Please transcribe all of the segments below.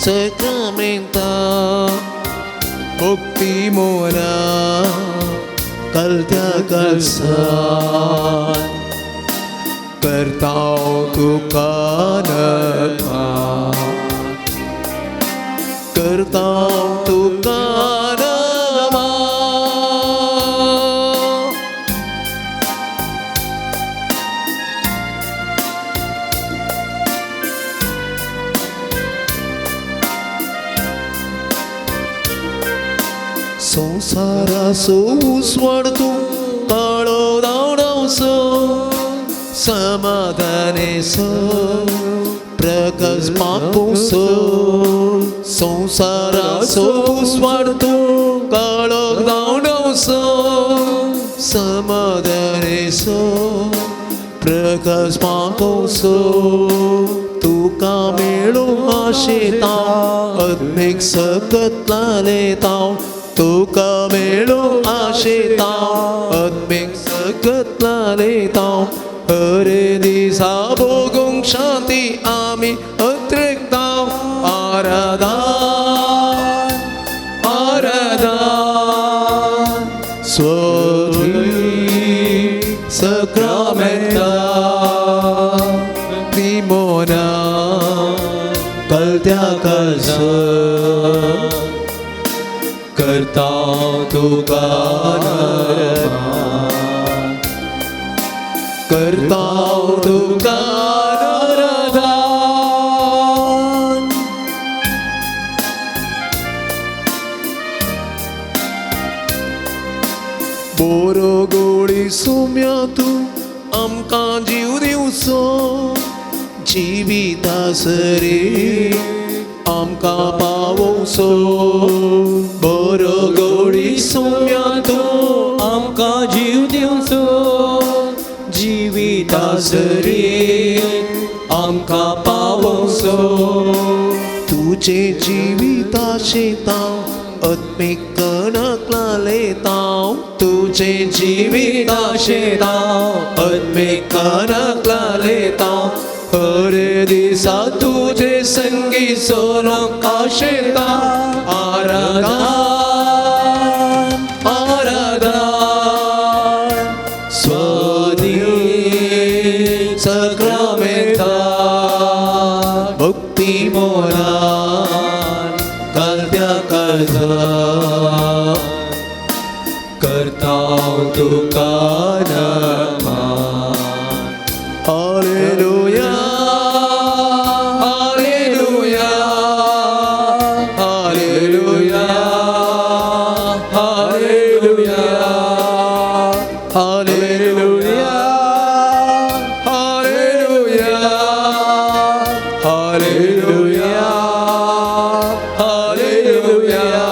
सक्रामेंता मुक्ती मोना कलत्या कलसान करताव तुका नमान करताव तुका नमान. संवसाराचो उजवाड तूं काळो धांवडावचो समाधानेचो प्रकाश पापोसो संवसाराचो उजवाड तूं काळो धांवडावचो समाधानेचो प्रकाश पापोसो तुका मेळूं आशेता आत्मीक सकत लालेता तुका मेळूं आशेता आत्मीक सकत लालेता हरे दिसा भोगूंक शांती आमी अत्रिकता आराधन आराधन स्वधी सक्रामेंता मोना कलत्या कलसान करता तुका नमान करता तुका नरदान. बोरो गोळी सुम्या तूं आमकां जीव दिवचो जिविता सरी आमकां पावोवचो बरो गोडी सुम्या तूं आमकां जीव दिवचो जिविता सरी आमकां पावोवचो. तुजे जिविता शेता आत्मीक कणक लालेता तुजे जिविता शेता आत्मीक कणक लालेता हरे दिसा तुजे संगी सोलोंक आशेता आराधन आराधन स्वदी सक्रामेंता मुक्ती मोनान कलत्या कलसान करता तुका नमान. Hallelujah, hallelujah, hallelujah, hallelujah, hallelujah, hallelujah, hallelujah, hallelujah.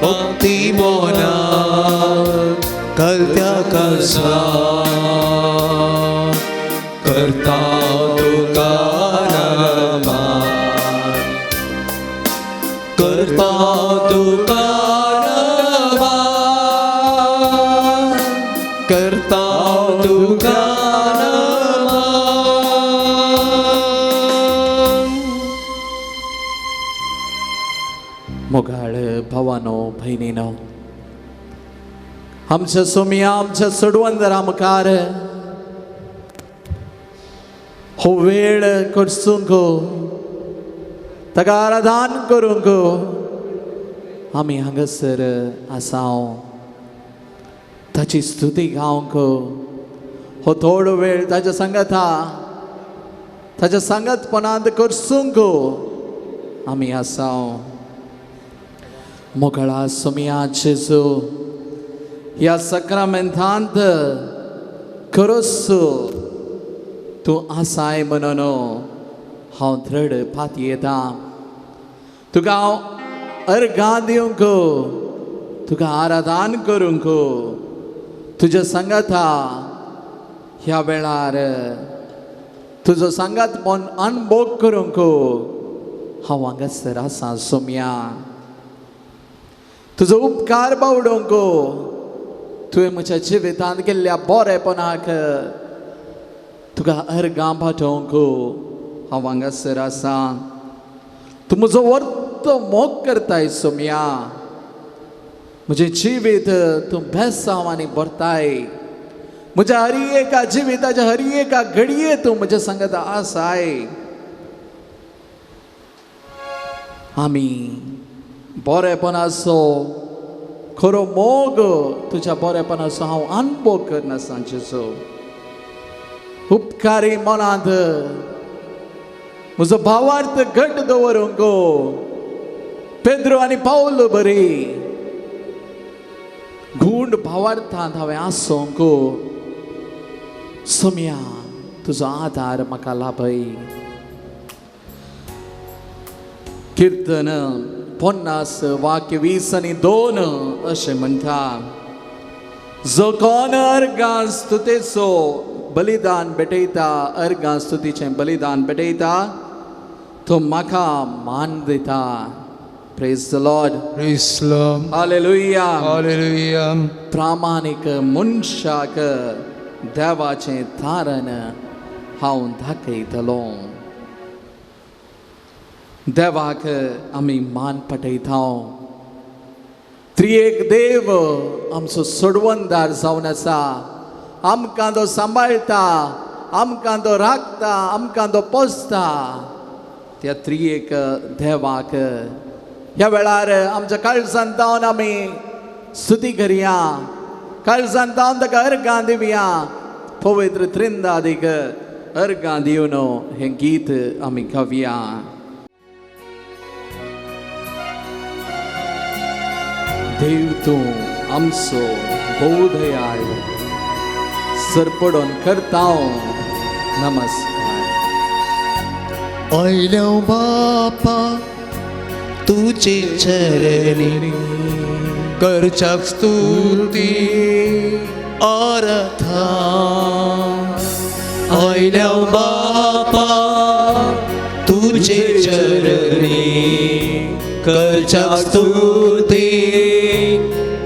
मुक्ती मोना कलत्या कलसान करता तुका नमान करता तुका नमान करता तुका नमान. मोगाळ भावानो भयणीनो आमच्या सोमिया आमच्या सोडवंदरा मुखार हो वेळ करसूंक ताका आराधन करूंक आमी हांगासर आसाव ताची स्तुती गावंक हो थोडो वेळ ताच्या सांगाता ताच्या सांगातपणांत करसूंक आमी आसाव. मोगळा सोमिया जेजू ह्या सक्रामेंतांत खरोच तूं आसाय म्हणून हांव दृढ पातयेता. तुका हांव अर्गां दिवंक तुका आराधन करूंक तुज्या सांगाता ह्या वेळार तुजो सांगातपण अनभोग करूंक हांव हांगासर आसा सोम्या. तुजो उपकार बावडोवंक तुवें म्हज्या जिवितांत केल्ल्या बरेपणाक तुका अर्गां पाठोवंक हांव हांगासर आसा. तूं म्हजो वर्तो मोग करताय सोमया, म्हजें जिवीत तूं बेसांव आनी भरताय, म्हज्या हर एका जिविताच्या हर एका घडये तूं म्हज्या सांगत आसाय। आमी बरेपणाचो खरो मोग तुज्या बरेपणाचो हांव अनुभव करना जेजू। उपकारी मनांत म्हजो भावार्थ घट दवरूंक पेद्रो आनी पावलो बरी गूंड भावार्थांत हांवें आसूंक सोम्या, तुजो आदार म्हाका लाभय। किर्तन 50 वाक्य 20 आनी 2 अशें म्हणटा, जो कोण अर्गां स्तुतेचो बलिदान भेटयता, अर्गां स्तुतीचें बलिदान भेटयता, तो म्हाका मान दिता। Praise the Lord. Praise the Lord. Hallelujah. Hallelujah. प्रामाणीक मनशाक देवाचें तारण हांव दाखयतलो। देवाक आमी मान पटयता। त्रिएक देव आमचो सोडवणदार जावन आसा, आमकां तो सांबाळटा, आमकां तो राखता, आमकां तो पोसता। त्या त्रिएक देवाक ह्या वेळार आमच्या काळजान जावन आमी स्तुती करया, काळजान जावन ताका अर्गां दिवया। पवित्र त्रिंदादीक अर्गां दिवन हें गीत आमी गावया। देव तूं आमचो भोव दयाळ, सरपडोन करता नमस्कार। आयल्या बापा तुझे चरणी करच्याक स्तुती आराधना। आयल्या बापा तुझे चरणी करच्याक स्तुती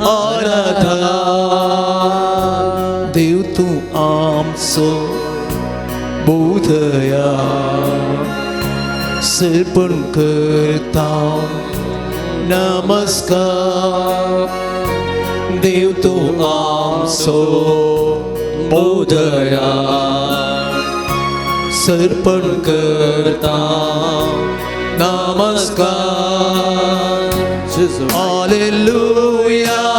आराधना। देव तूं आमचो भोव दयाळ, सर्पण करता नमस्कार। देव तूं आमचो भोव दयाळ, सर्पण करता नमस्कार। Hallelujah,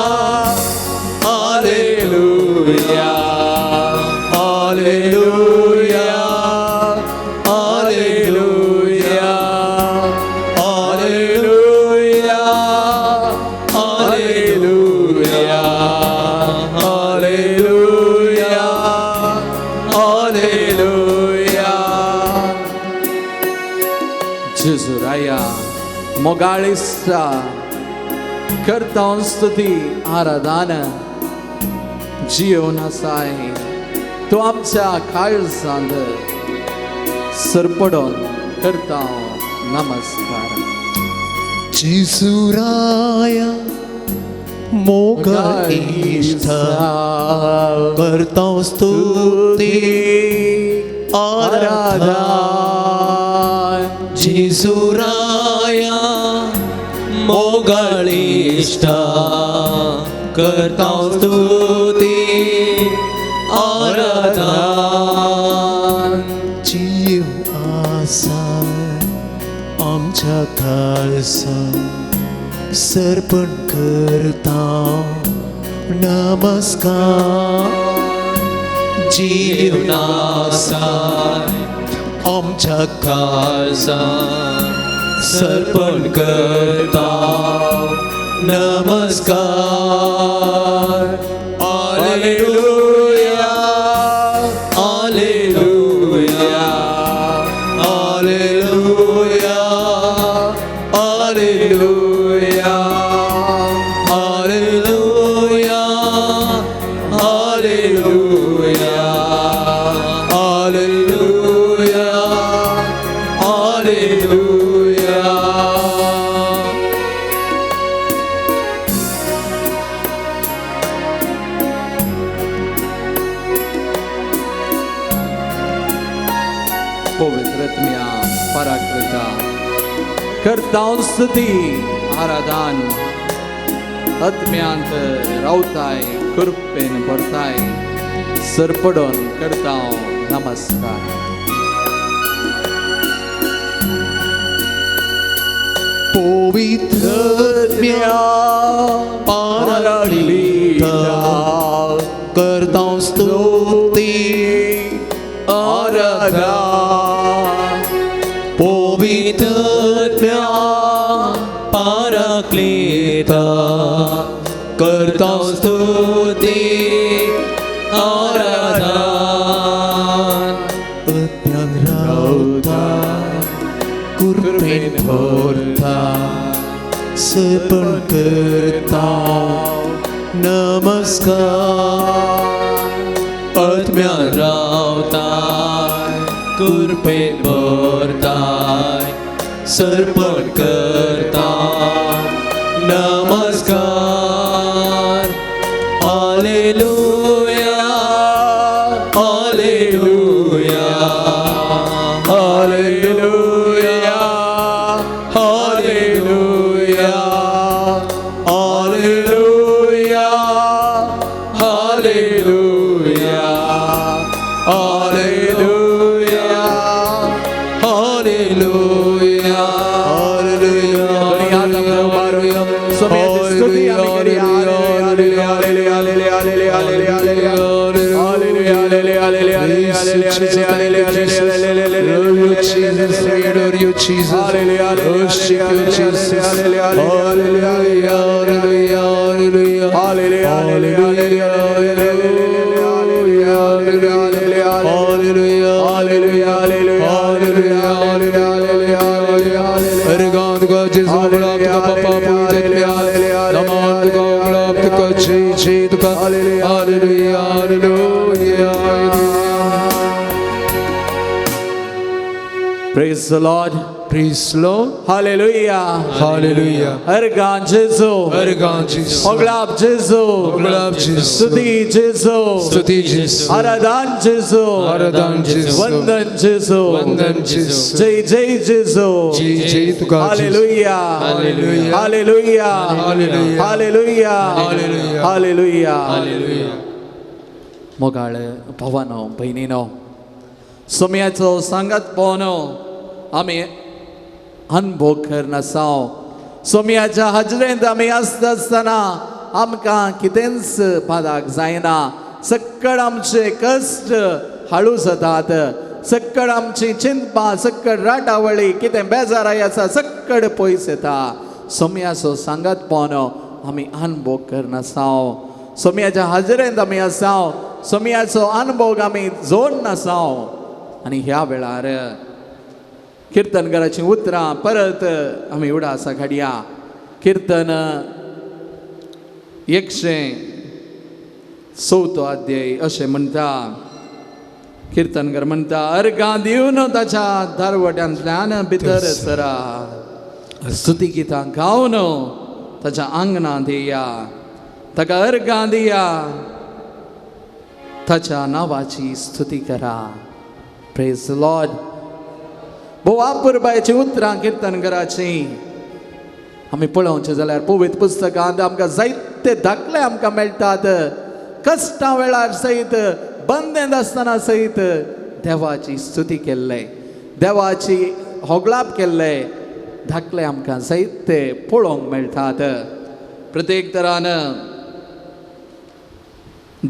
hallelujah, hallelujah, hallelujah, hallelujah, hallelujah, hallelujah, hallelujah. जेजू राया मोगाळिस्ता करता स्तुती आराधना जिवन आसाय, तो आमच्या काळजांत सरपडोन करता नमस्कार। जेजू राया मोगाळ इश्टा करता स्तुती आराधना। जेजू राया मोगाळ इश्टा करता स्तुती आराधना। जीव आसा आमच्या काळजा सर्पण करता नमस्कार। जीव आसा आमच्या काळजा सर्पण करता नमस्कार। Hallelujah, hallelujah, hallelujah, hallelujah, hallelujah, hallelujah, hallelujah, hallelujah. पवित्रत्म्या पराकृता करता स्तुती आराधन आत्म्यांत रावताय कृपेन भरताय सरपडून करता नमस्कार. पवित्र पाराक्लीता करता स्तुती आराधना. पवित्र पाराक्लीता करता स्तुती आराधना. आत्म्यान रावता कृपेन भरता सपन करता नमस्कार. आत्म्यान रावता कृपेन भरता सर्पण करता नमस्कार. Hallelujah hallelujah hallelujah hallelujah hallelujah hallelujah hallelujah hallelujah. Jesus, worship you, Jesus. Hallelujah, hallelujah, hallelujah, hallelujah, hallelujah, hallelujah, hallelujah, hallelujah. Organ का जिसको गुलाब का पापा पूजन नमान का गुलाब का जी जी का hallelujah, hallelujah. Praise the Lord. Praise the Lord. Hallelujah. Hallelujah. Organ जेजू. अर्गान जेजू. ओगलाब जेजू. ओगलाब जेजू. स्तुति जेजू. स्तुति जेजू. आराधन जेजू. आराधन जेजू. वंदन जेजू. वंदन जेजू. जय जय जेजू. जय जय तुका. Hallelujah. Hallelujah. Hallelujah. Hallelujah. Hallelujah. Hallelujah. Hallelujah. Hallelujah. मोगाळ भावानो भयणीनो सोम्याचो सांगात पवनो आमी अनभोग करनासाव. सोम्याच्या हाजरेंत आमी आसता आसतना आमकां कितेंच बादाक जायना. सक्कड आमचे कश्ट हाळू जातात. सक्कड आमची चिंतपां सक्कड राटावळी कितें बेजाराय आसा सक्कड पयस येता. सोम्याचो सांगात पवनो आमी अनभोग करनासाव. सोम्याच्या हाजरेंत आमी आसाव. सोम्याचो अनभोग आमी जोड नासाव. आनी ह्या वेळार किर्तनकाराचीं उतरां परत आमी उडासा घाडया. किर्तन 104 अध्याय अशें म्हणटा. किर्तनकार म्हणटा अर्गां दिवन ताच्या दारवट्यांतल्यान भितर सरा. स्तुती गितां गावन ताच्या आंगणांत येया. ताका अर्गां दिया. ताच्या नांवाची स्तुती करा. Praise the Lord. भोव अपुरबायेचीं उतरां किर्तनकाराचीं आमी पळोवचें जाल्यार पवित्र पुस्तकांत आमकां जायते दाखले आमकां मेळटात. कश्टां वेळार सयत बंदेंत आसतना सयत देवाची स्तुती केल्ले देवाची होगळाप केल्ले दाखले आमकां जायते पळोवंक मेळटात. प्रत्येक तरान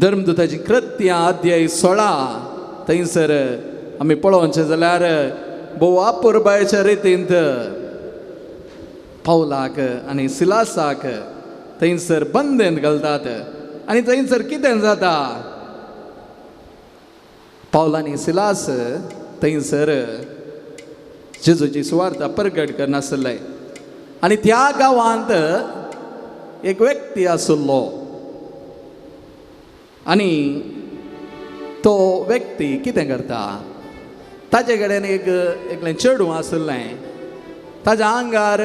धर्मदूताची कृत्यां अध्याय 16 थंयसर आमी पळोवचें जाल्यार भोव अपुरबायेच्या रितींत पावलाक आनी सिलासाक थंयसर बंदेंत घालतात. आनी थंयसर कितें जाता पावल आनी सिलास थंयसर जेजूची सुवार्ता परगट करनासले. आनी त्या गांवांत एक व्यक्ती आशिल्लो आनी तो व्यक्ती कितें करता ताजे कडेन एक एकलें चेडूं आशिल्लें. ताज्या आंगार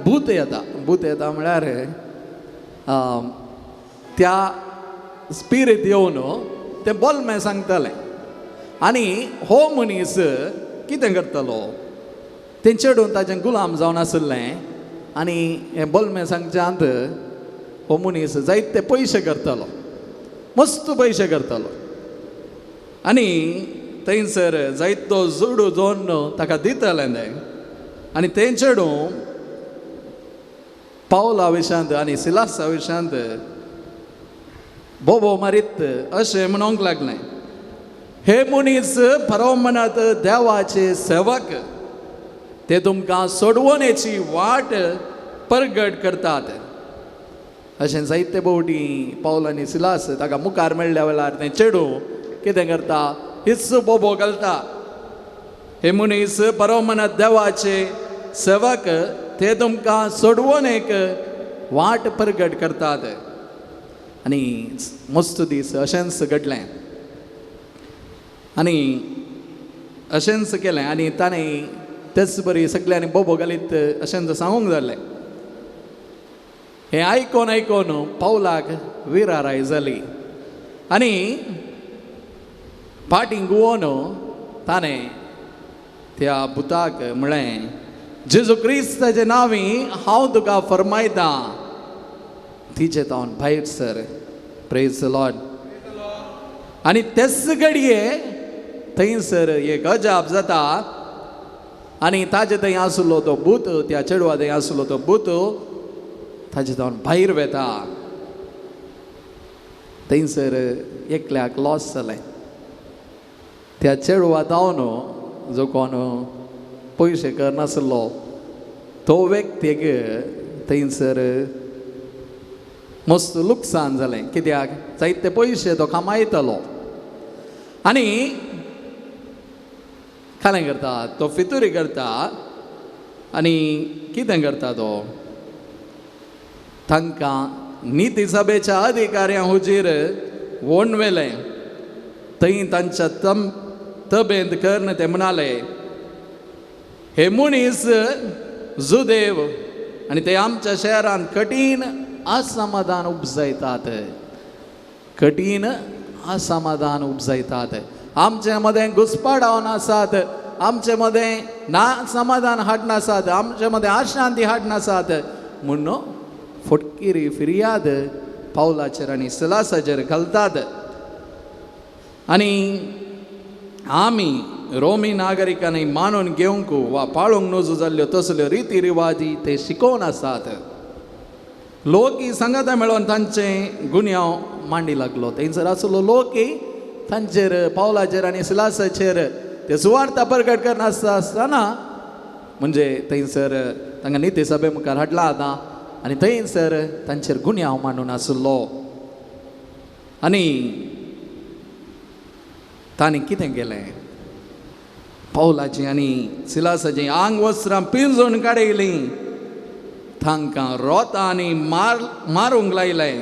भूत येता. भूत येता म्हळ्यार त्या स्पिरीट येवन तें बोलमें सांगतालें. आनी हो मनीस कितें करतालो तें चेडून ताजें गुलाम जावन आशिल्लें आनी हें बोलमें सांगच्यांत हो मनीस जायते पयशे करतालो, मस्त पयशे करतालो आनी थंयसर जायतो जोडू जोडून ताका दितालें तें. आनी तें चेडूं पावला विशांत आनी सिलासा विशांत बोबो मारीत अशें म्हणूंक लागलें, हे मनीस परमनाथ देवाचे सेवक, ते तुमकां सोडवणेची वाट परगट करतात. अशें जायते भोवटी पावल आनी सिलास ताका मुखार मेळ्ळ्या वेळार तें चेडूं कितें करता, हीच बोबो घालता, हे मनीस परमनाथ देवाचे सेवक, ते तुमकां सोडवणेक वाट परगट करतात. आनी मस्त दीस अशेंच घडलें आनी अशेंच केलें आनी ताणें तेच बरी सगल्यांनी बोबो घालीत अशेंच सांगूंक जालें. हें आयकोन आयकोन पावलाक विराराय जाली आनी फाटीं गुवोन ताणें त्या भुताक म्हळें, जेजू क्रिस्ताचे नांवी हांव तुका फरमायतां, तिचे तावन भायर सर. Praise the Lord. आनी तेच घडये थंयसर एक अजाप जाता आनी ताजे थंय आसलो तो भूत, त्या चेडवा थंय आसलो तो भूत ताजे तावन भायर वेता. थंयसर एकल्याक लॉस जालें. त्या चेडवा तावन जो कोण पयशे करनासलो तो व्यक्तीक थंयसर मस्त लुकसाण जालें, कित्याक जायते पयशे तो कमायतलो आनी कालें करता तो, फितुरी करता आनी कितें करता तो, तांकां निती सभेच्या अधिकाऱ्यां हुजीर वणवेलें. थंय तांच्या तबेंत करून ते म्हणाले, हे मनीस जुदेव आनी ते आमच्या शहरांत कठीण असमाधान उपजायतात, कठीण असमाधान उपजायतात, आमचे मदें घुसपाडावन आसात, आमचे मदें ना समाधान हाडनासात, आमचे मदें अशांती हाडनासात म्हूण फटकिरी फिर्याद पावलाचेर आनी सिलासाचेर घालतात. आनी आमी रोमी नागरिकांनी मानून घेवंक वा पाळूंक नजो जाल्ल्यो तसल्यो रिती रिवाजी ते शिकोवन आसात. लोक ही सांगाता मेळोन तांचे गुन्यांव मांडी लागलो. थंयसर आसलो लोक तांचेर पावलाचेर आनी सिलासाचेर ते सुवार्ता परगट करनासता आसतना म्हणजे थंयसर तांकां निती सभे मुखार हाडला आतां आनी थंयसर तांचेर गुन्यांव मांडून आसलो. आनी तांणी कितें केलें, पावलाची आनी सिलासाची आंग वस्त्रां पिंजून काडयलीं, तांकां रोतां आनी मारूंक लायलें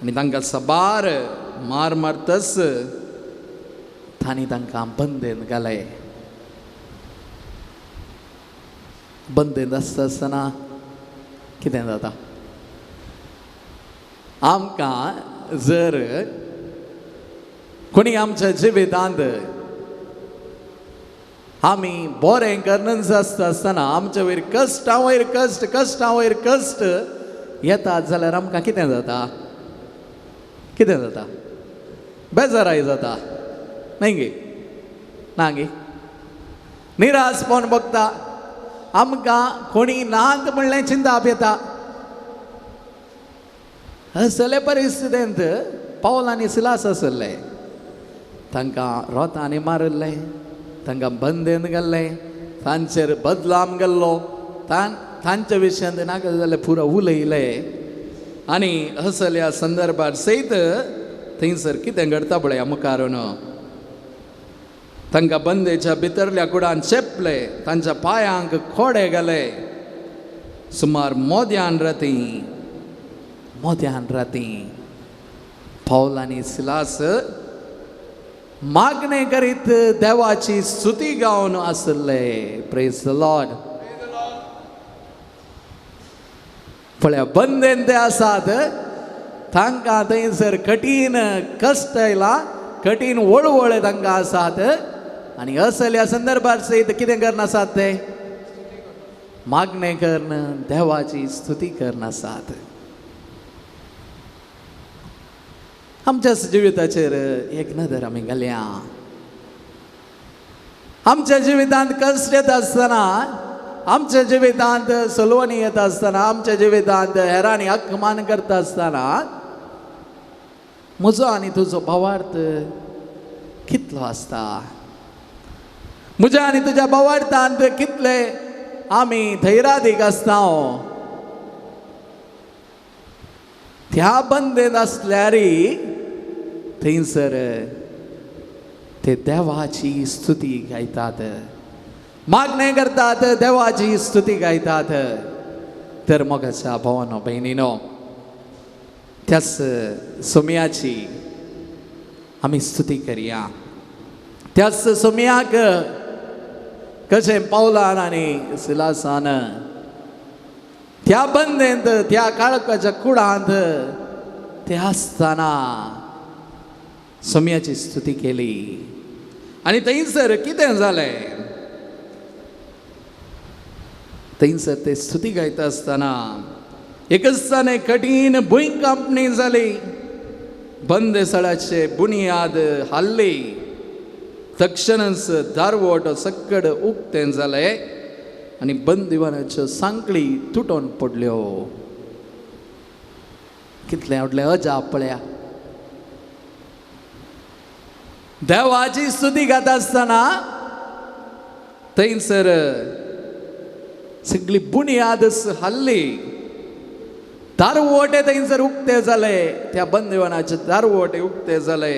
आनी तांकां साबार मार मारतच तांणी तांकां बंदेन घालें. बंदेन आसता आसतना कितें जाता, आमकां जर कोणी आमच्या जिवितांत आमी बरें करनच आसता आसतना आमच्या वयर कश्टां वयर कश्ट, कश्टां वयर कश्ट येतात जाल्यार आमकां कितें जाता, कितें जाता, बेजाराय जाता न्हय गे, ना गे, निराशपण बघता, आमकां कोणी नात म्हणलें चिंताप येता. असले परिस्थितींत पावल आनी सिलास आसले, तांकां रोतांनी मारिल्लें, तांकां बंदेन घाल्लें, तांचेर बदलाम गेल्लो, तांच्या विशयांत नाका जाल्यार पुरो उलयलें. आनी असल्या संदर्भार सयत थंयसर कितें घडता पळया मुखार, तांकां बंदेच्या भितरल्या कुडान चेपले, तांच्या पांयांक खोडे घाले. सुमार मोद्यान राती पावल आनी सिलास मागणें करीत देवाची स्तुती गावन आसले. Praise the Lord. पळया बंदेन ते आसात, तांकां थंयसर कठीण कश्ट आयला, कठीण वळवळे तांकां आसात. आनी असल्या संदर्भार सयत कितें करनासात ते मागणें करून देवाची स्तुती करनासात. आमच्या जिविताचेर एक नदर आमी घालया. आमच्या जिवितांत कश्ट येता आसतना, आमच्या जिवितांत सलवणी येता आसतना, आमच्या जिवितांत हेरांनी अपमान करता आसतना म्हजो आनी तुजो भावार्थ कितलो आसता? म्हज्या आनी तुज्या भावार्थांत कितले आमी धैर्यादीक आसता? त्या बंदेन आसल्यार थंयसर ते देवाची स्तुती गायतात, मागणें करतात, देवाची स्तुती गायतात. तर मोगाच्या भावानो भयणीनो, त्याच सोम्याची आमी स्तुती करया. त्याच सोम्याक कशें पावलान आनी सिलासान त्या बंदेंत, त्या काळखाच्या कुडांत ते आसतना सोम्याची स्तुती केली. आनी थंयसर कितें जालें? थंयसर ते स्तुती गायता आसतना एकच कठीण भुंयकांपणी जाली. बंदेसाळाचे बुनियाद हाल्ली. तक्षणच दारवट सक्कड उक्तें जालें आनी बंदिवानाच्यो सांकळी तुटोन पडल्यो. कितलें व्हडलें अजाप पळया. देवाची स्तुती गाता आसतना थंयसर सगळी बुनियादच हाल्ली. दारवटे थंयसर उक्ते जाले, त्या बंदिवानाचे दारवटे उक्ते जाले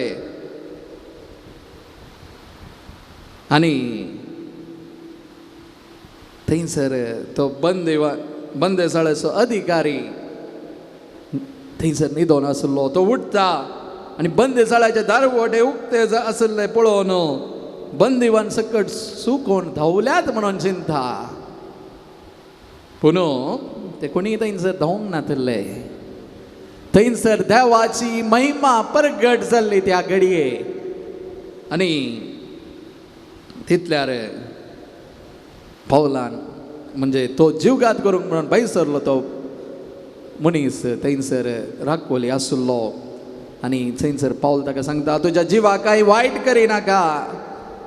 आनी थंयसर तो बंदेसाळेचो अधिकारी थंयसर न्हिदोन आसलो. तो उठता आनी बंदेसाळ्याचे दारवटे उक्ते आसले पळोवन बंदिवान सकट सुकोवन धांवल्यात म्हणून चिंता. पूण ते कोणी थंयसर धांवंक नातिल्ले. थंयसर देवाची महिमा परगट जाल्ली त्या घडये. आनी तितल्यार पावलान म्हणजे तो जीवघात करूंक म्हणून भायर सरलो तो मनीस थंयसर राखोली आसलो. आनी थंयसर पावल ताका सांगता, तुज्या जिवाक कांय वायट करिनाका,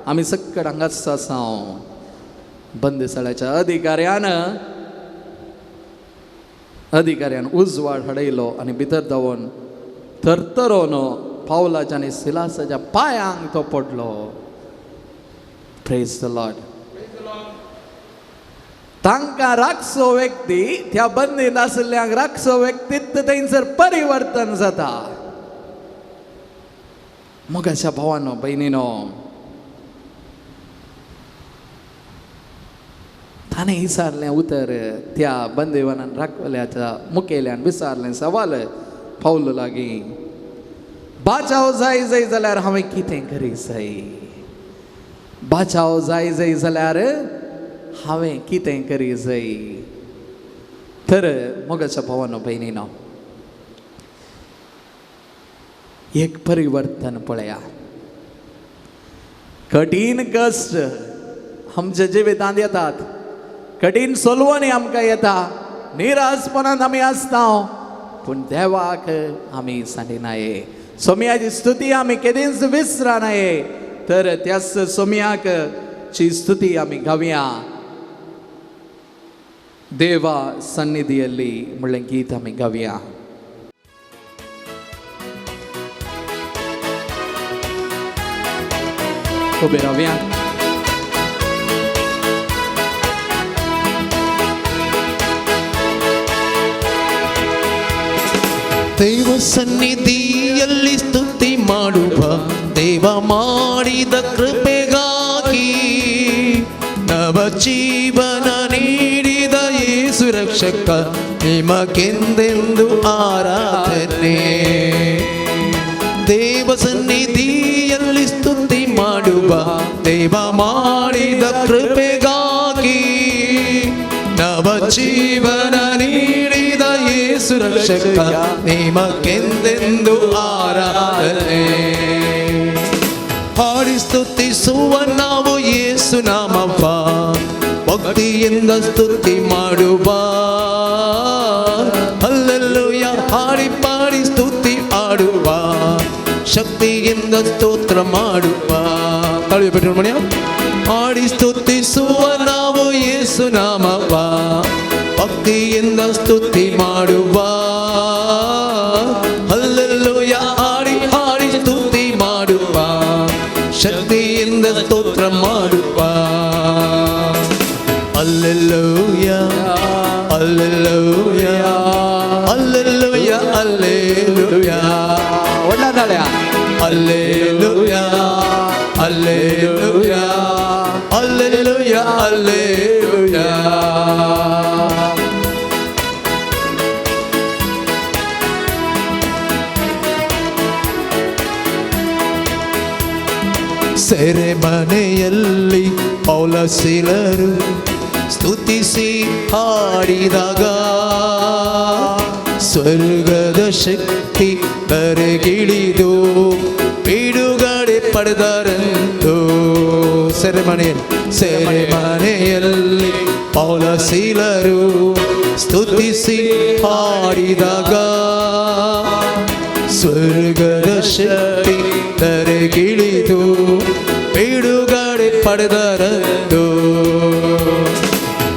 आमी सक्कड हांगाच आसा. बंदेसाळ्याच्या अधिकाऱ्यान उजवाड हाडयलो आनी भितर धांवन थरथरोन पावलाच्या आनी सिलासाच्या पांयांक तो पडलो. Praise the Lord. तांकां राखचो व्यक्ती, त्या बंदीन आशिल्ल्यांक राखचो व्यक्तित्व थंयसर परिवर्तन जाता. मोगाच्या भावानो भयणीनो, ताणें विचारलें उतर त्या बंदेवानान राखल्याच्या मुखेल्यान विचारलें सवाल पावल लागीं, बाचाव जाय जाय जाल्यार हांवें कितें करी जाय? बाचाव जाय जाय जाल्यार हांवें कितें करी जाय? तर मोगाच्या भावानो भयणीनो, एक परिवर्तन पळया. कठीण कश्ट आमच्या जिवितांत येतात, कठीण सोलवणी आमकां येता, निराशपणान आमी आसता, पूण देवाक आमी सांडिनाये. सोम्याची स्तुती आमी केदींच विसरनाये. तर त्याच सोम्याक ची स्तुती आमी गावया. देवा सन्निधिಯಲ್ಲಿ म्हणलें गीत आमी गावया. उबे रावया. ದೇವ ಸನ್ನಿಧಿಯಲ್ಲಿ ಸ್ತುತಿ ಮಾಡುವ ದೇವ ಮಾಡಿದ ಕೃಪೆಗಾಗಿ ನವ ಜೀವನ ನೀಡಿದ ಯೇಸು ರಕ್ಷಕ ನಿಮಗೆಂದೆಂದು ಆರಾಧನೆ. ದೇವ ಸನ್ನಿಧಿಯಲ್ಲಿ ಸ್ತುತಿ ಮಾಡುವ ದೇವ ಮಾಡಿದ ಕೃಪೆಗಾಗಿ ನವ ಜೀವನ ನೀಡಿದ ಯೇಸು ರಕ್ಷಕ ನಿಮಗೆಂದೆಂದು ಆರಾಧನೆ. ಹಾಡಿ ಸ್ತುತಿಸುವ ನಾವು ಯೇಸು ನಾಮವ, ಭಕ್ತಿಯಿಂದ ಸ್ತುತಿ ಮಾಡುವ. ಹಲ್ಲೆಲೂಯ ಹಾಡಿ ಪಾಡಿ ಸ್ತುತಿ ಆಡುವ, ಶಕ್ತಿಯಿಂದ ಸ್ತೋತ್ರ ಮಾಡುವ. ತಾಳಿ ಬಿಟ್ಟು ಮಣಿಯ. ಹಾಡಿ ಸ್ತುತಿಸುವ ನಾವು ಯೇಸು ನಾಮವ, ಭಕ್ತಿಯಿಂದ ಸ್ತುತಿ ಮಾಡುವ. ಹಲ್ಲೆಲೂಯ ಹಾಡಿ ಹಾಡಿ ಸ್ತುತಿ ಮಾಡುವ, ಶಕ್ತಿಯಿಂದ ಸ್ತೋತ್ರ ಮಾಡುವ. Alleluia alleluia alleluia alleluia. ಒಳ್ಳೆದಾಳೆ. Alleluia alleluia alleluia alleluia. ಸೆರೆಮನೆಯಲ್ಲಿ ಪೌಲಸಿಲರು ಸ್ತುತಿಸಿ ಹಾಡಿದಾಗ, ಸ್ವರ್ಗದ ಶಕ್ತಿ ಧರೆಗಿಳಿದು ಬಿಡುಗಡೆ ಪಡೆದರಂತು. ಸೆರೆಮನೆಯಲ್ಲಿ ಸೆರೆಮನೆಯಲ್ಲಿ ಪೌಲಸಿಲರು ಸ್ತುತಿಸಿ ಹಾಡಿದಾಗ, ಸ್ವರ್ಗದ ಶಕ್ತಿ ಧರೆಗಿಳಿದು ಬಿಡುಗಡೆ ಪಡೆದರಂತು.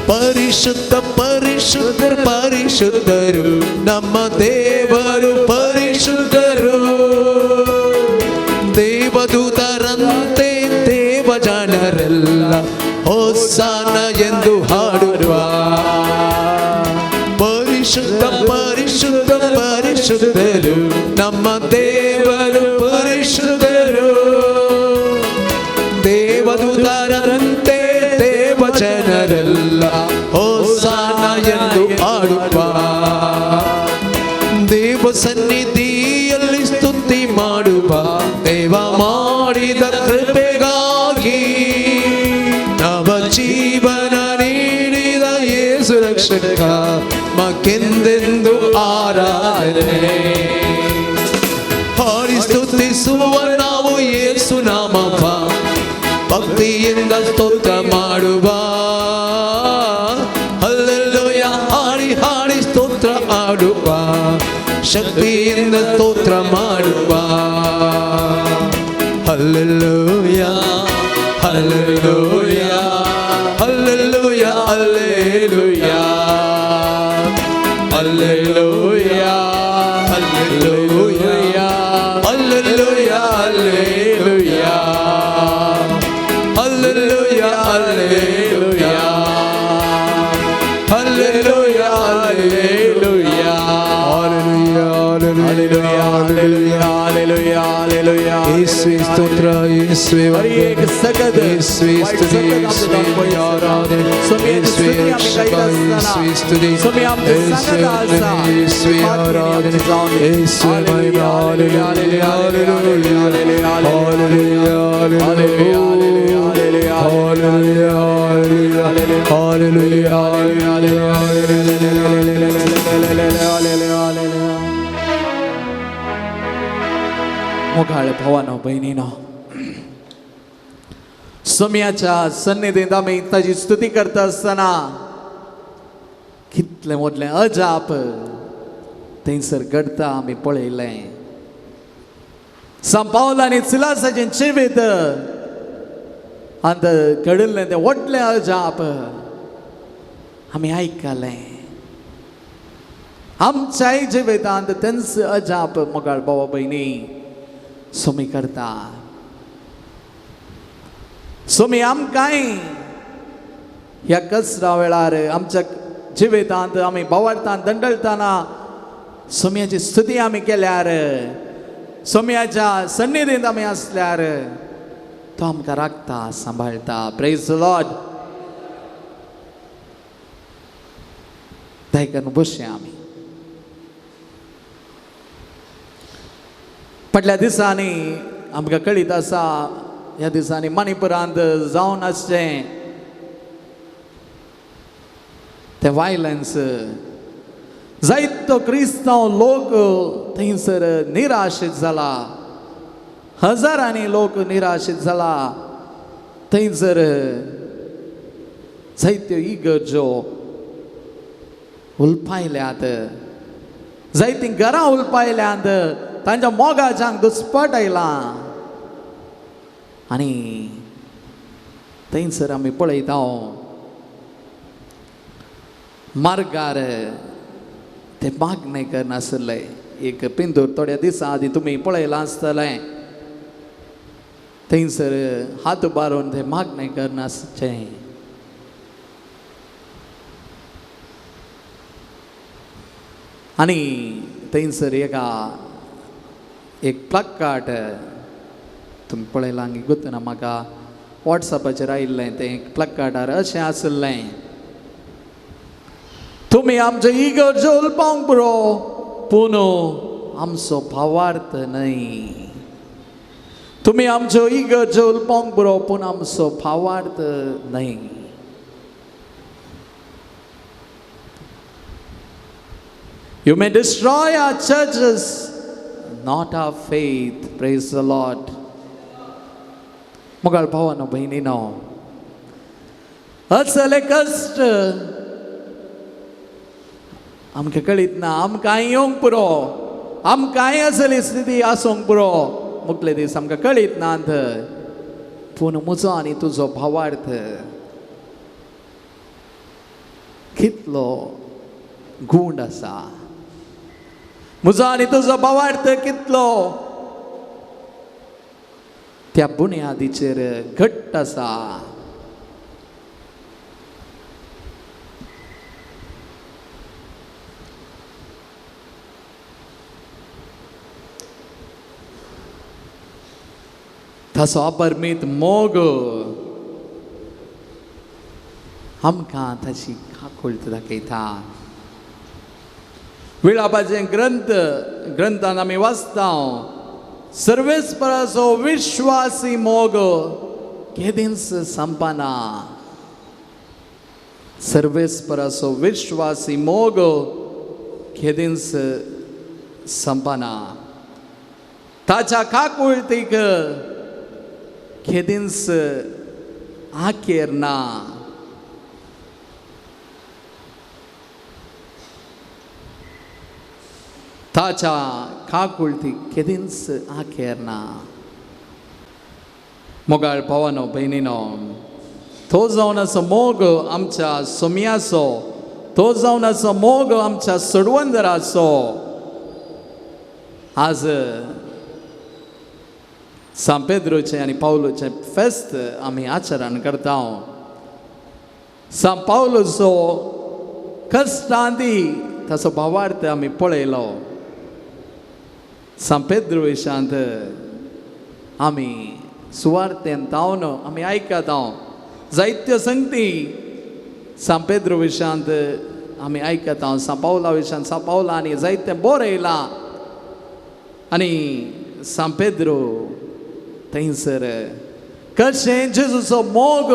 ಪರಿಶುದ್ಧ ಪರಿಶುದ್ಧ ಪರಿಶುದ್ಧರು ನಮ್ಮ ದೇವರು ಪರಿಶುದ್ಧರು, ದೇವದೂತರಂತೆ ದೇವಜನರೆಲ್ಲ ಹೋಸಾನ ಎಂದು ಹಾಡುವ. ಪರಿಶುದ್ಧ ಪರಿಶುದ್ಧ ಪರಿಶುದ್ಧರು ನಮ್ಮ ದೇವರು ಪರಿಶುದ್ಧರು, ದೇವದೂತರಂತೆ ದೇವಜನರೆಲ್ಲ ಹೋಸಾನ ಎಂದು ಹಾಡುವ. ದೇವ ಸನ್ನಿಧಿಯಲ್ಲಿ ಸ್ತುತಿ ಮಾಡುವ, ದೇವ ಮಾಡಿದ ಕೃಪೆಗಾಗಿ ನವ ಜೀವನ ನೀಡಿದ ಯೇಸು ರಕ್ಷಕ ಮಕ್ಕೆಂದೆಂದು ಆರಾಧನೆ. ಹಾಡಿ ಸ್ತುತಿಸುವ ನಾವು ಯೇಸು ನಾಮವ, ಭಕ್ತಿಯಿಂದ ಸ್ತೋತ್ರ ಮಾಡುವ. ಹಲ್ಲೆಲೂಯ ಹಾಡಿ ಹಾಡಿ ಸ್ತೋತ್ರ ಆಡುವ, ಶಕ್ತಿಯಿಂದ ಸ್ತೋತ್ರ ಮಾಡುವ. Hallelujah hallelujah hallelujah alleluia alleluia alleluia alleluia alleluia alleluia alleluia alleluia alleluia. Hallelujah hallelujah hallelujah hallelujah. ಯೇಸುವೇ ಸ್ತೋತ್ರ, ಯೇಸುವೇ ಹರಿ ವಂದನೆ, ಯೇಸುವೇ ಸ್ತುತಿ, ಯೇಸುವೇ ಆರಾಧನೆ, ಯೇಸುವೇ ರಕ್ಷಕ, ಯೇಸುವೇ ಸ್ತುತಿ, ಯೇಸುವೇ ವಂದನೆ, ಯೇಸುವೇ ಆರಾಧನೆ, ಯೇಸುವೇ ಮಹಿಮೆ. Hallelujah hallelujah hallelujah hallelujah hallelujah. मोगाळ भावानो भयणीनो, सोम्याच्या सन्निधींत आमी ताजी स्तुती करता आसतना कितलें व्हडलें अजाप थंयसर घडता आमी पळयलें. सांत पावल आनी सिलासाचें जिवीत आनी घडिल्लें तें व्हडलें अजाप आमी आयकलें. आमच्याय जिवितांत तेंच अजाप मोगाळ भावा भयणी सोमी करता. सोमी आमकांय ह्या कसरा वेळार आमच्या जिवितांत आमी बोवाळटान दंडळटाना सोम्याची स्तुती आमी केल्यार, सोम्याच्या सन्निधींत आमी आसल्यार तो आमकां राखता, सांबाळटा. Praise Lord. दयकन बसया आमी. फाटल्या दिसांनी आमकां कळीत आसा, ह्या दिसांनी मणिपुरांत जावन आसचें तें वायलन्स, जायतो क्रिस्तांव लोक थंयसर निराश जाला, हजारांनी लोक निराशीत जाला. थंयसर जायत्यो इगर्जो उलपायल्यात, जायतीं घरां उलपायल्यांत, तांच्या मोगाच्यांक दुस्पट आयलां. आनी थंयसर आमी पळयता मार्गार ते मागणें करनासले. एक पिंदूर थोड्या दिसां आदीं तुमी पळयलां आसतलें, थंयसर हात उबारून ते मागणें करनासचें. आनी थंयसर एका एक प्लकार्ड तुमी पळयलां गुतना म्हाका वॉट्सॅपाचेर आयिल्लें, तें एक प्लकार्डार अशें आशिल्लें, तुमी आमचे इगर्ज उलपावंक पुरो पूण आमचो भावार्थ न्हय. तुमी आमच्यो इगर्ज उलपावंक पुरो पूण आमचो भावार्थ न्हय. You may destroy our churches, not our faith. Praise the Lord. मोगाळ भावानो भयणीनो, असले कश्ट आमकां कळीत ना. आमकां येवंक पुरो, आमकांय असली स्थिती आसूंक पुरो, मुखले दीस आमकां कळीत नात. पूण म्हजो आनी तुजो भावार्थ कितलो गूंड आसा, म्हजो आनी तुजो भावार्थ कितलो त्या बुन्यादीचेर घट्ट आसा. ताचो अपरमीत मोग आमकां ताची काकुळट दाखयता. विळापाचे ग्रंथ ग्रंथान आमी वाचता, सर्वेस्पराचो विश्वासी मोग केदींच संपना. सर्वेस्पराचो विश्वासी मोग केदींच संपना. ताच्या काकुळटीक केदींच आखेर ना. ताच्या काकुळटीक केदींच आखेर ना. मोगाळ भावानो भयणीनो, तो जावन आसा मोग आमच्या सोम्याचो, तो जावन आसा मोग आमच्या सोडवंदराचो. आज सांत पेद्रोचें आनी पावलोचें फेस्त आमी आचरण करता. सांत पावलोचो कश्टांती ताचो भावार्थ आमी पळयलो. सांत पेद्रो विशांत आमी सुवार्थेन तावन आमी आयकता. जायत्यो संगती सांत पेद्रो विशांत आमी आयकता, सांत पावला विशांत, सांत पावला आनी जायतें बरयलां. आनी सांत पेद्रो थंयसर कशें जेजूचो मोग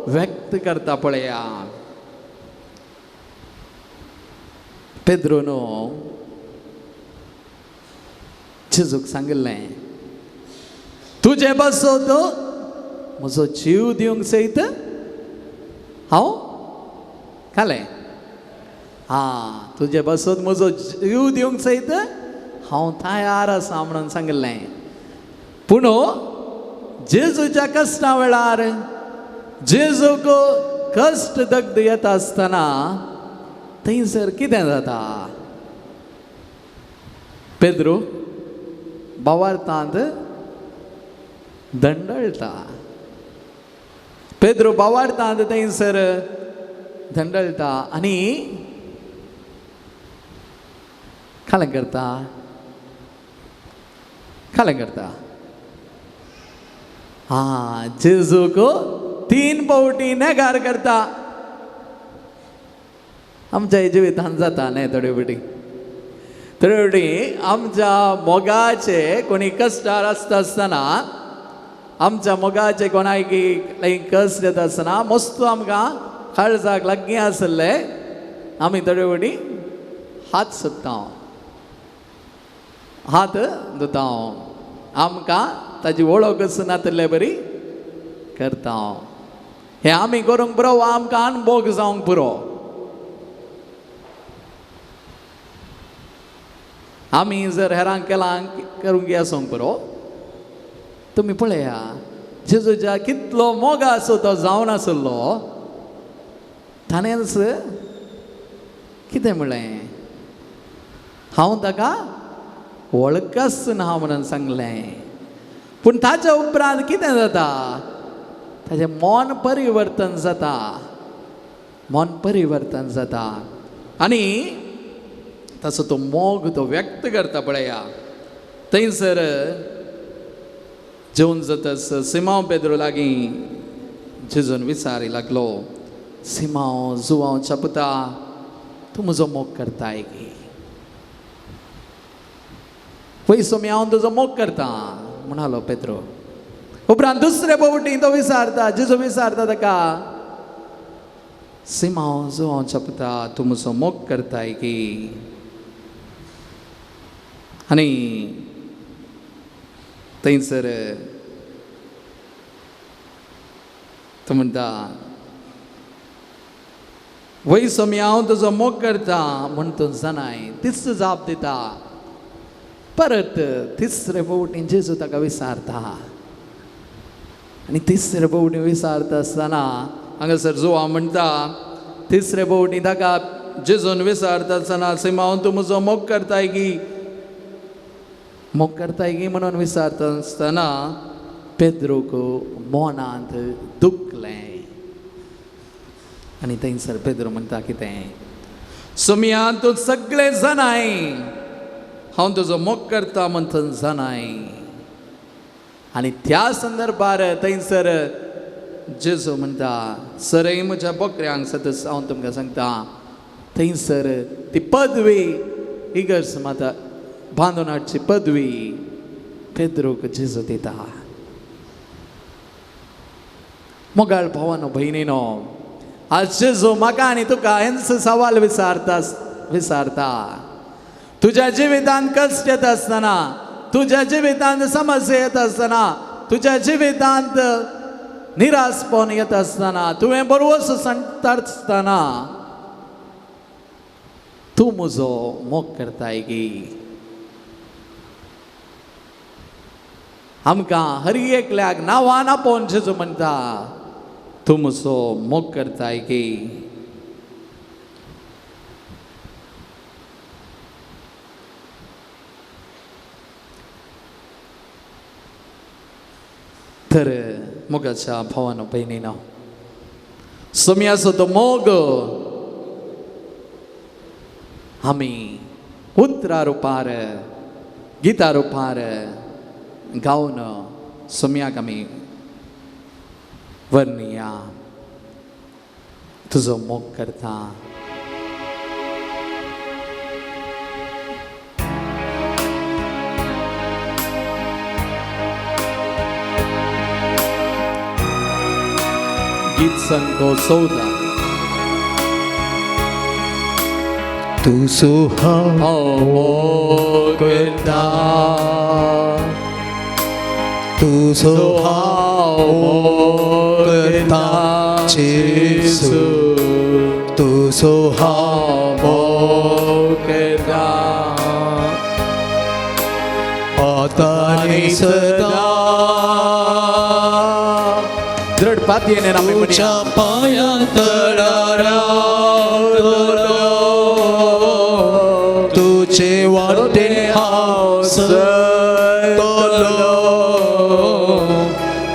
व्यक्त करता पळया. पेद्रोन जेजूक सांगिल्लें, तुजें पासत म्हजो जीव दिवंक सयत हांव खालें. हां, तुजें पासत म्हजो जीव दिवंक सयत हांव तयार आसा म्हणून सांगिल्लें. पूण जेजूच्या कश्टा वेळार जेजूक कश्ट दग्ध येता आसतना थंयसर कितें जाता? पेद्रो भावार्थांत दंडळटा. पेद्रो भावार्थांत थंयसर दंडळटा आनी खालें करता, खालें करता. हां, जेजूक 3 फावटी नेगार करता. आमच्या जिवितान जाता न्हय थोडे फावटी, थोडे फावटी आमच्या मोगाचे कोणी कश्टार आसता आसतना, आमच्या मोगाचे कोणाक कश्ट येता आसतना मस्त आमकां काळजाक लागीं आसले आमी थोडे फावटी हात सोदता, हात धुता. आमकां ताजी वळखच नातले बरी करता. हें आमी करूंक पुरो वा आमकां अनभोग जावंक पुरो? आमी जर हेरांक केलां करूंक आसूंक पुरो? तुमी पळया जेजूच्या कितलो मोग आसो तो जावन आसलो, ताणेंच कितें म्हणलें, हांव ताका वळखच ना म्हणून सांगलें. पूण ताच्या उपरांत कितें जाता, ताजें मन परिवर्तन जाता, मन परिवर्तन जाता आनी ताचो तो मोग तो व्यक्त करता. पळया थंयसर जेवन जातच सिमांव पेद्रो लागीं जेजून विचारी लागलो, सिमांव जुवांव चपता, तूं म्हजो मोग करताय की? पयसो मी हांव तुजो मोग करता म्हणालो पेद्रो. उपरांत दुसरे फावटी तो विचारता, जेजू विचारता ताका, सिमांव जुवांव चपता, तूं म्हजो मोग करताय की? आनी थंयसर तो म्हणटा, वय सोमी हांव तुजो मोग करता म्हण तूं जाणाय. तीच जाप दिता. परत तिसरे फावटी जेजू ताका विचारता आनी तिसरे फावटी विचारता आसतना हांगासर जुवांव म्हणटा, तिसरे फावटी ताका जेजून विचारता आसतना, सिमांव तूं म्हजो मोग करताय की? मोग करताय की म्हणून विचारता आसतना पेद्रूक मनांत दुखलें आनी थंयसर पेद्रो म्हणटा कितें, सोमिया तूं सगळें जाणाय, हांव तुजो मोग करता म्हण तूं जाणाय. आनी त्या संदर्भार थंयसर जेजू म्हणटा, सरय म्हज्या बोकऱ्यांक सतच हांव तुमकां सांगता, थंयसर ती पदवी इगर्ज माता बांदून हाडची पदवी पेद्रूक जेजू दिता. मोगाळ भावानो भयणीनो, आज जेजू म्हाका आनी तुका हेंच सवाल विचारता विचारता. तुज्या जिवितांत कश्ट येता आसतना, तुज्या जिवितांत समस्या येता आसतना, तुज्या जिवितांत निराशपण येता आसतना, तुवें बरोवस सांगता आसतना, तूं म्हजो मोग करताय की? आमकां हर एकल्याक नांवान आपोवन जेजू म्हणटा, तूं म्हजो मोग करताय की? तर मोगाच्या भावानो भयणीनो, सोम्याचो तो मोग आमी उतरा रुपार गिता रुपार गावन सोम्याक आमी वर्णिया, तुजो मोग करता. गीत संको 14. तू सुहावो करता, तू सुहावो करता जेसू, तू सुहावो करता आता सदा दृढ पातयेने आमी म्हणया, तुझ्या पांया तळा रावतलो, तुझे वाटेन हांव चलतलो,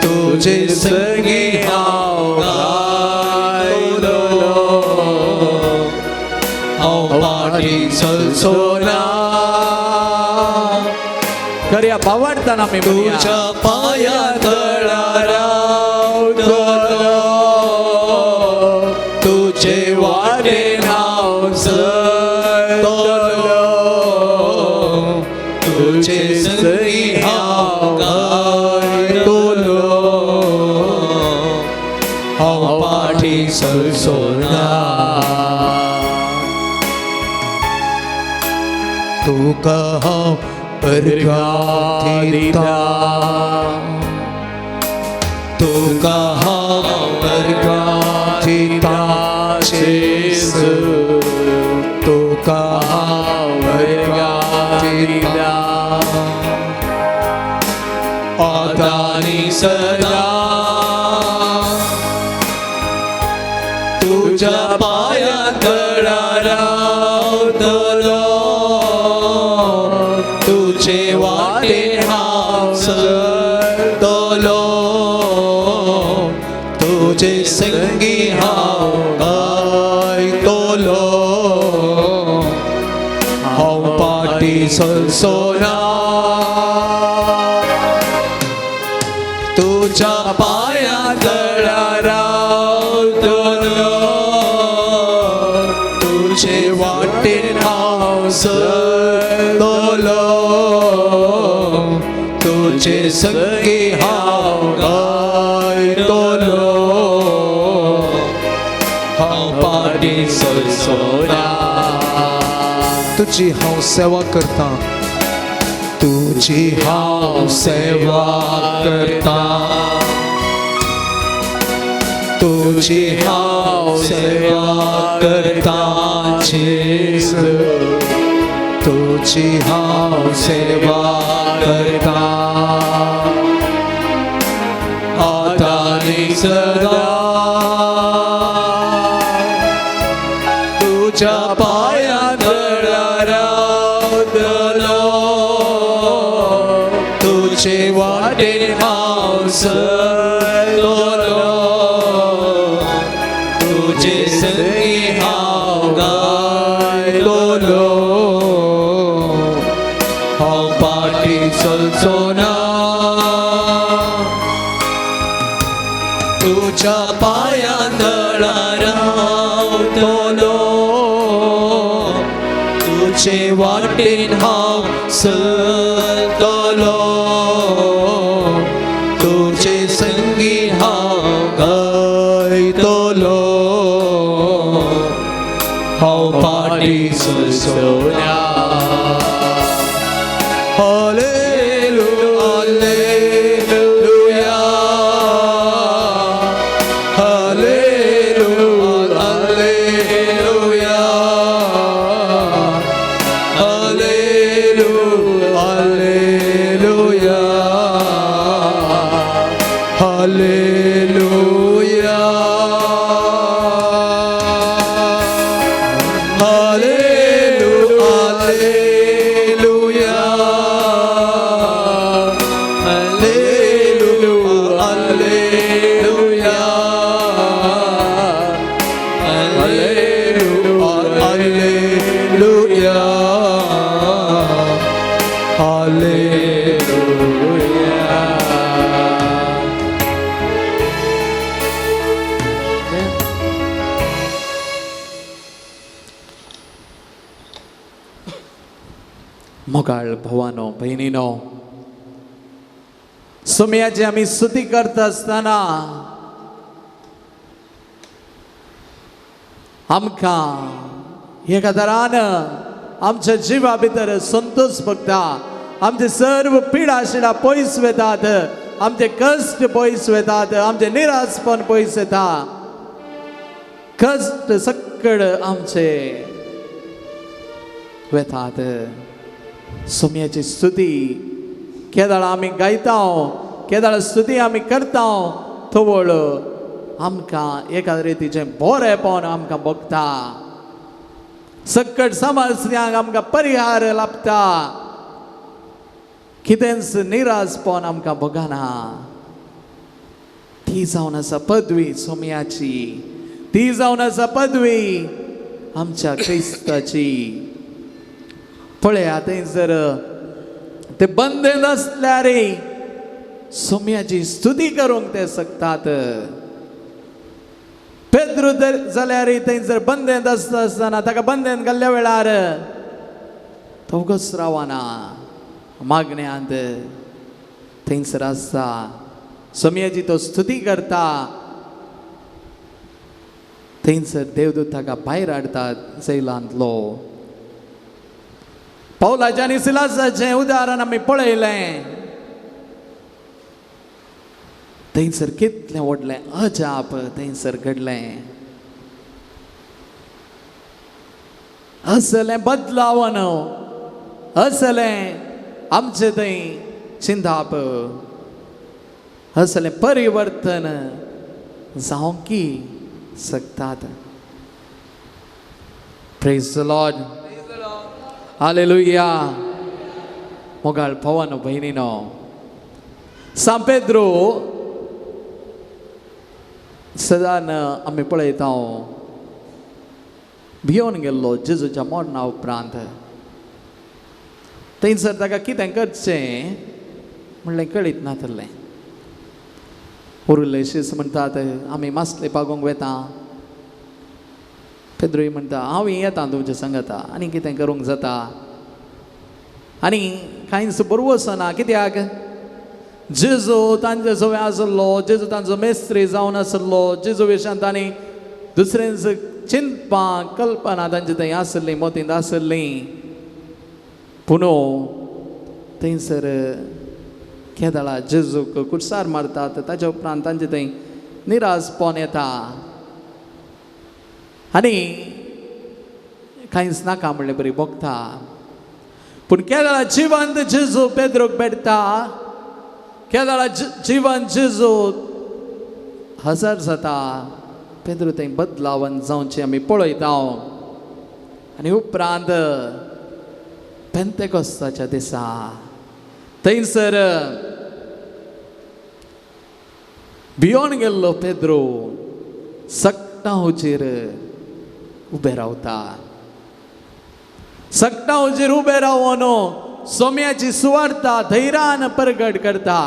तुझे संगी हांव गायतलो, हांव फाटीं सरचो ना. खऱ्या भावार्थान आमी म्हणया, तुझ्या पांया तळा रावतलो, तुझे वाटेन हांव चलतलो, तुझे संगी हांव गायतलो, हांव फाटीं सरचो ना. तुका हांव अर्घां दिता, तुका हांव अर्घां दिता जेजू, तुका हांव अर्घां दिता आतां आनी सदां तुज्या पांयां तळा रावतलो, तुजे वाटेन हांव चलतलो, तुजे संगी हांव गायतलो, हांव फाटीं सरचो ना, तुज्या पांयां तळा रावतलो, तुजे वाटेन हांव चलतलो, तुजे संगी हांव गायतलो, हांव फाटीं सरचो ना. तुजी हांव सेवा करतां, तुजी हांव सेवा करतां, तुजी हांव सेवा करतां जेजू, तुजी हांव सेवा करतां आतां आनी सदां तुज्या पांयां तळा रावतलो, तुजे वाटेन हांव चलतलो, तुजे संगी हांव गायतलो, हांव फाटीं चलचो ना, तुज्या पांयां तळा रावतलो, तुजे वाटेन हांव चलतलो, तुजे संगी हांव गायतलो, हांव फाटीं सरचो ना. Hallelujah, hallelujah, hallelujah, hallelujah, hallelujah, hallelujah, hallelujah, hallelujah, hallelujah, hallelujah, hallelujah, hallelujah, hallelujah. मोगाळ भवानो भयणीनो, सोम्याची आमी स्तुती करता आसतना आमकां एका दरान आमच्या जिवा भितर संतोष भोगता, आमचे सर्व पिडा शिडा पयस वेतात, आमचे कश्ट पयस वेतात, आमचे निराशपण पयस येता, कश्ट सकड आमचे वेतात. सोम्याची स्तुती केदाळ आमी गायता, केदाळ स्तुती आमी करता, थवळ आमकां एका रितीचें बरेंपण आमकां भोगता, सकट समस्यांक आमकां परिहार लाभता, कितेंच निराशपण आमकां भोगना. ती जावन आसा पदवी सोम्याची, ती जावन आसा पदवी आमच्या क्रिस्ताची. पळया थंय जर ते बंदेन आसल्यार सोम्याची स्तुती करूंक ते शकतात. पेद्रू जाल्यार थंय जर बंदेंत आसता आसतना ताका बंदेन घाल्ल्या वेळार तो उगोच रावना, मागण्यांत थंयसर आसता, सोम्याची तो स्तुती करता. थंयसर देवदूत ताका भायर हाडटात जैलांतलो. पावलाचें आनी सिलासाचें उदाहरण आमी पळयलें. थंयसर कितलें व्हडलें अजाप थंयसर घडलें. असलें बदलावन, असलें आमचें थंय चिंताप, असलें परिवर्तन जावंकी शकतात. Praise the Lord. Hallelujah. मोगाळ पवन भयणीनो, सांत पेद्रो सदान आमी पळयता भियोन गेल्लो जेजूच्या मरणा उपरांत. थंयसर ताका कितें करचें म्हणलें कळीत नातलें. उरिल्ले शीस म्हणटात आमी मासले पागोवंक वेता. पेद्रूय म्हणटा हांव येता तुमच्या सांगता आनी कितें करूंक जाता. आनी कांयच बरवसो ना, कित्याक जेजू तांचे सवे आसलो, जेजू तांचो मेस्त्री जावन आसलो. जेजू विशयान तांणी दुसऱ्यांच चिंतपां कल्पना तांचे थंय आसली, मतींत आसली. पूण थंयसर केदळा जेजूक कुर्सार मारतात, ताच्या उपरांत तांचे थंय निराशपण येता आनी कांयच नाका म्हणलें बरी भोगता. पूण केदळा जिवंत जेजू पेद्रूक भेटता, केदळा जिवन जेजू हजर जाता, पेद्रू थंय बदलावन जावचें आमी पळयता. आनी उपरांत पेंतेकोस्ताच्या दिसा थंयसर भियोन गेल्लो पेद्रो सगटांचेर उबें रावता. सगटांचेर उबें रावन सोम्याची सुवार्ता धैर्यान परगट करता.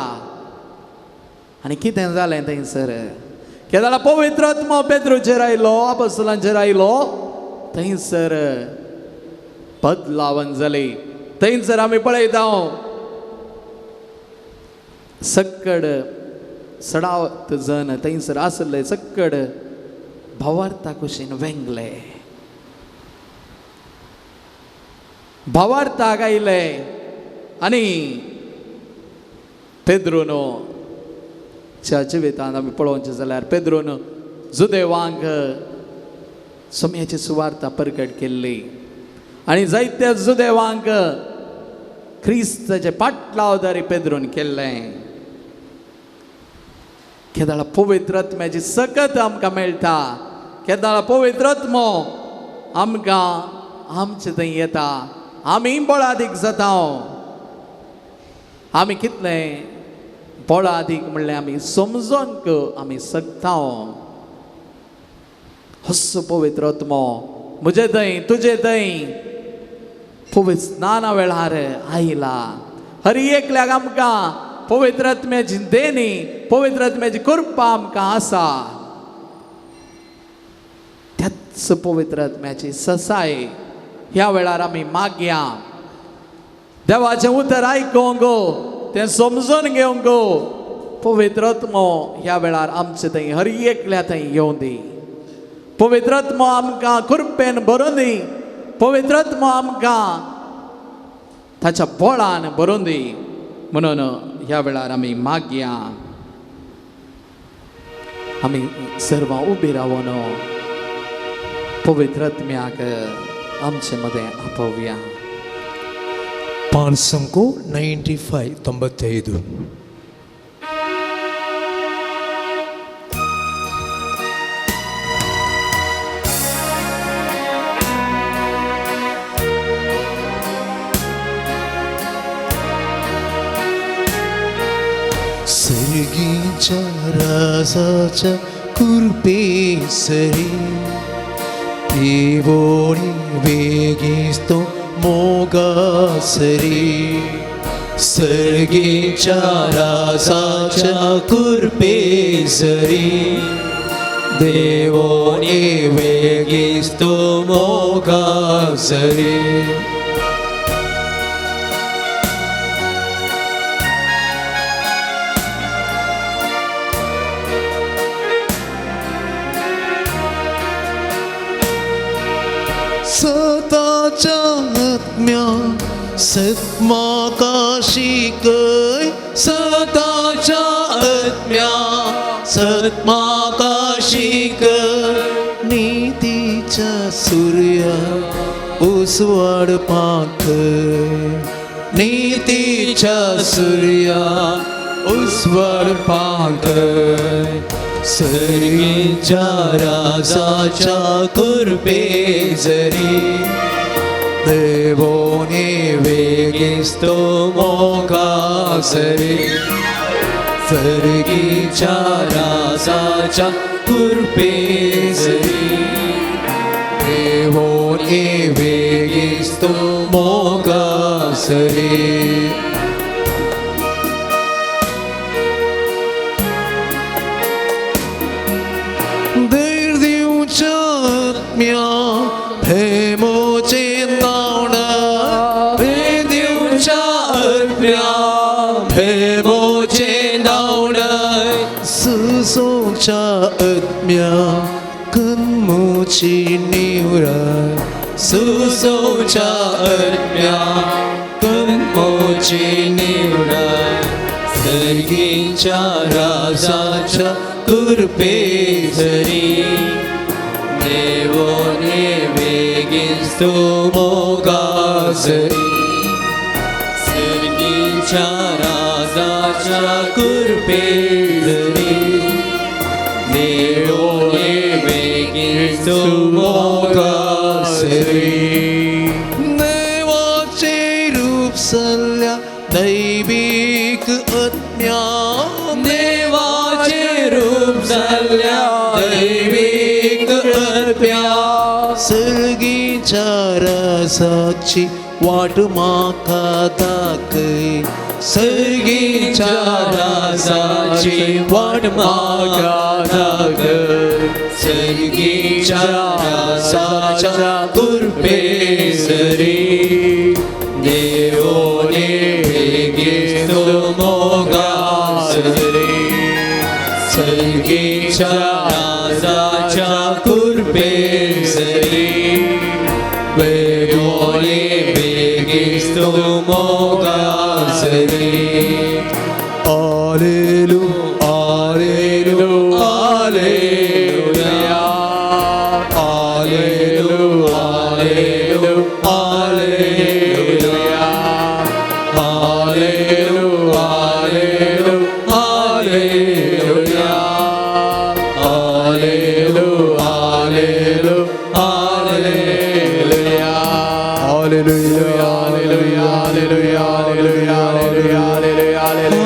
आनी कितें जालें थंयसर केदळा पवित्र आत्मो पेद्रूचेर आयलो, आपोस्तलांचेर आयलो, थंयसर बदलावन जाली. थंयसर आमी पळयता सक्कड सडावत जण थंयसर आसले, सक्कड भावार्था कुशीन वेंगले, भावार्थाक आयले. आनी पेद्रून च्या जिवितांत आमी पळोवचें जाल्यार पेद्रून जुदेवांक सोम्याची सुवार्ता परगट केल्ली आनी जायत्या जुदेवांक क्रिस्ताचे पाटलावदारी पेद्रून केल्लें. केदळा पवित्र आत्म्याची सकत आमकां मेळटा, केदळा पवित्र आत्मो आमकां आमचे थंय येता, आमी बळादीक जाता. आमी कितले बळादीक म्हणल्यार आमी समजोंक आमी शकता. हस्सो पवित्र आत्मो म्हजे थंय तुजे थंय पवित्र स्नाना वेळार आयला. हर एकल्याक आमकां पवित्र आत्म्याची देणी, पवित्र आत्म्याची कृपा आमकां आसा. त्याच पवित्र आत्म्याची ससाय ह्या वेळार आमी मागया. देवाचें उतर आयकूंक, तें समजून घेवंक पवित्र आत्मो ह्या वेळार आमचे थंय हर एकल्या थंय येवं दी. पवित्र आत्मो आमकां कृपेन भरून दी, पवित्र आत्मो आमकां ताच्या बळान भरून दी. म्हणून ह्या वेळार आमी मागया. आमी सर्वां उबी रावन पवित्र आत्म्याक आमचे मदें आपोवया. 595 95. सर्गीच्या राजाच्या कृपेसरी देवोनी वेगीस्तो मोगासरी. सर्गीच्या राजाच्या कृपेसरी देवोनी वेगीस्तो मोगासरी. सताच्या आत्म्या सत्माका शिकय सताच्या आत्म्या सत्माका शिकय नीतीच्या सूर्या उसवाड पाखय नीतीच्या सूर्या उसवाड पाखय सर्गीच्या राजाच्या कृपे जरी देवोनी वेगिस्तो मोगासरी सर्गीच्या राजाच्या कृपे जरी देवोनी वेगिस्तो मोगासरी. धैर्य दिवच्या आत्म्या भेमोचे नावणा धैर्य दिवच्या आत्म्या भेमोचे नावणा सुसोच्या आत्म्या कन्मोची निवरा सुसोच्या आत्म्या कन्मोची निवरा सर्गीच्या राजाच्या कृपे जरी देवोने वेगिस्तो मोगासरी सर्गीच्या राजाच्या कृपे जरी देवोने वेगिस्तो मोगासरी. देवाचे रूप सल्ल्या दैविक आत्म्या देवाचे रूप सल्ल्या दैविक आत्म्या सर्गीच्या राजाची वाट माका दाखय सर्गीच्या राजाची वाट माका दाखय सर्गीच्या राजाच्या कृपे जरी देवोने वेगिस्तो मोगासरी सर्गीच्या राजाच्या कृपे जरी देवोने वेगिस्तो मोगासरी. आलेलु आलेलु आलेलुया आलेलु आलेलु आलेलुया आलेलु आलेलु आलेलुया आलेलु आलेलु आलेलुया Hallelujah, hallelujah, hallelujah, hallelujah, hallelujah, hallelujah.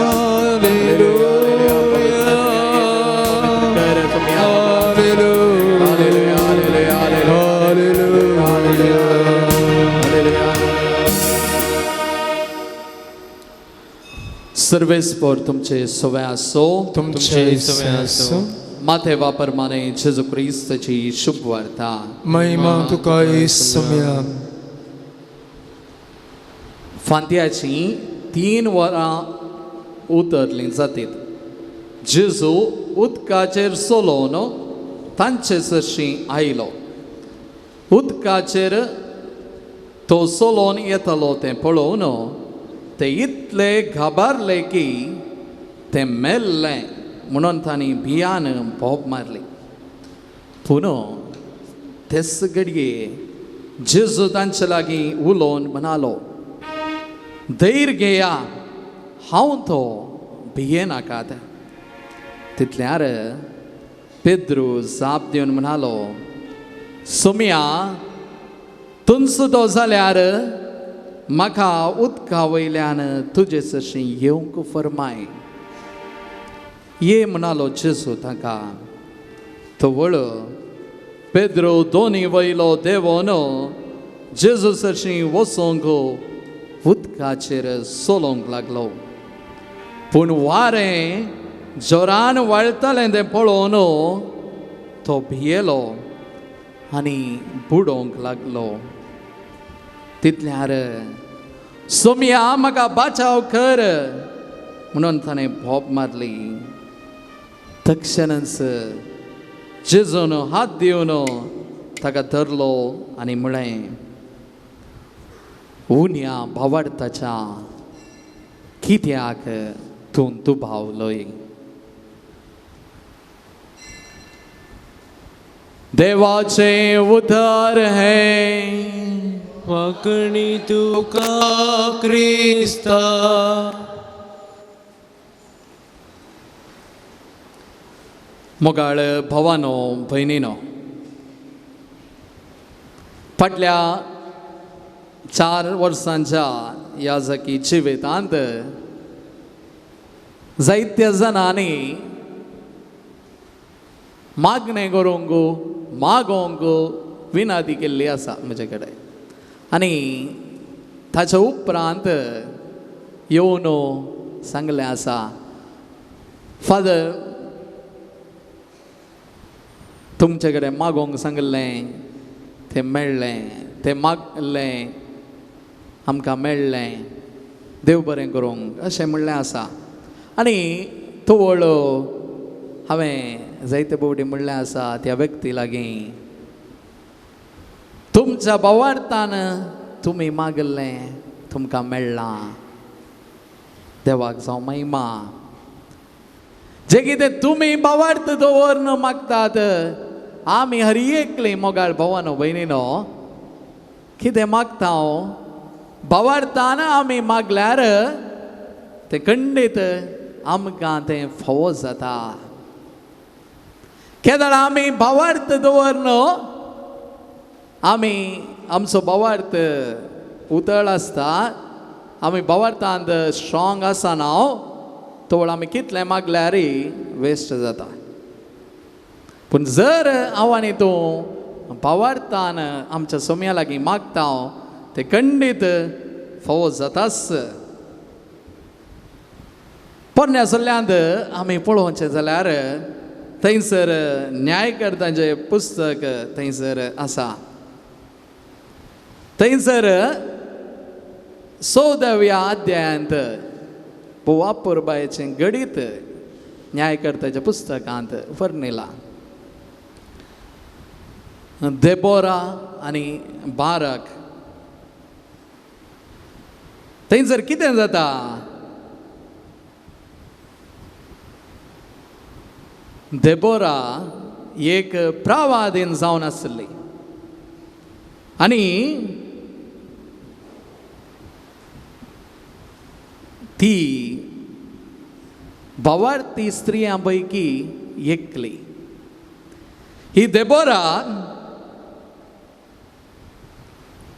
सर्वेस्पोर तुमचे सवे आसो तुमचे सवे आसो. माथे वापरमाने जेजू क्रिस्ताची शुभ वार्ता. महिमा तुका येसुम्या. फांत्याची 3 वरां उतरलीं जातीत. जेजू उदकाचेर चलोवन तांचे सरशीं आयलो. उदकाचेर तो चलोवन येतालो तें पळोवन ते इतले घाबारले की ते मेल्ले म्हणून तांणी भियान बोब मारली. पूण तेच घडये जेजू तांचे लागीं उलोवन म्हणालो, धैर्य घेया, हांव तो भियेनाकात. तितल्यार पेद्रू जाप दिवन म्हणालो, सोम्या तुमचो तो जाल्यार म्हाका उदका वयल्यान तुजे सरशीं येवंक फरमाय. ये म्हणालो जेजू ताका. तवळ पेद्रो दोनी वयलो देवोन जेजू सरशीं वचोंक उदकाचेर चलोवंक लागलो. पूण वारें जोरान वाळटालें तें पळोवन तो भियेलो आनी बुडोवंक लागलो. तितल्यार सोम्या म्हाका बाचाव कर म्हणून ताणें भोप मारली. तक्षणच जेजून हात दिवन ताका धरलो आनी म्हळें, उण्या भावार्थाच्या कित्याक तूं दुबावलोय? देवाचें उतर हें वाकणी तुका क्रिस्ता. मोगाळ भवानो भयणीनो, फाटल्या 4 वर्सांच्या याजकी जिवितांत जायत्या जाणांनी मागणें करूंक मागोवंक विनंती केल्ली आसा म्हजे कडेन आनी ताच्या उपरांत येवन सांगलें आसा, फादर तुमचे कडेन मागोवंक सांगलें तें मेळ्ळें, तें मागलें आमकां मेळ्ळें, देव बरें करूंक अशें म्हणलें आसा. आनी तवळ हांवें जायते फावटी म्हणलें आसा त्या व्यक्ती लागीं, तुमच्या भावार्थान तुमी मागलें तुमकां मेळ्ळां, देवाक जावं महिमा. जे कितें तुमी भावार्थ दवरून मागतात आमी हर एकली मोगाळ भवानो भयणीनो कितें मागता भावार्थान आमी मागल्यार तें खंडीत आमकां तें फावो जाता. केदळ आमी भावार्थ दवरन आमी आमचो भावार्थ उतळ आसता, आमी भावार्थांत स्ट्रॉंग आसना तवळ आमी कितलें मागल्यार वेस्ट जाता. पूण जर हांव आनी तूं भावार्थान आमच्या सोम्या लागीं मागता तें खंडीत फावो जाताच. पोरण्या सल्ल्यांत आमी पळोवचें जाल्यार थंयसर न्यायकर्तांचें पुस्तक थंयसर आसा. थंयसर 14व्या अध्यायांत वापुरबायचें घडीत न्यायकर्ताच्या पुस्तकांत वर्णिलां. देबोरा आनी बारक थंयसर कितें जाता, देबोरा एक प्रवादीन जावन आसली आनी ती भावार्थी स्त्रियां पैकी एकली. ही देबोरा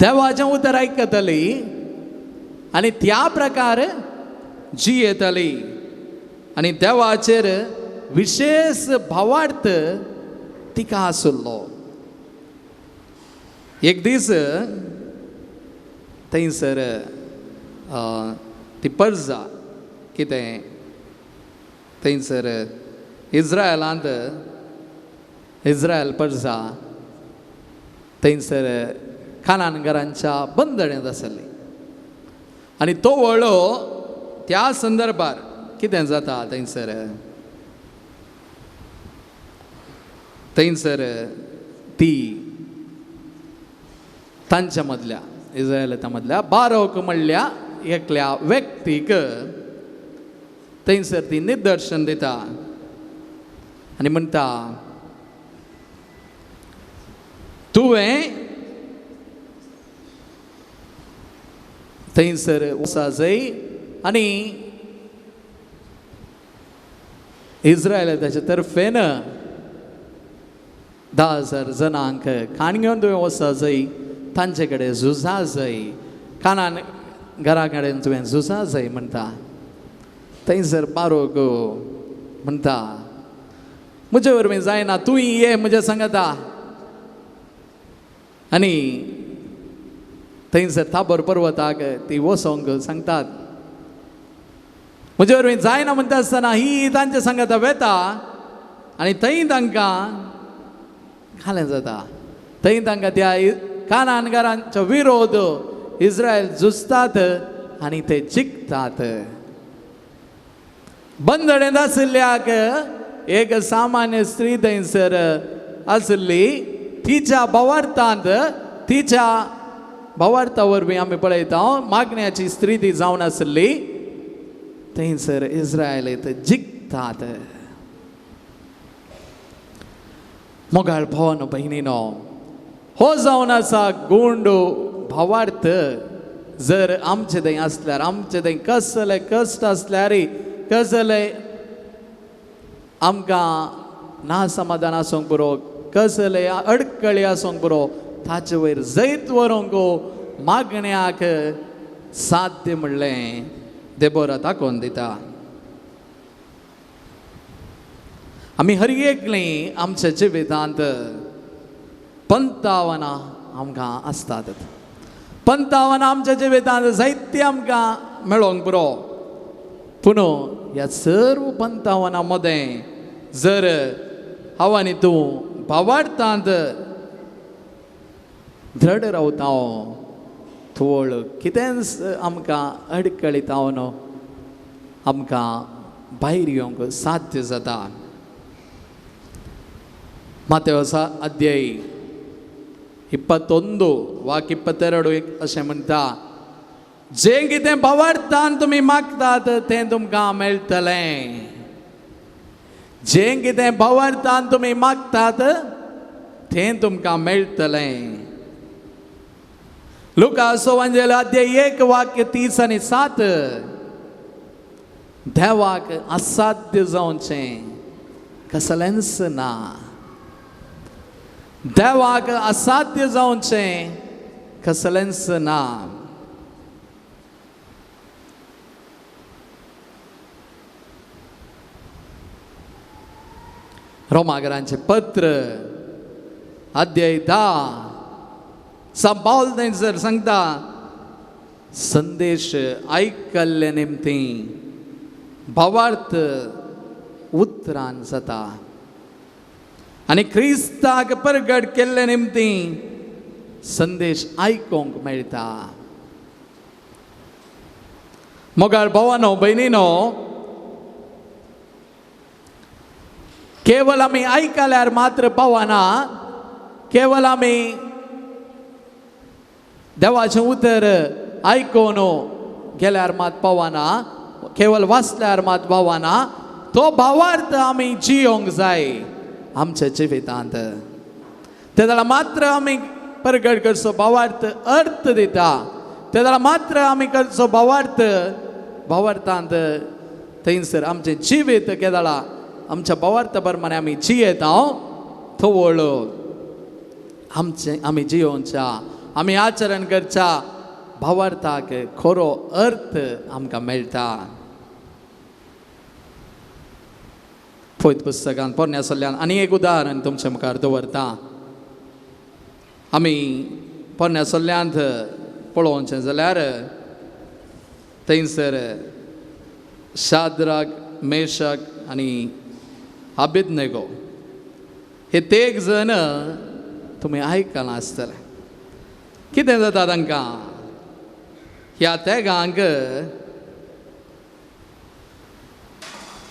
देवाचें उतर आयकतली आनी त्या प्रकार जियेतली आनी देवाचेर विशेष भावार्थ तिका आसलो. एक दीस थंयसर ती परजा कितें थंयसर इज्रायलांत इज्रायल परजा थंयसर कानानगरांच्या बंदड्यांत आसली आनी तो वळो त्या संदर्भार कितें जाता थंयसर थंयसर ती तांच्या मदल्या इज्रायलाच्या मदल्या बारोक म्हणल्या एकल्या व्यक्तीक थंयसर ती निदर्शन दिता आनी म्हणटा, तुवें थंयसर वचा जय आनी इज्रायल ताच्या तर्फेन 10,000 जणांक खाण घेवन तुवें वचा जय, तांचे कडेन झुजा जय, कानान घरा कडेन तुवें झुजा जय म्हणटा. थंयसर बारोक म्हणटा, म्हजे वरवीं जायना, तूं ये म्हज्या सांगता. आनी थंयसर ताबोर पर्वताक ती वचोंक सांगतात. म्हजे वरवीं जायना म्हणटा आसतना ही तांच्या सांगता वेता आनी थंय तांकां घालें जाता. थंय तांकां त्या कानानगरांचो विरोध इज्रायल झुजतात आनी ते जिखतात. बंदडेंत आशिल्ल्याक एक सामान्य स्त्री थंयसर आशिल्ली, तिच्या भावार्थांत तिच्या भावार्था वरवीं आमी पळयता मागण्याची स्त्री ती जावन आसली थंयसर इस्रायलीत जिखतात. मोगाळ भावानो भयणीनो, हो जावन आसा गुंड भावार्थ जर आमचे थंय आसल्यार, आमचे थंय कसले कश्ट आसल्यार, कसले आमकां ना समाधान आसूंक पुरो, कसले अडकळी आसूंक पुरो, ताचे वयर जैत व्हरूंक मागण्याक साध्य म्हणलें देबोरा दाखोवन दिता. आमी हर एकलीं आमच्या जिवितांत पंतावनां आमकां आसतात. पंतावनां आमच्या जिवितांत जायतीं आमकां मेळोंक पुरो, पूण ह्या सर्व पंतावनां मदें जर हांव आनी तूं भावार्थांत दृढ रावता थोळ कितेंच आमकां अडकळीत न्हू आमकां भायर येवंक साध्य जाता. मातेवसा अध्याय 21 वाक्य 22 अशें म्हणटा, जें कितें भावार्थान तुमी मागतात तें तुमकां मेळटलें. जें कितें भावार्थान तुमी मागतात तें तुमकां मेळटलें. लुकास सुवार्त अध्याय 1 वाक्य 30 आनी 7, देवाक असाध्य जावचें कसलेंच ना. देवाक असाध्य जावचें कसलेंच ना. रोमागरांचें पत्र अध्याय 10 सांत पावल थंयसर सांगता, संदेश आयकल्ले निमती भावार्थ उतरान जाता आनी क्रिस्ताक परगट केल्ले निमती संदेश आयकूंक मेळटा. मोगाळ भावानो भयणीनो, केवल आमी आयकल्यार मात्र पावना, केवल आमी देवाचें उतर आयकून गेल्यार मात पावना, केवल वाचल्यार मात पावना, तो भावार्थ आमी जियोंक जाय आमच्या जिवितांत. ते जाल्यार मात्र आमी परगट करचो भावार्थ अर्थ दिता, ते जाल्यार मात्र आमी करचो भावार्थ भावार्थांत थंयसर आमचें जिवीत केदळा आमच्या भावार्थ प्रमाणे आमी जियेता थवळ आमचें आमी जियोवच्या आमी आचरण करच्या भावार्थाक खरो अर्थ आमकां मेळटा. पवित्र पुस्तकान पोरण्या सल्ल्यान आनी एक उदाहरण तुमच्या मुखार दवरता. आमी पोरण्या सल्ल्यांत पळोवचें जाल्यार थंयसर शाद्राक मेशक आनी अबेदनेगो हे तेग जण तुमी आयकलां आसतलें. कितें जाता तांकां ह्या तेगांक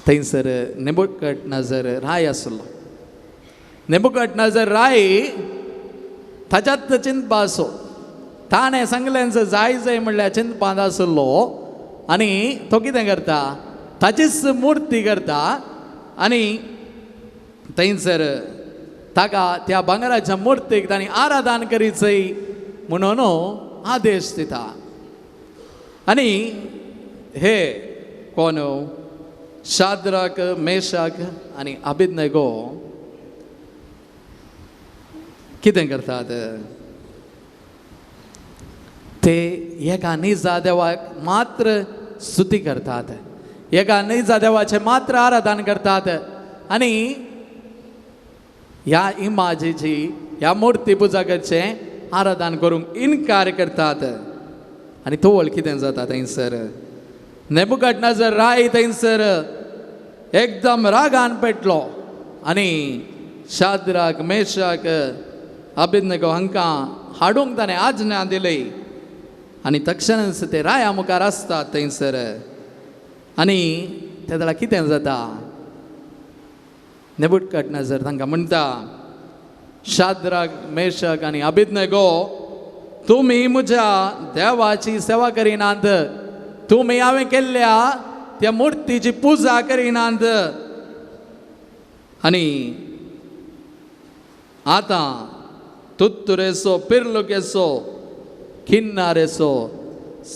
थंयसर नेबुकदनेझर राय आसलो. नेबुकदनेझर राय ताच्यात चिंतपा आसो, ताणें सांगलें जाय जाय म्हणल्यार चिंतपांत आसलो आनी तो कितें करता ताचीच मुर्ती करता आनी थंयसर ताका त्या भांगराच्या मुर्तीक तांणी आराधन करीचय म्हणून आदेश दिता. आनी हे कोण शाद्राक मेशाक आनी अबेदनेगो कितें करतात ते एका निजा देवाक मात्र स्तुती करतात, एका निजा देवाचें मात्र आराधन करतात आनी ह्या इमाजीची ह्या मुर्ती पुजा करचें आराधन करूंक इनकार करतात. आनी तोवळ कितें जाता थंयसर नेबुकदनेझर राय थंयसर एकदम रागान पेटलो आनी शाद्राक मेशाक अबेदनेगो हांकां हाडूंक ताणें आज्ञा दिली आनी तक्षणच ते राया मुखार आसतात थंयसर. आनी ते जाल्यार कितें जाता नेबुकदनेझर तांकां म्हणटा, शाद्राक मेशक आनी अबेदनेगो तुमी म्हज्या देवाची सेवा करिनात, तुमी हांवें केल्ल्या त्या मुर्तीची पुजा करिनात. आनी आतां तुत्तुरेचो, पिर्लुकेचो, किन्नारेचो,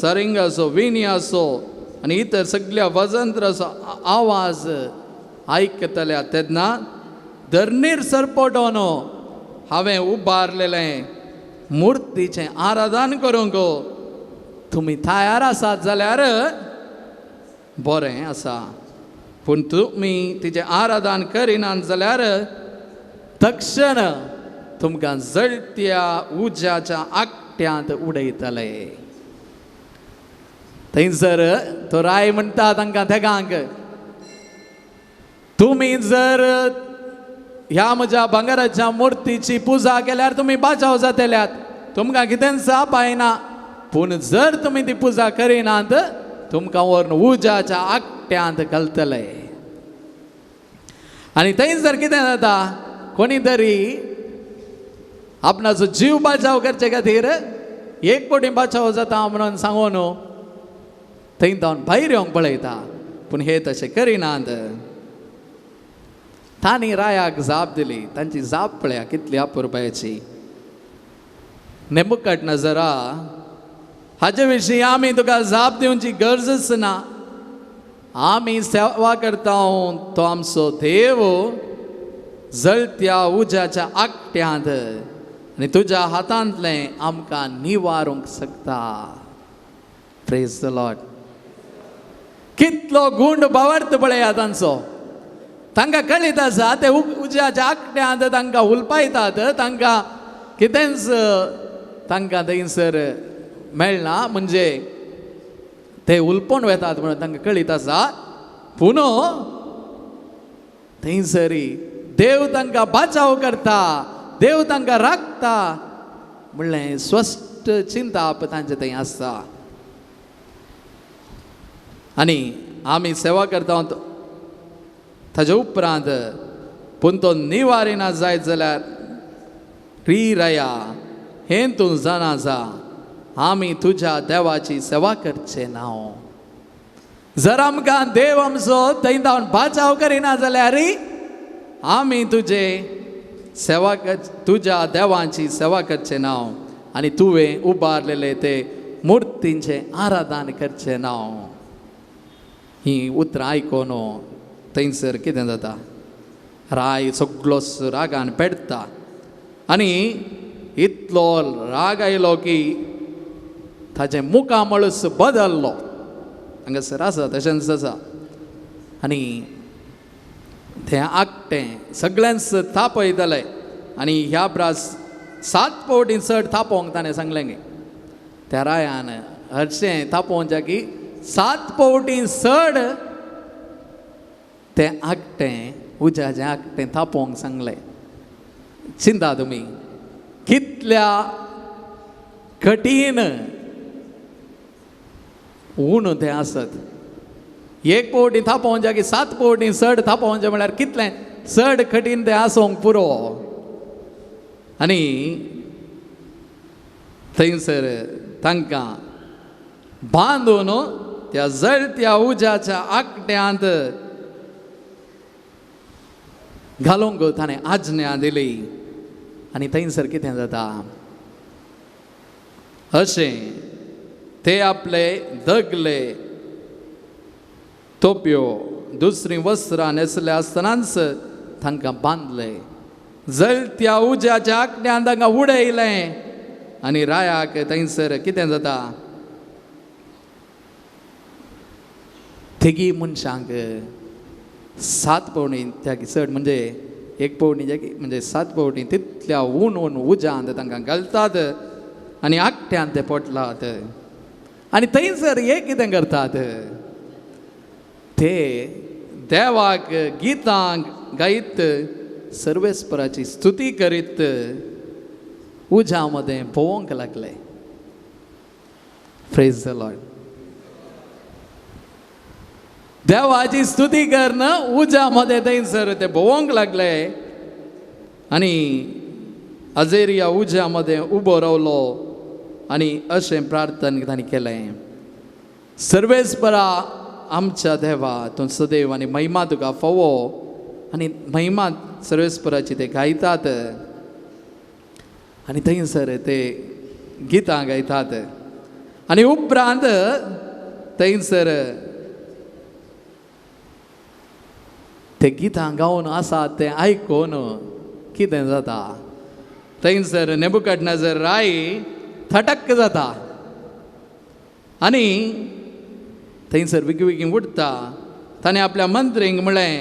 सरिंगाचो, विणयाचो आनी इतर सगल्या वजंत्राचो आवाज आयकतल्या तेन्ना धरणीर सरपटोन हांवें उबारलेलें मुर्तीचें आराधन करूंक तुमी तयार आसात जाल्यार बरें आसा, पूण तुमी तिचें आराधन करिनात जाल्यार तक्षण तुमकां जळत्या उज्याच्या आकट्यांत उडयतले. थंयसर तो राय म्हणटा तांकां तेगांक, तुमी जर ह्या म्हज्या भांगराच्या मुर्तीची पुजा केल्यार तुमी बाजाव जातल्यात, तुमकां कितेंच अपायना, पूण जर तुमी ती पुजा करिनात तुमकां व्हरून उज्याच्या आकट्यांत घालतले. आनी थंय जर कितें जाता, कोणी तरी आपणाचो जीव बाजाव करचे खातीर एक पटी बाचाव जाता म्हणून सांगून थंय जावन भायर येवंक पळयता, पूण हे तशें करिनात. तांणी रायाक जाप दिली. तांची जाप पळया कितली अपुरबायेची. नेबुकदनेझरा, हाजे विशीं आमी तुका जाप दिवची गरजच ना. आमी सेवा करता तो आमचो देव जळत्या उज्याच्या आकट्यांत आनी तुज्या हातांतलें आमकां निवारूंक शकता. Praise the Lord. कितलो गुंड भावार्थ पळया तांचो. तांकां कळीत आसा ते उज्याच्या आकट्यांत तांकां उलपायतात, तांकां कितेंच तांकां थंयसर मेळना, म्हणजे ते उलपोवन वेतात म्हणून तांकां कळीत आसा. पूण थंयसरी देव तांकां बाचाव करता, देव तांकां राखता म्हणलें स्पश्ट चिंताप तांचे थंय आसता. आनी आमी सेवा करता ताजे उपरांत पूण तो निवारिना जायत जाल्यार री रया हें तूं जाणा जा, आमी तुज्या देवाची सेवा करचे ना. जर आमकां देव आमचो थंय जावन बाचाव करिना जाल्यार आमी तुजे सेवा तुज्या देवांची सेवा करचे ना आनी तुवें उबारलेले ते मुर्तींचें आराधन करचें ना. ही उतरां आयकून थंयसर कितें जाता, राय सगळोच रागान पेडटा आनी इतलो राग आयलो की ताचें मुखामळच बदल्लो. हांगासर आसा तशेंच आसा. आनी तें आकटें सगळ्यांच तापयतलें आनी ह्या प्रास 7 फावटी चड तापोवंक ताणें सांगलें गे. त्या रायान हरशें तापोवच्या की 7 फावटी चड तें आकटें उज्याचें आकटें तापोवंक सांगलें. चिंता तुमी कितल्या कठीण ऊन तें आसत. 1 फावटी थापोवच्या की 7 फावटी चड थापोवचें म्हळ्यार कितलें चड कठीण तें आसूंक पुरो. आनी थंयसर तांकां बांदून त्या जळत्या उज्याच्या आकट्यांत घालूंक ताणें आज्ञा दिली. आनी थंयसर कितें जाता, अशें ते आपले दगले तोपयो दुसरीं वस्त्रां न्हेसले आसतनाच तांकां बांदले, जळत्या उज्याच्या आकड्यान तांकां उडयलें. आनी रायाक थंयसर कितें जाता, तेगी मनशांक 7 पावणी त्या चड म्हणजे 1 पावणी म्हणजे 7 पावणी तितल्या ऊन ऊन उज्यांत तांकां घालतात आनी आकट्यान ते पोटलात. आनी थंयसर एक कितें करतात, ते देवाक गितां गायत सर्वेस्पराची स्तुती करीत उज्या मदें भोंवंक लागले. Praise the Lord. देवाची स्तुती करून उज्या मदें थंयसर ते भोंवंक लागले. आनी अजेरिया उज्या मदें उबो रावलो आनी अशें प्रार्थन तांणी केलें. सर्वेस्परा आमच्या देवा, तूं सदैव आनी महिमा तुका फावो. आनी महिमा सर्वेस्पराची ते गायतात आनी थंयसर ते गितां गायतात. आनी उपरांत थंयसर ते गितां गावन आसात तें आयकून कितें जाता, थंयसर नेबुकदनेझर राय थटक जाता आनी थंयसर बेगी उठता. ताणें आपल्या मंत्रींक म्हणलें,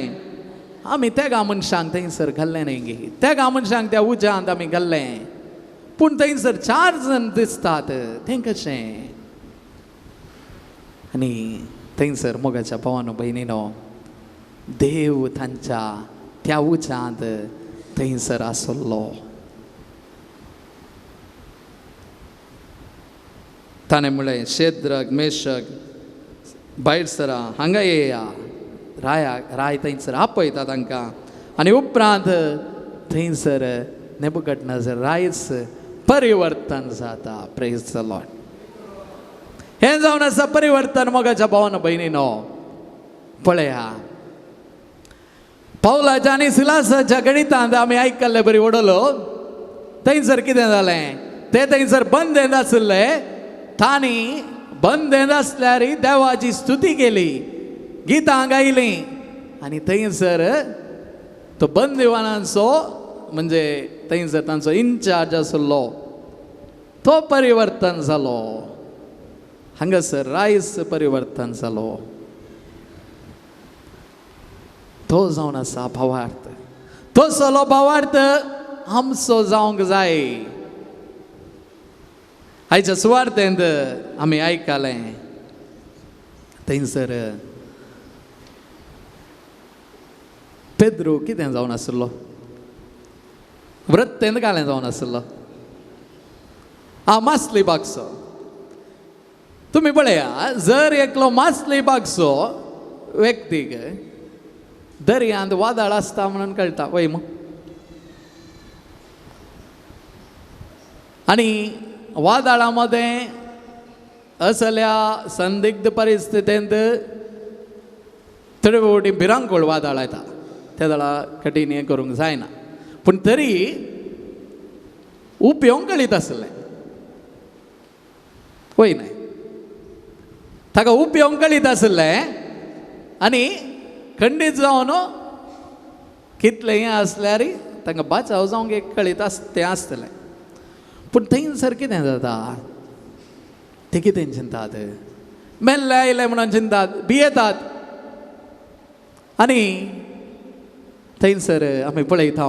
आमी तेगा मनशांक थंयसर घाल्लें न्ही गे, तेगा मनशांक त्या उज्यांत आमी घाल्लें, पूण थंयसर 4 जाण दिसतात, तें कशें? आनी थंयसर मोगाच्या भावानो भयणीनो, देव तांच्या त्या उज्यांत थंयसर आसलो. ताणें म्हणलें, शेद्रक मेशक भायर सरा, हांगा येया. राया राय थंयसर आपयता तांकां. आनी उपरांत थंयसर नेबुकदनेझर रायच परिवर्तन जाता. Praise the Lord. हें जावन आसा परिवर्तन मोगाच्या भावान भयणीनो. पळया, पावलाच्या आनी सिलासाच्या गणितांत आमी आयकल्ले बरी वडलो. थंयसर कितें जालें, ते थंयसर बंदेंत आशिल्ले. तांणी बंदेंत आसल्यार देवाची स्तुती केली, गितां गायलीं. आनी थंयसर तो बंदिवानांचो म्हणजे थंयसर तांचो इन्चार्ज आसलो तो परिवर्तन जालो. हांगासर रायस परिवर्तन जालो. तो जावन आसा भावार्थ. तो सलो भावार्थ आमचो जावंक जाय. आयच्या सुवार्थेंत आमी आयकलें, थंयसर पेद्रू कितें जावन आसलो, वृत्तेंत घालें जावन आसलो. आ मासली बागसो तुमी पळया, जर एकलो मासली बागसो व्यक्तीक दर्यांत वादळ आसता म्हणून कळटा वय मग, आनी वादळा मदें असल्या संदिग्ध परिस्थितींत थोडे फावटी भिरांकूळ वादळ येता, त्या वेळा कठीण हें करूंक जायना, पूण तरी उपयोग कळीत आसलें वय न्हय, ताका उपयोग कळीत आसलें. आनी खंडीत जावन कितलें आसल्यार तांकां बाचाव जावंक एक कळीत आस तें आसतलें. पूण थंयसर कितें जाता, ते कितें चिंतात, मेल्ले आयले म्हणून चिंतात, भियेतात. आनी थंयसर आमी पळयता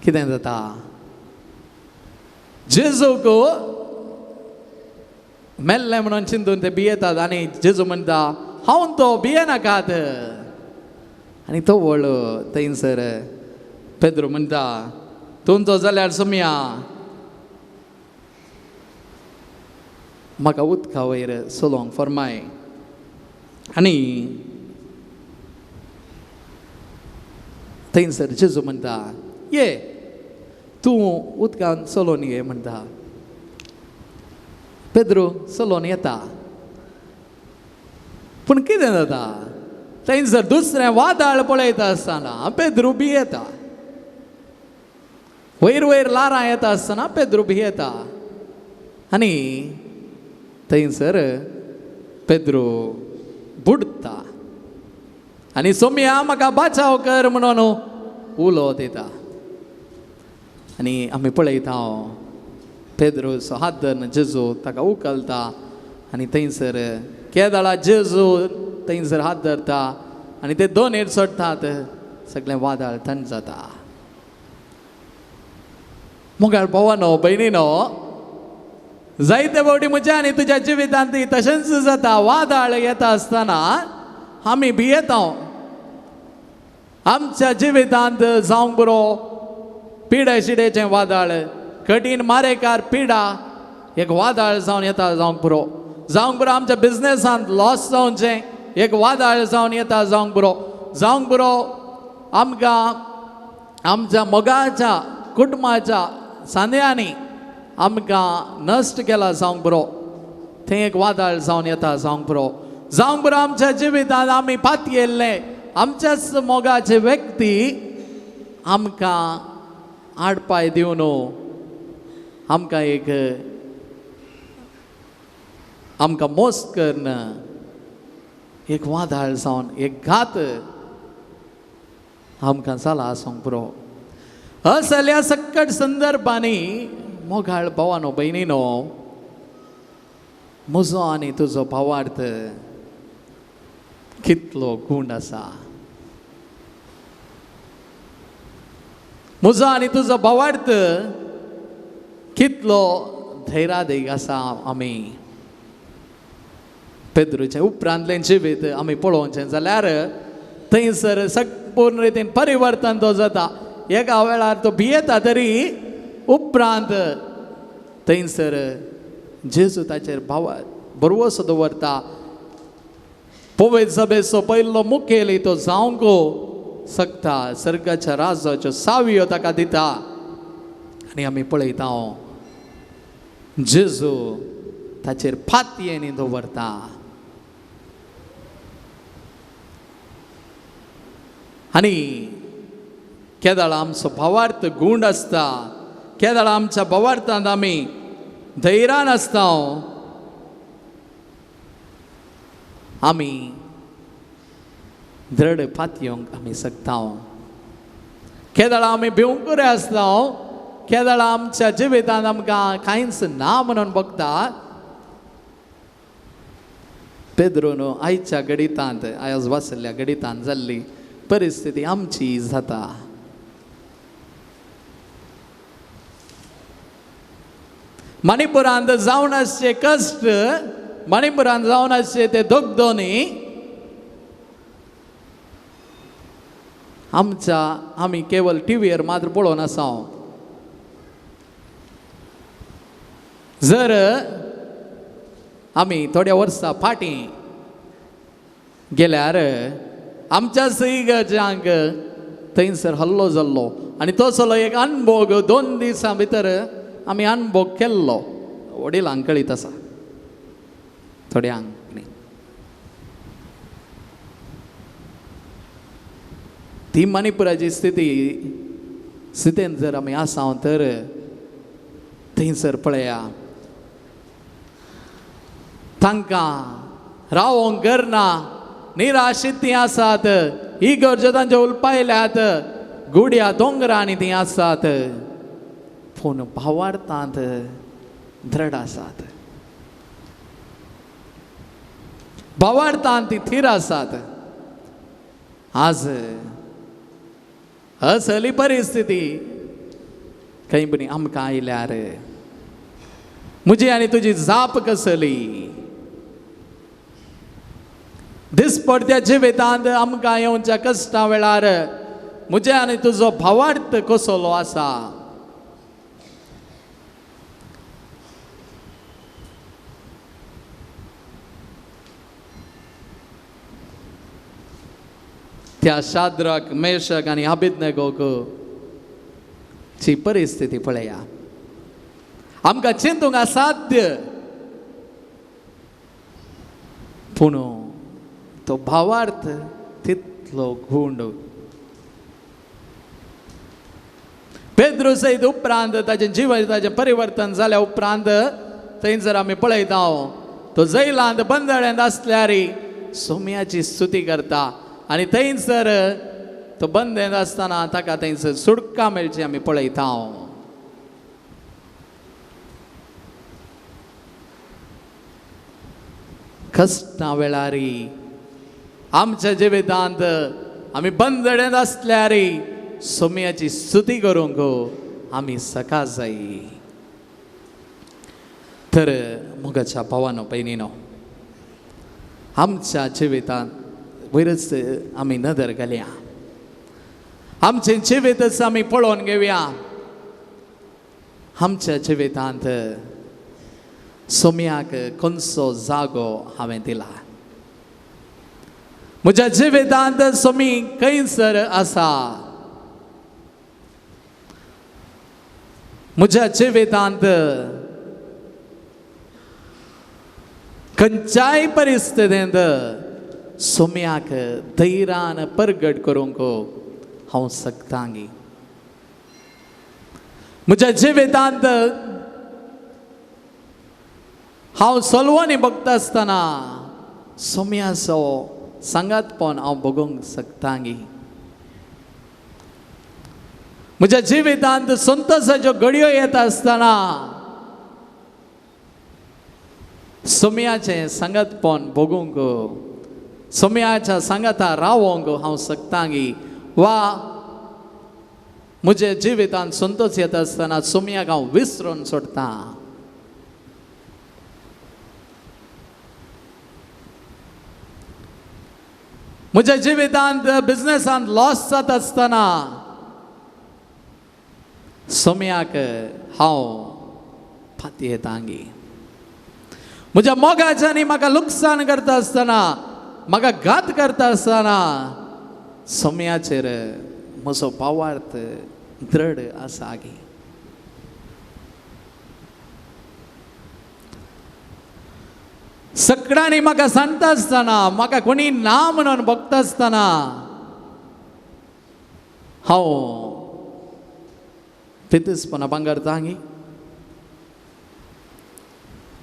कितें जाता, जेजूक मेल्ले म्हणून चिंतून ते भियेतात. आनी जेजू म्हणटा, हांव तो भियेनाकात. आनी तो व्हड थंयसर पेद्रू म्हणटा, तुमचो जाल्यार सोमया म्हाका उदका वयर चलोवंक फर्माय. आनी थंयसर जेजू म्हणटा, ये तूं उदकान चलोवन ये म्हणटा. पेद्रू चलोवन येता, पूण कितें जाता, थंयसर दुसरें वादळ पळयता आसतना पेद्रू भियेता. वयर वयर लारां येता आसतना पेद्रू भियेता. आनी थंयसर पेद्रू बुडटा आनी सोमया म्हाका बाचाव कर म्हणून उलो दिता. आनी आमी पळयता पेद्रूचो हात धरून जेजू ताका उखलता आनी थंयसर केदळा जेजू थंयसर हात धरता आनी ते दोन हेर सोडटात, सगळें वादळ थंड जाता. मोगाळ भावानो भयणीनो, जायते फावटी म्हज्या आनी तुज्या जिवितांत तशेंच जाता. वादळ येता आसतना आमी भियेता. आमच्या जिवितांत जावंक बरो पिडे शिडेचें वादळ, कठीण मारेकार पिडा एक वादळ जावन येता जावंक पुरो. जावंक पुरो आमच्या बिजनेसांत लॉस जावचें एक वादळ जावन येता जावंक पुरो. जावंक पुरो आमकां आमच्या मोगाच्या कुटुंबाच्या सांद्यांनी आमकां नश्ट केला जावंक बरो, थंय एक वादळ जावन येता जावंक बरो, जावंक बरो आमच्या जिवितांत आमी पातयेल्ले आमच्याच मोगाचे व्यक्ती आमकां आडपाय दिवन आमकां एक आमकां मोस करून एक वादळ जावन एक घात आमकां जाला आसूंक पुरो. असल्या सकट संदर्भांनी मोगाळ भावानो भयणीनो, म्हजो आनी तुजो भावार्थ कितलो गूण आसा, म्हजो आनी तुजो भावार्थ कितलो धैर्यादेग आसा. आमी पेद्रूचें उपरांतलें जिवीत आमी पळोवचें जाल्यार थंयसर पूर्ण रितीन परिवर्तन तो जाता. एका वेळार तो भियेता तरी उपरांत थंयसर जेजू ताचेर भावा भरवसो दवरता. पवित्र सभेचो पयलो मुखेली तो जावंक शकता, सर्गाच्या राजाच्यो सावयो ताका दिता. आनी आमी पळयता जेजू ताचेर फातयेनी दवरता. आनी केदळ आमचो भावार्थ गूंड आसता, केदळ आमच्या भावार्थांत आमी धैर्यान आसता, आमी दृढ पातयेवंक आमी शकता. केदळ आमी भिवंकुरे आसता, केदळ आमच्या जिवितांत आमकां कांयच ना म्हणून बघता. पेद्रून आयच्या गणितांत आयज वाचल्ल्या गणितांत जाल्ली परिस्थिती आमची जाता. मणिपुरांत जावन आसचे कश्ट, मणिपुरांत जावन आसचे ते दोगदोनी आमच्या आमी केवल टिवीर मात्र पळोवन आसा. जर आमी थोड्या वर्सां फाटीं गेल्यार आमच्या इगर्जांक थंयसर हल्लो जाल्लो आनी तसलो एक अनभोग 2 दिसां भितर आमी अनभोग केल्लो. वडिलांक कळीत आसा, थोड्यांक न्ही. ती मणिपुराची स्थिती स्थितीन जर आमी आसा तर थंयसर पळया तांकां रावोंक करना, निराशीत तीं आसात, इगर्जो तांचे उलपायल्यात, गुड्या दोंगरांनी तीं आसात, पूण भावार्थांत दृढ आसात, भावार्थांत ती थीर आसात. आज असली परिस्थिती खंय बरी आमकां आयल्यार म्हजी आनी तुजी जाप कसली? दिसपडत्या जिवितांत आमकां येवच्या कश्टां वेळार म्हजे आनी तुजो भावार्थ कसलो आसा? त्या शाद्रक, मेशक आनी अबेदनगोक ची परिस्थिती पळया. आमकां चिंतूंक असाध्य, पूण तो भावार्थ तितलो गुंड. पेद्रू सयत उपरांत ताचें जिवन ताचें परिवर्तन जाल्या उपरांत थंय जर आमी पळयता तो जैलांत बंदळ्यांत आसल्यार सोम्याची स्तुती करता आनी थंयसर तो बंदेंत आसतना ताका थंयसर सुटका मेळची आमी पळयता. कश्टां वेळार आमच्या जिवितांत आमी बंदड्यांत आसल्यार सोम्याची स्तुती करूंक आमी सका जाय. तर मोगाच्या भावानो भयणीनो, आमच्या जिवितांत वयरच आमी नदर घालया, आमचें जिवीतच आमी पळोवन घेवया. आमच्या जिवितांत सोम्याक खंयचो जागो हांवें दिला? म्हज्या जिवितांत सोमी खंयसर आसा? म्हज्या जिवितांत खंयच्याय परिस्थितींत सोम्याक धैर्यान परगट करूंक हांव शकतांगी. म्हज्या जिवितांत हांव सलवानी बघता आसतना सोम्याचो सांगातपण हांव बघूंक शकतांगी. म्हज्या जिवितांत संतोषाच्यो घडयो येता आसतना सोम्याचें सांगातपण भोगूंक, सोम्याच्या सांगाता रावोंक हांव शकतांगी. वा म्हज्या जिवितांत संतोष येता आसतना सोम्याक हांव विसरून सोडटा. म्हज्या जिवितांत बिजनेसांत लॉस जाता आसतना सोम्याक हांव पातयेतांगी. म्हज्या मोगाच्यानी म्हाका लुकसाण करता आसतना, म्हाका घात करता आसतना सोम्याचेर म्हजो भावार्थ दृढ आसा गी. सगळ्यांनी म्हाका सांगता आसतना, म्हाका कोणी ना म्हणून बघता आसतना हांव पितूसपणा भांगरतांगी,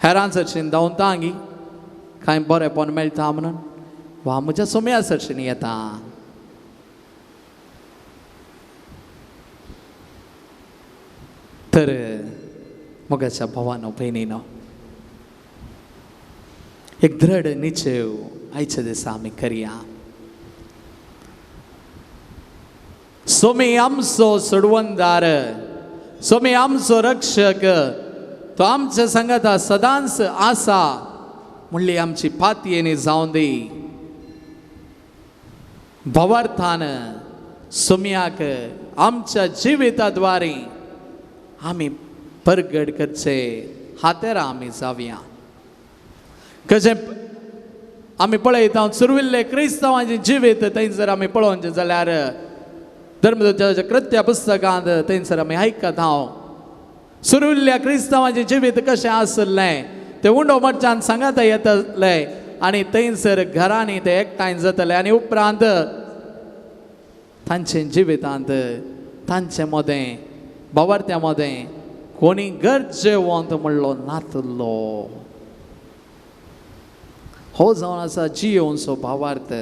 हेरां सरशीन धांवतांगी, कांय बरेंपण मेळटा म्हणून, वा म्हज्या सोम्या सरशीन येता. तर मोगाच्या भावानो भयणीनो, एक दृढ निश्चय आयच्या दिसा आमी करया. सोमी आमचो सोडवणदार, सोमी आमचो रक्षक, तो आमच्या सांगाता सदांच आसा म्हणली आमची पातयेनी जावन दी. भावार्थान सोम्याक आमच्या जिविताद्वारे आमी परगट करचे हातेरा आमी जावया. कशें आमी पळयता सुरविल्ले क्रिस्तांवाचें जिवीत थंयसर आमी पळोवचें जाल्यार धर्मदूताच्या कृत्या पुस्तकांत थंयसर आमी आयकत हांव सुरविल्ल्या क्रिस्तांवाचें जिवीत कशें आसलें तें उंडो मरच्यान सांगाता येतले आनी थंयसर घरांनी ते एकठांय जातले आनी उपरांत तांचे जिवितांत तांचे मदें भावार्थ्या मदें कोणी गरजेवंत म्हणलो नातलो. हो जावन आसा जियोवचो भावार्थ.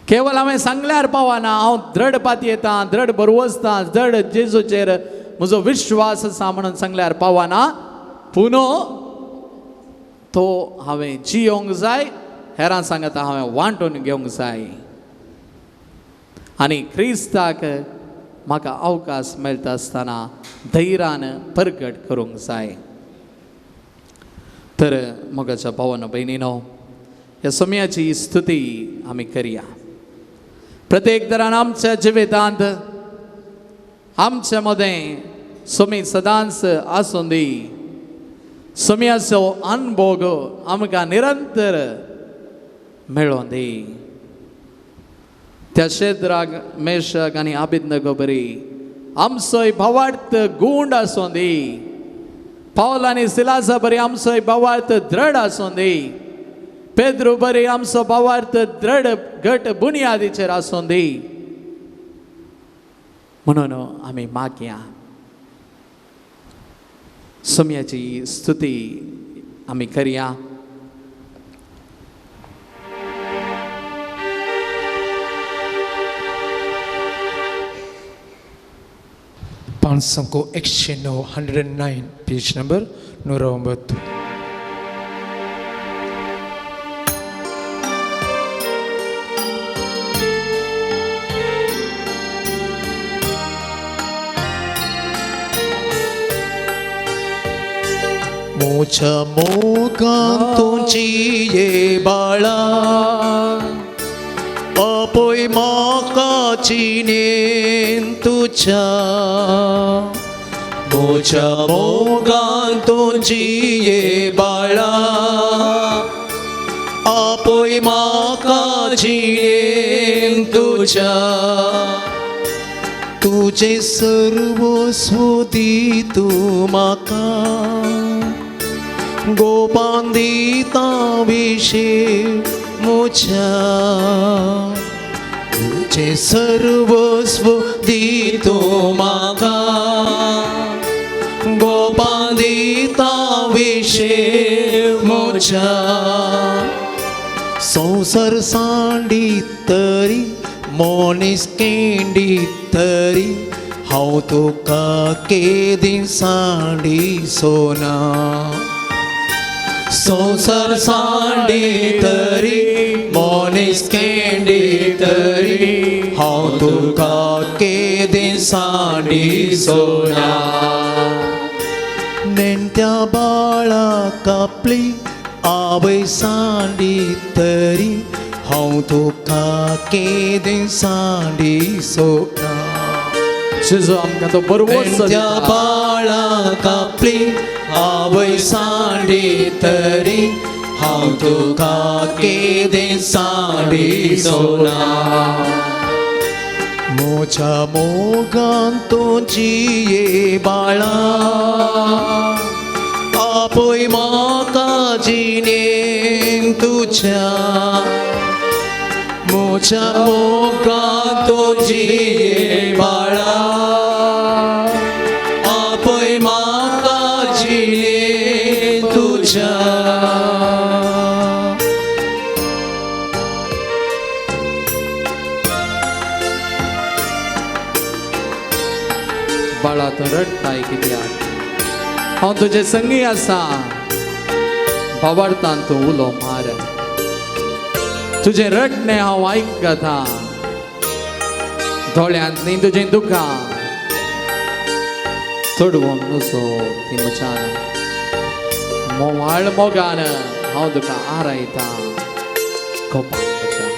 केवल हांवें सांगल्यार पावना, हांव दृढ पातयेतां, दृढ बरवसतां, दृढ जेजूचेर म्हजो विश्वास आसा म्हणून सांगल्यार पावना, पूण तो हांवें जियोंक जाय, हेरां सांगता हांवें वांटून घेवंक जाय. आनी क्रिस्ताक म्हाका अवकाश मेळटा आसतना धैर्यान परगट करूंक जाय. तर मोगाच्या भावानो भयणीनो, ह्या सोम्याची स्तुती आमी करया. प्रत्येक तरान आमच्या जिवितांत आमच्या मदें सोमी सदांच आसूं दी. सोम्याचो अनभोग आमकां निरंतर मेळों दी. त्या शेद्राक मेशक आनी आबिदनगो बरी आमचोय भावार्थ गूंड आसूं दी. पावल आनी सिलासा बरी आमचोय भावार्थ दृढ आसूं दी. पेद्रू बरी आमचो भावार्थ दृढ घट बुनियादीचेर आसूं दी. म्हणून आमी मागया, सोम्याची स्तुती आमी करया. पांच 109 109 पेज नंबर 109. मोच्या मोगान तुजी ये बाळा, आपय म्हाका जिणेन तुज्या. मोच्या मोगान तुजी ये बाळा, आपय म्हाका जिणेन तुज्या. तुझे सर्वस्व दी तूं म्हाका गोपान दिता विशे म्हज्या तुझे सर्वस्व दी तूं म्हाका गोपान दिता विशे म्हज्या संवसार सांडी तरी मनीस केंडी तरी हांव तुका केदी सांडी सोना संवसार सांडी तरी मनीस केंडी तरी हांव तुका केदी सांडी सोना नेणट्या बाळा कापली आवय सांडी तरी हांव तुका केदी सांडी सोना जेजू आमकां तो बरवस नेणट्या बाळा कापली आवय सांडी तरी हांव तुका केदी सांडी सोना म्हज्या मोगान तुजी बाळा आपय म्हाका जिणेन तुज्या म्हज्या मोगान तुजी बाळा आपय म्हाका जिणेन तुज्या. बाळा तूं रडटाय कित्याक हांव तुजे संगी आसा भावार्थान तूं उलो मार तुजें रडणें हांव आयकता दोळ्यांत न्ही तुजें दुकां चडवंक नुसो ती म्हज्यान मोवाळ मोगान हांव तुका आरायता गोपान म्हज्या.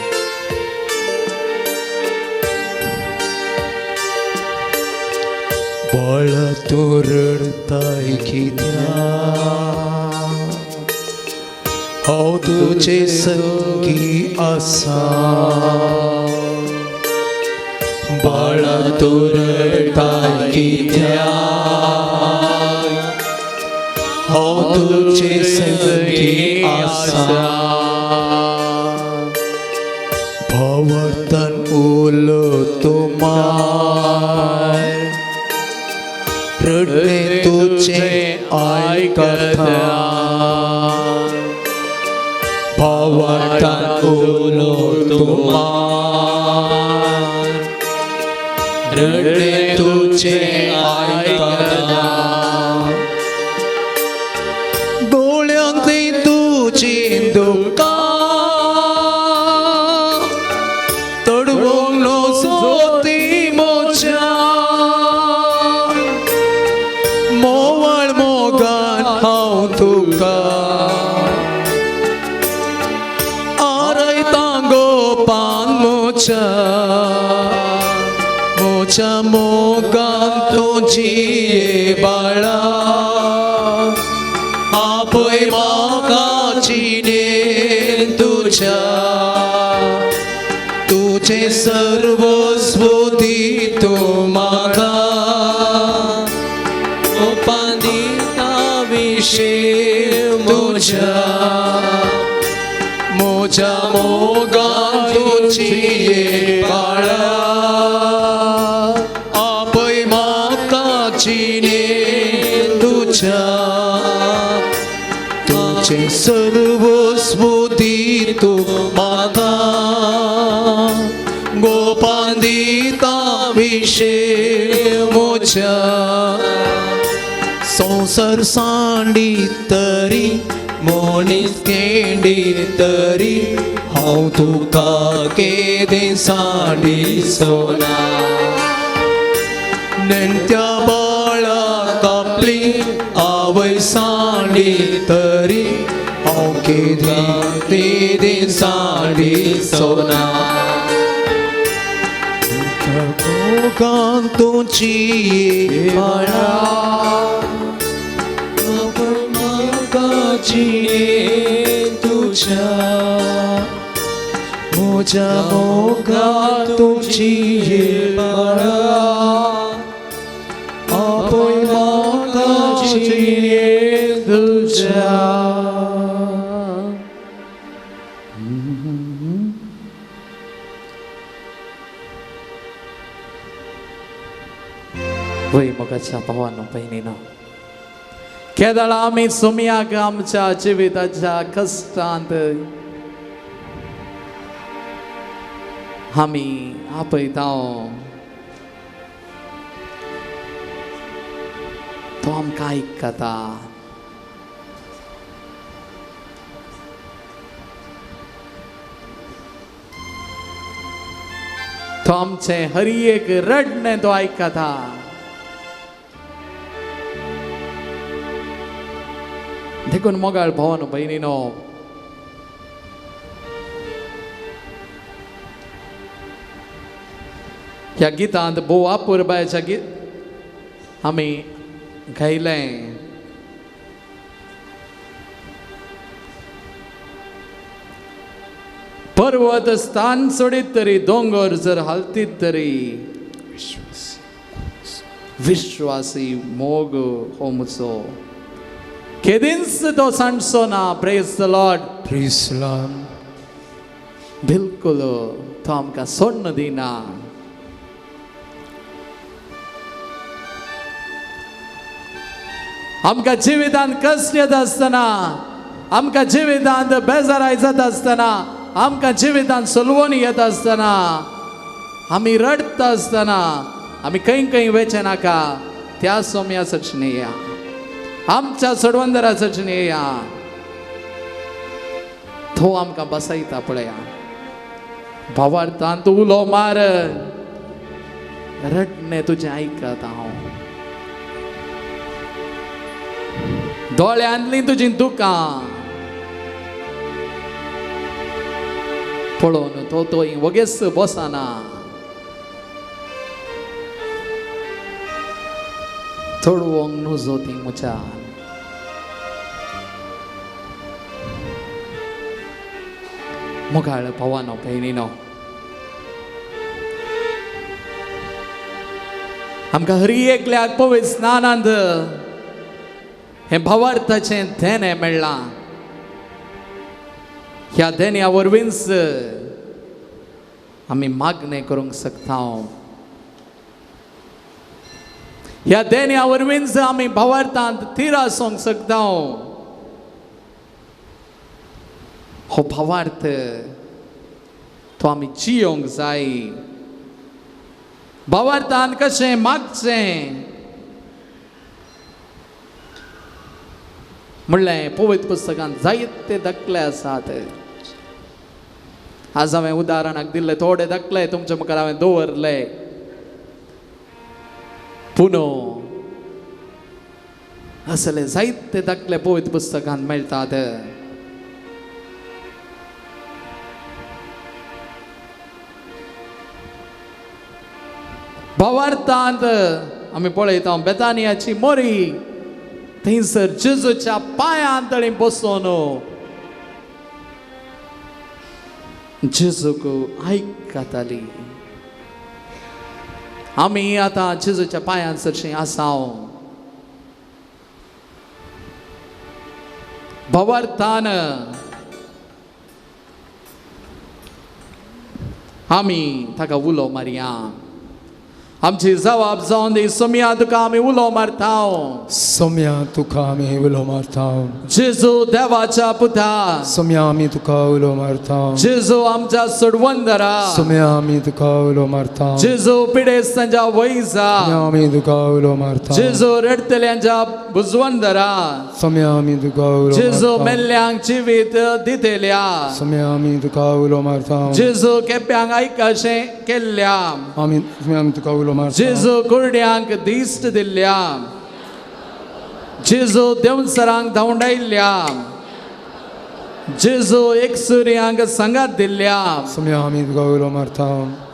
बाळा तूं रडताय कित्याक हांव तुजे संगी आसा बाळा तूं रडताय कित्याक हांव तुजे संगी आसा भावार्थान उलो तूं मार रडणे तुझे आयकता भावार्थान उलो तूं मार रडणे तुझे आयकता दोळ्यांतली तुजी दुकां तडवंक नजो ती म्हज्या मोवाळ मोगान हांव तुका आरयता गोपान म्हज्या म्हज्या मोगान तुजी बाळा आपय म्हाका जिणेन तुज्या तुझे सर्वस्व दी तूं म्हाका गोपान दिता विशे म्हज्या म्हज्या मोगान तुजी बाळा आपय म्हाका जिणेन तुज्या तुझे सर्वस्व दी तूं म्हाका गोपान दिता विशे म्हज्या संवसार सांडी तरी मनीस केंडी तरी हांव तुका केदें सांडी सोना नेणट्या बाळा कापली आवय सांडी तरी हांव केदें केदें सांडी सोना मोगान तुजी बाळा म्हाका जिणेन तुज्या म्हज्या मोगान तुजी बाळा तुज्या. वय मोगाच्या भावानो भयणीनो, केदळा आमी सुमयाक आमच्या जिविताच्या कश्टांत आमी आपयता, तो आमकां आयकता. तो आमचें हर एक रडणें तो आयकता. देखून मोगाळ भावानो भयणीनो, ह्या गितांत भोव अपुरबायेच्या गीत आमी गायलें. पर्वत स्थान सोडीत तरी, दोंगर जर हालतीत तरी, विश्वासी मोग हो म्हजो केदींच तो सांडचो ना. Praise the Lord. Praise the Lord. बिलकुल तो आमकां सोडून दिना. आमकां जिवितांत कश्ट येता आसतना, आमकां जिवितांत बेजाराय जाता आसतना, आमकां जिवितांत सलवणी येता आसतना, आमी रडटा आसतना, आमी खंय खंय वचें नाका, त्या सोम्या सचने या, आमच्या सोडवंदरा सचने या, तो आमकां बसयता. पळया भावार्थान तूं उलो मार, रडणें तुजें आयकता हांव, दोळ्यांतलीं तुजीं दुकां पळोवन तो थंय वगेच बसना. चडवंक नुजो ती म्हज्यान. मोगाळ भावानो भयणीनो, आमकां हर एकल्याक पवित्र स्नानांत हें भावार्थाचें देणें मेळ्ळां. ह्या देण्या वरवींच आमी मागणें करूंक शकता. ह्या देण्या वरवींच आमी भावार्थांत थीर आसूंक शकता. हो भावार्थ तो आमी जियोंक जाय. भावार्थान कशें मागचें म्हणलें पवित्र पुस्तकांत जायते दाखले आसात. आज हांवें उदाहरणाक दिल्ले थोडे दाखले तुमच्या मुखार हांवें दवरले. पूण असले जायते दाखले पवित्र पुस्तकांत मेळटात. भावार्थांत आमी पळयता बेतानियाची मोरी थंयसर जेजूच्या पांयां तळी बसून जेजूक आयकताली. आमी आतां जेजूच्या पांयां सरशीं आसा. भावार्थान आमी ताका उलो मारया. आमची जबाब जावन दी सोम्या तुका आमी उलो मारता. सोम्या तुका आमी उलो मारता. जेजू देवाच्या पुता, सोम्या आमी तुका उलो मारता. जेजू आमच्या सोडवंदरा, सोम्या आमी तुका उलो मारता. जेजू पिडेस्तांच्या वैजा, आमी तुका उलो मारता. जेजू रडटल्यांच्या बुजवंदरा, सोम्या आमी तुका उलो मारता. जेजू मेल्ल्यांक जिवीत दितेल्या, सोम्या आमी तुका उलो मारता. जेजू केप्यांक आयकशें केल्ल्या, आमी आमी तुका उलो मारता. जेजू कुरड्यांक दिश्ट दिल्ल्या, जेजू देवसरांक धांवडायल्ल्या, जेजू एकसुर्यांक सांगात दिल्ल्या, सोम्या आमी तुका उलो मारता.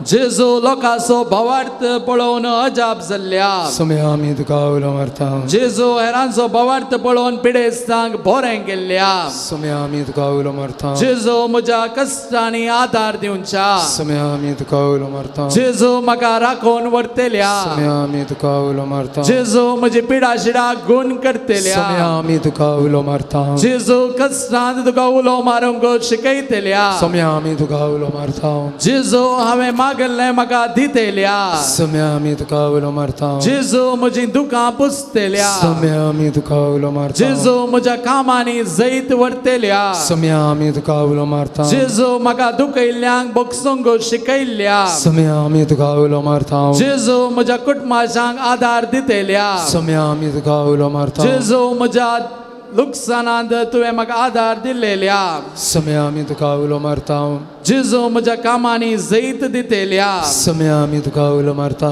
जेजू लोकांचो भावार्थ पळोवन अजाप जाल्ल्या. सोम्या आमी तुका उलो मारता. जेजू हेरांचो भावार्थ पळोवन पिडेस्तांक बरें केल्ल्या. सोम्या आमी तुका उलो मारता. जेजू म्हज्या कश्टांनी आदार दिवच्या. सोम्या आमी तुका उलो मारता. जेजू म्हाका राखून व्हरतल्या. सोम्या आमी तुका उलो मारता. जेजू म्हजी पिडा शिडा गुण करतल्या. सोम्या आमी तुका उलो मारता. जेजू कश्टांत तुका उलो मारूंक शिकयतल्या. सोम्या आमी तुका उलो मारता. जेजू हांवें मागल्लें म्हाका दितल्या. सोम्या आमी तुका उलो मारता. जेजू म्हजी दुकां पुसतल्या. सोम्या आमी तुका उलो मारता. जेजू म्हज्या कामांनी जैत व्हरतल्या. सोम्या आमी तुका उलो मारता. जेजू म्हाका दुखयल्ल्यांक बोगसूंक शिकयल्ल्या. सोम्या आमी तुका उलो मारता. जेजू म्हज्या कुटुंबाच्यांक आदार दितल्या. सोम्या आमी तुका उलो मारता. जेजू म्हज्या लुकसाणांत तुवें म्हाका आदार दिलेल्या. सोम्या आमी तुका उलो मारता. जेजू म्हज्या कामांनी जैत दितल्या. सोम्या आमी तुका उलो मारता.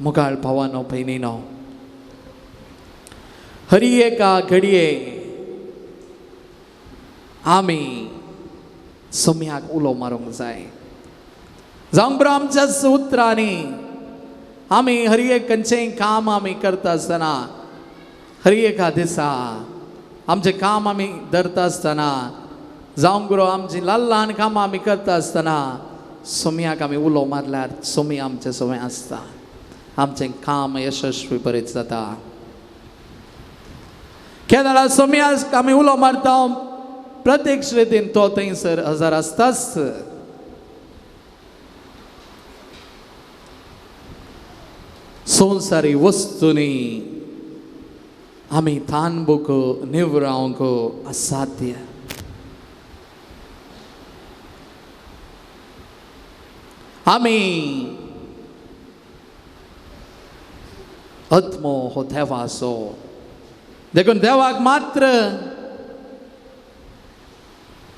मुखार भावानो भयणीनो, हरी एका घडये आमी सोम्याक उलो मारूंक जाय. जावंक बरो आमच्याच उतरांनी आमी हर एक खंयचेंय काम आमी करता आसतना, हर एका दिसा आमचें काम आमी धरता आसतना, जावंक बरो आमची ल्हान ल्हान कामां आमी करता आसतना सोम्याक आमी उलो मारल्यार सोमी आमचें सोमें आसता, आमचें काम यशस्वी बरें जाता. केन्ना सोम्याक आमी उलो मारता प्रत्यक्ष रितीन तो थंयसर हजर आसताच. संवसारी वस्तूंनी आमी तानबुक निवरावंक असाध्य. आमी आत्मो हो देवाचो, देखून देवाक मात्र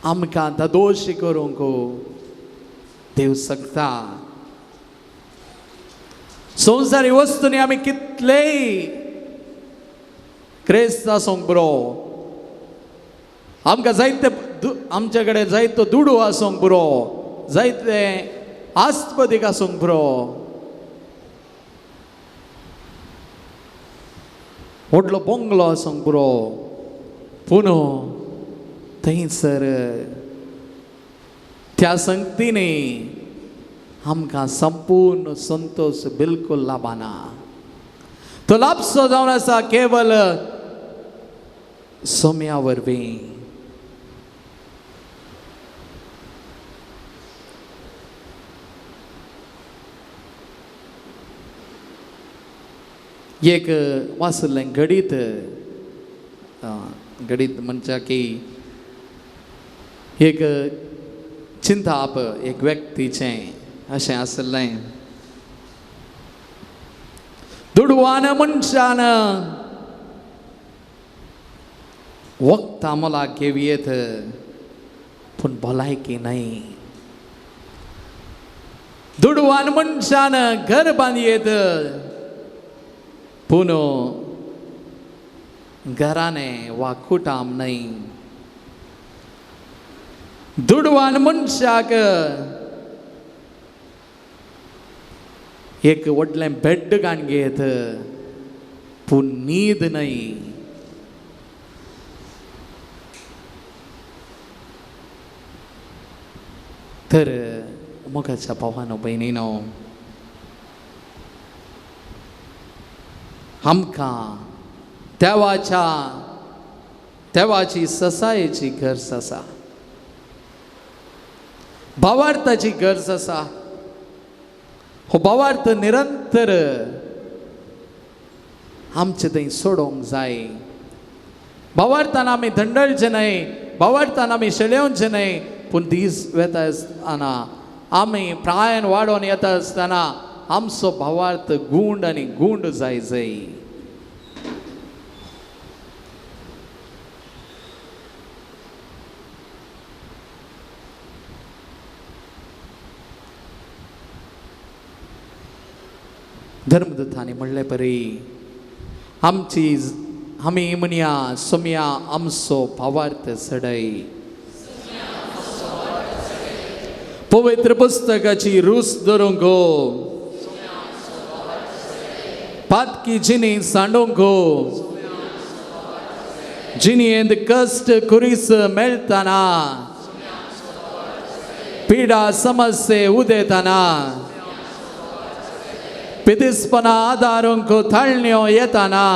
आमकां दादोशी करूंक देव शकता. संवसारी वस्तूंनी आमी कितलेय क्रेस्त आसूंक बरो, आमकां जायते आमचे कडेन जायतो दुडू आसूंक बरो, जायते आस्पदीक आसूंक बरो, व्हडलो बंगलो आसूंक बरो, पूण थंयसर त्या संगतीनी आमकां संपूर्ण संतोश बिलकुल लाभना. तो लाभसो जावन आसा केवल सोम्या वरवीं. एक वाचलें घडीत, घडीत म्हणच्या की एक चिंताप एक व्यक्तीचें अशें आसलें. दुडवान मनशान वखदां मोलाक घेवयेत पूण भलायकी न्हय. दुडवान मनशान घर बांदयेत पूण घराणें वा कुटाम न्हय. दुडवान मनशाक एक व्हडलें बेड काण घेत पूण न्हीद न्हय. तर मोगाच्या भावानो भयणीनो, आमकां देवाच्या देवाची ससायेची गरज आसा, भावार्थाची गरज आसा. हो भावार्थ निरंतर आमचे थंय सोडोवंक जाय. भावार्थान आमी धंडळचें न्हय, भावार्थान आमी शेळेवचें न्हय, पूण दीस वेता आसतना आमी प्रायन वाडोवन येता आसतना आमचो भावार्थ गूंड आनी गूंड जाय जाय. धर्मदूतांनी म्हणले परी आमची आमी म्हणया सोम्या आमचो भावार्थ चडय. पवित्र पुस्तकाची रूस धरूंक, पातकी जिणी सांडूंक, जिणेंत कश्ट कुरीस मेळटना, पिडा समस्ये उदेतना, पिदिसपणा आदारूंक थाळण्यो येताना,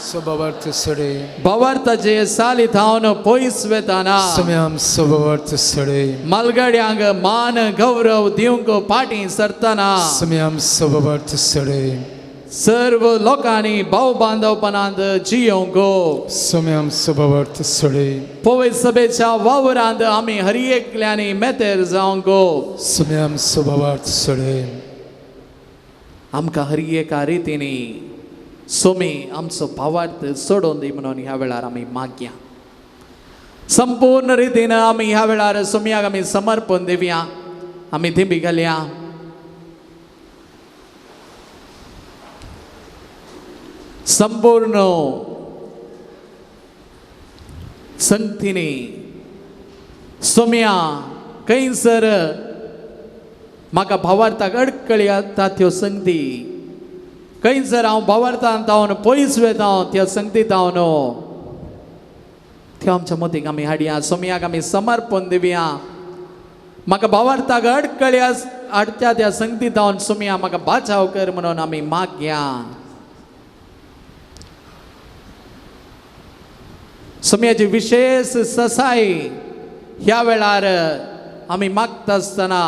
स्वभावार्थ सडे भवार्थाचे साली थावन पयस वेताना, सम्याम स्वभावार्थ सडे मालगड्यांक मान गौरव दिवंक पाटी सरतना, सम्याम स्वभावार्थ सडे सर्व लोकांनी भाव बांधवपणांत जियोंक, सम्याम स्वभावार्थ सडे पवित्र सभेच्या वावरांत आमी हर एकल्यांनी मेतेर जावंक, सम्याम स्वभावार्थ सडे आमकां हर एका रितीनी सोमी आमचो भावार्थ सोडून दी म्हणून ह्या वेळार आमी मागया. संपूर्ण रितीन आमी ह्या वेळार सोमयाक आमी समर्पण दिवया. आमी दिंबी घालया. संपूर्ण संगतीनी सोमया खंयसर म्हाका भावार्थाक अडकळी येता त्यो संगती, खंयसर हांव भावार्थान तावन पयस वेता त्या संगती तावन त्यो आमच्या मतीक आमी हाडया. सोमयाक आमी समर्पण दिवया. म्हाका भावार्थाक अडकळी हाडटा त्या संगती तावन सोमया म्हाका बाचाव कर म्हणून आमी मागया. सोमयाची विशेष ससाय ह्या वेळार आमी मागता आसतना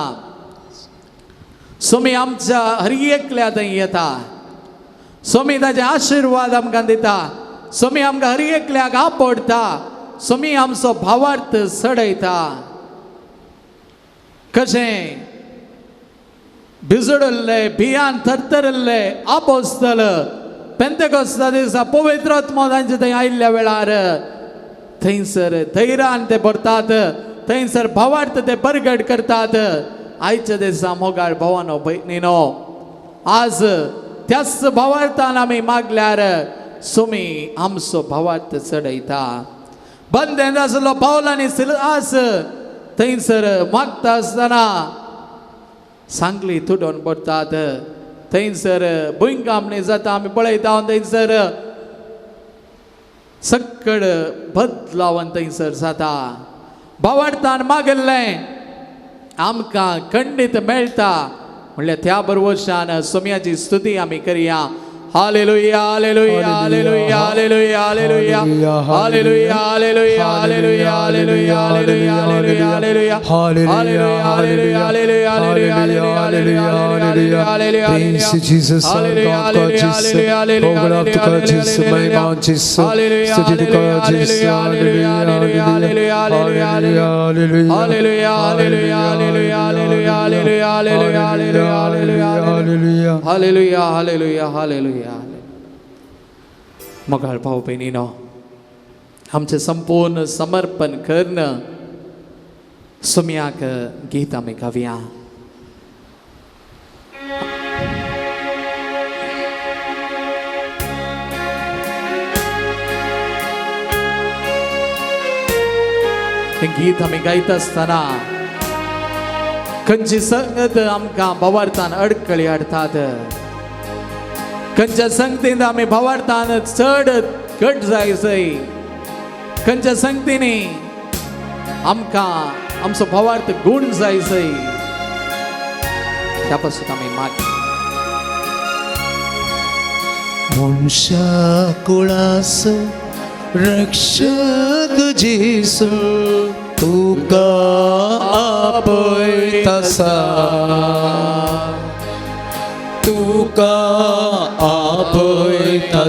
सोमी आमच्या हर एकल्या थंय येता. सोमी ताजे आशिर्वाद आमकां दिता. सोमी आमकां हर एकल्याक आपडटा. सोमी आमचो भावार्थ चडयता. कशें भिजडल्ले भियान थरथरल्ले आपोस्तल पेंतेकोस्ता दिसा पवित्र आत्मो तांचे थंय आयिल्ल्या वेळार थंयसर धैर्यान ते भरतात, थंयसर भावार्थ ते बरगड करतात. आयच्या दिसा मोगाळ भावानो भयणीनो आज त्याच भावार्थान आमी मागल्यार सोमी आमचो भावार्थ चडयता. बंदेंत आसलो पावल आनी सिलास थंयसर मागता आसतना सांगली तुडोवन पडटात. थंयसर भुंयकांपणी जाता आमी पळयता. थंयसर सक्कड बदलावन थंयसर जाता. भावार्थान मागिल्लें आमकां खंडीत मेळटा म्हणल्यार त्या बरवशान सोमयाची स्तुती आमी करया. Hallelujah, hallelujah, hallelujah, hallelujah, hallelujah, hallelujah, hallelujah, hallelujah, hallelujah, hallelujah, hallelujah, hallelujah, hallelujah, hallelujah, hallelujah, hallelujah, hallelujah, Praise Jesus, God, God, Jesus, God, God, Jesus, महिमा Jesus, स्तुति God, Jesus, hallelujah, hallelujah, hallelujah, hallelujah, hallelujah, hallelujah, hallelujah, hallelujah, hallelujah, hallelujah, hallelujah, hallelujah, hallelujah, hallelujah. मोगाळ भाव भयणीनो आमचें संपूर्ण समर्पण करून सोमयाक गीत आमी गावया. हें गीत आमी गायता आसतना खंयची संगत आमकां भावार्थान अडकळी हाडटात, खंयच्या संगतीन आमी भावार्थान चड घट जाय सय, खंयच्या संगतीनी आमकां आमचो भावार्थ गूण जाय सय, ह्या पासून आमी माग. मनशा कुळाचो रक्षक जेसू तुका आपयता, तुका आपयता.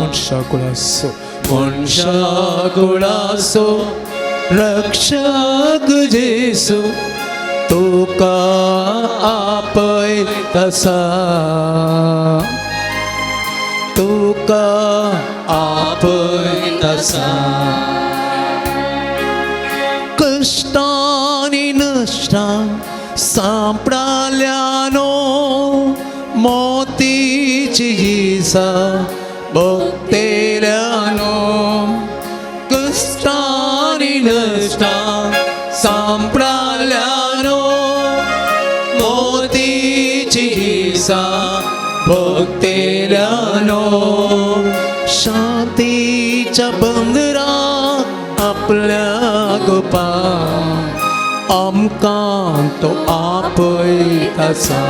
मनशा कुळाचो मनशा कुळाचो रक्षक जेसू तुका आपयता, तुका आपयता. कश्टांनी नश्टां सांपडाल्यानो मोतीची सा भोगतेल्यानो, कश्टांनी नश्टां सांपडाल्यानो भक्तेल्यानो शांतीच्या बंदरा आपल्या गोपा आमकां तो आपयत आसा.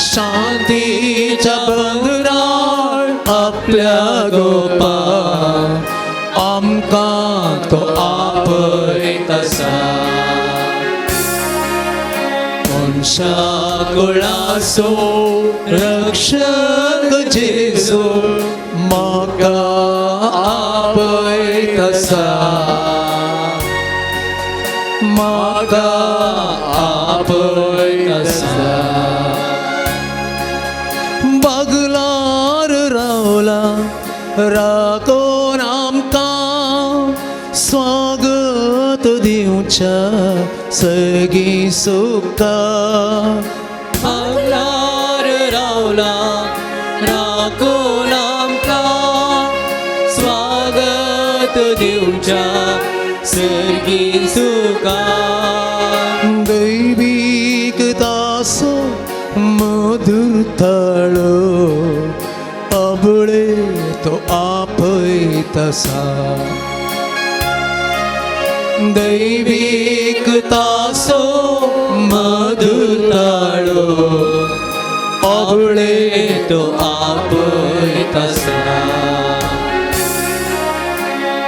शांतीच्या बंदरार आपल्या गोपा आमकां तो आपयत आसा. मनशा कुळाचो रक्षक जेजू म्हाका आपयत आसा, म्हाका आपयत आसा. बागलार रावला राखोन आमकां स्वागत दिवच्या सगळीं सुखा. बागलार रावला राखोन आमकां स्वागत दिवच्या सगळीं सुखा. दैवीक दासो मधुर ताळो अबळे तो आपयत आसा. दैवीक तासो मधुर ताळो अबळे तो आपयत आसा.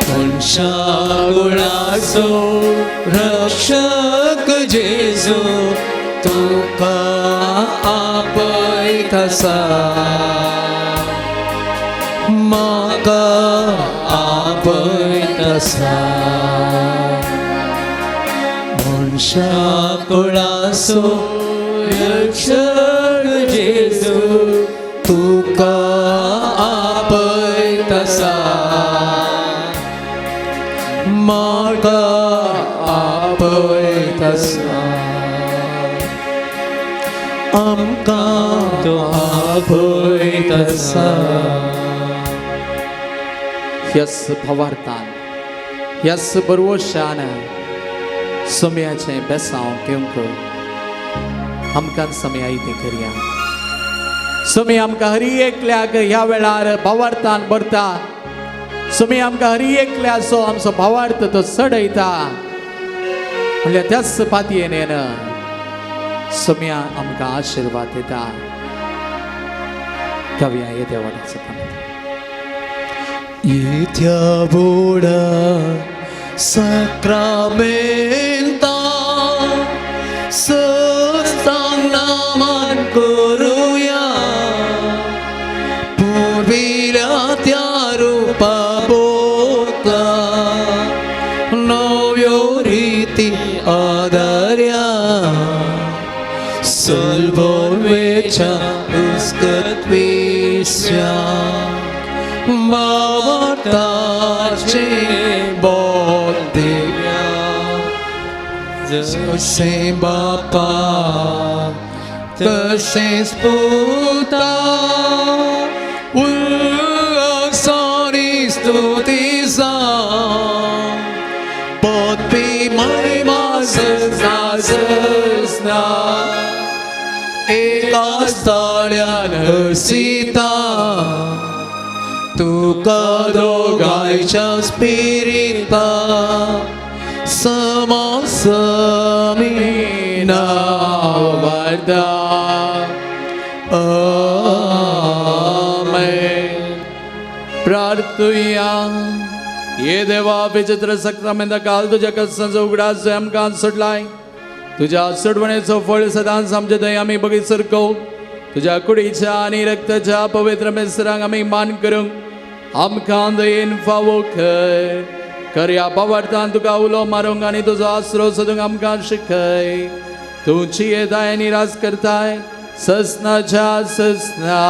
मनशा कुळाचो रक्षक जेजू तुका आपयत आसा, म्हाका आपयत आसा. मनशा कुळाचो रक्षक जेजू तुका आपयत आसा, म्हाका आपयत आसा. आमकां तो आपयत आसा. ह्याच भवार्थान ह्याच बरवशान सम्याचें बेसांव घेवंक आमकां सम्या आयतें करया. सुमी आमकां हरी एकल्याक ह्या वेळार भावार्थान भरता. सुमी आमकां हरी एकल्याचो आमचो भावार्थ तो चडयता. म्हणल्यार त्याच पातयेन सुम्या आमकां आशिर्वाद दिता. कवया येद्या व्हडाचो काम. येत्या व्हडा साक्रामेंता सस्तांग नामान करुया. पुर्विल्या त्या रुपा बोका नव्यो रिती आदार्या. सलभोवेच्या उस्कत्विस्या भावार्थाचे बोल दिव्या. जशें बापा तशेंच पुता उल्लासानी स्तुती जावं. पदवी महिमा सजना सजना एका ताळ्यान हर्षिता. तुका दोगांयच्या स्पिरिता समासमीना वार्ता. आमेन. प्रार्थुया. ये देवा विचित्र सक्रामेंता काल तुज्या कसांचो उगडास आमकां सोडलाय. तुज्या सोडवणेचो फळ सदांच आमचे थंय आमी बगीत सरको. तुज्या कुडीच्या आनी रक्ताच्या पवित्र मेसरांक आमी मान करूंक आमकां दयेन फावो कर. खऱ्या भावार्थान तुका उलो मारूंक आनी तुजो आसरो सोदूंक आमकां शिकय. तूं जियेताय आनी राज करताय ससनाच्या ससना.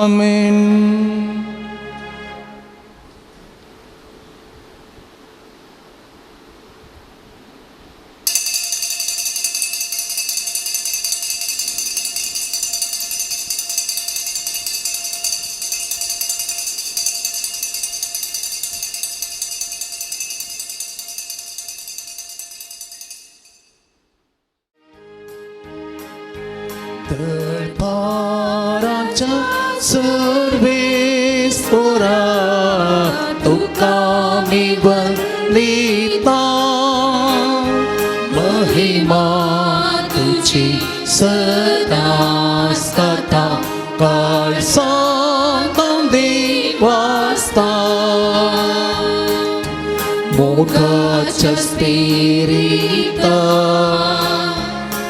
आमेन. दरबाराच्या सर्वेस पोरा तुका आमी वंदिता महिमा तुजी सदां जाता काळ सांता देवास्ता मोगाच्या स्पिरिता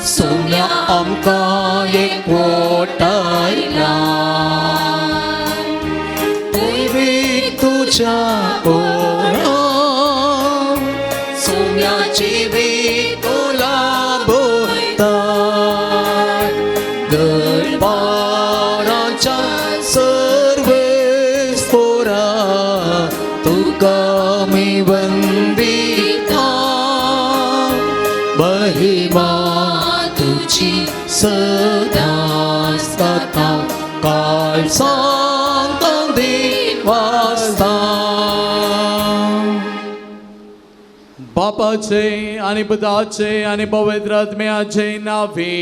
सोम्या आमकां एकवटायला दैवीक तुज्या ओळा सोम्याची तुला बोलता दरबाराच्या सर्वेस पोरा तुका मी वंदिता महिमा तुझी सदा जाता काळ सांता देवास्ता. बापाचे आनी पुताचे आनी पवित्र आत्म्याचे नावे.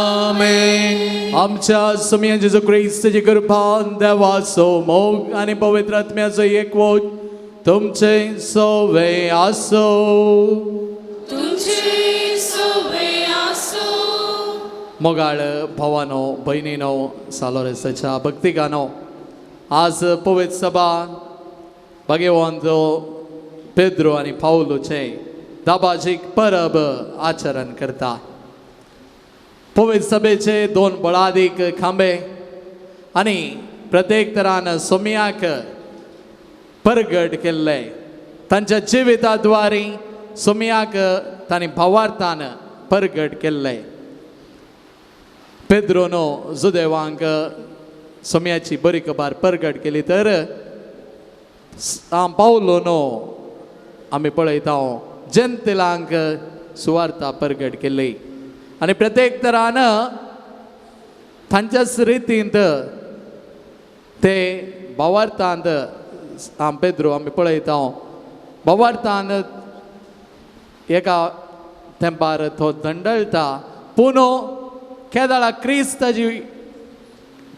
आमेन. आमच्या सोम्या जेजू क्रिस्ताची कृपा, देवाचो मोग आनी पवित्र आत्म्याचो एकवट तुमचे सोवे आसो. तुमचे सोवे आसो. मोगाळ भावानो, भयणीनो, सालोरेसाच्या भक्तिकानो, आज पवित्र सभा भगवंत पेद्रो आनी पावलोचे दाबाजीक परब आचरण करता. पवित्र सभेचे दोन बळादीक खांबे आनी प्रत्येक तरान सोम्याक परगट केल्ले तांच्या जिविताद्वारी सोम्याक तांणी भावार्थान परगट केल्ले. पेद्रोनो जुदेवांक सोम्याची बरी खबर परगट केली तर पावलोनो आमी पळयता जनतेलांक सुवार्ता परगट केली आनी प्रत्येक तरान तांच्याच रितींत ते भावार्थांत पेद्रो आमी पळयता भावार्थान एका तेंपार तो दंडळटा पूण केदाळा क्रिस्त ताजी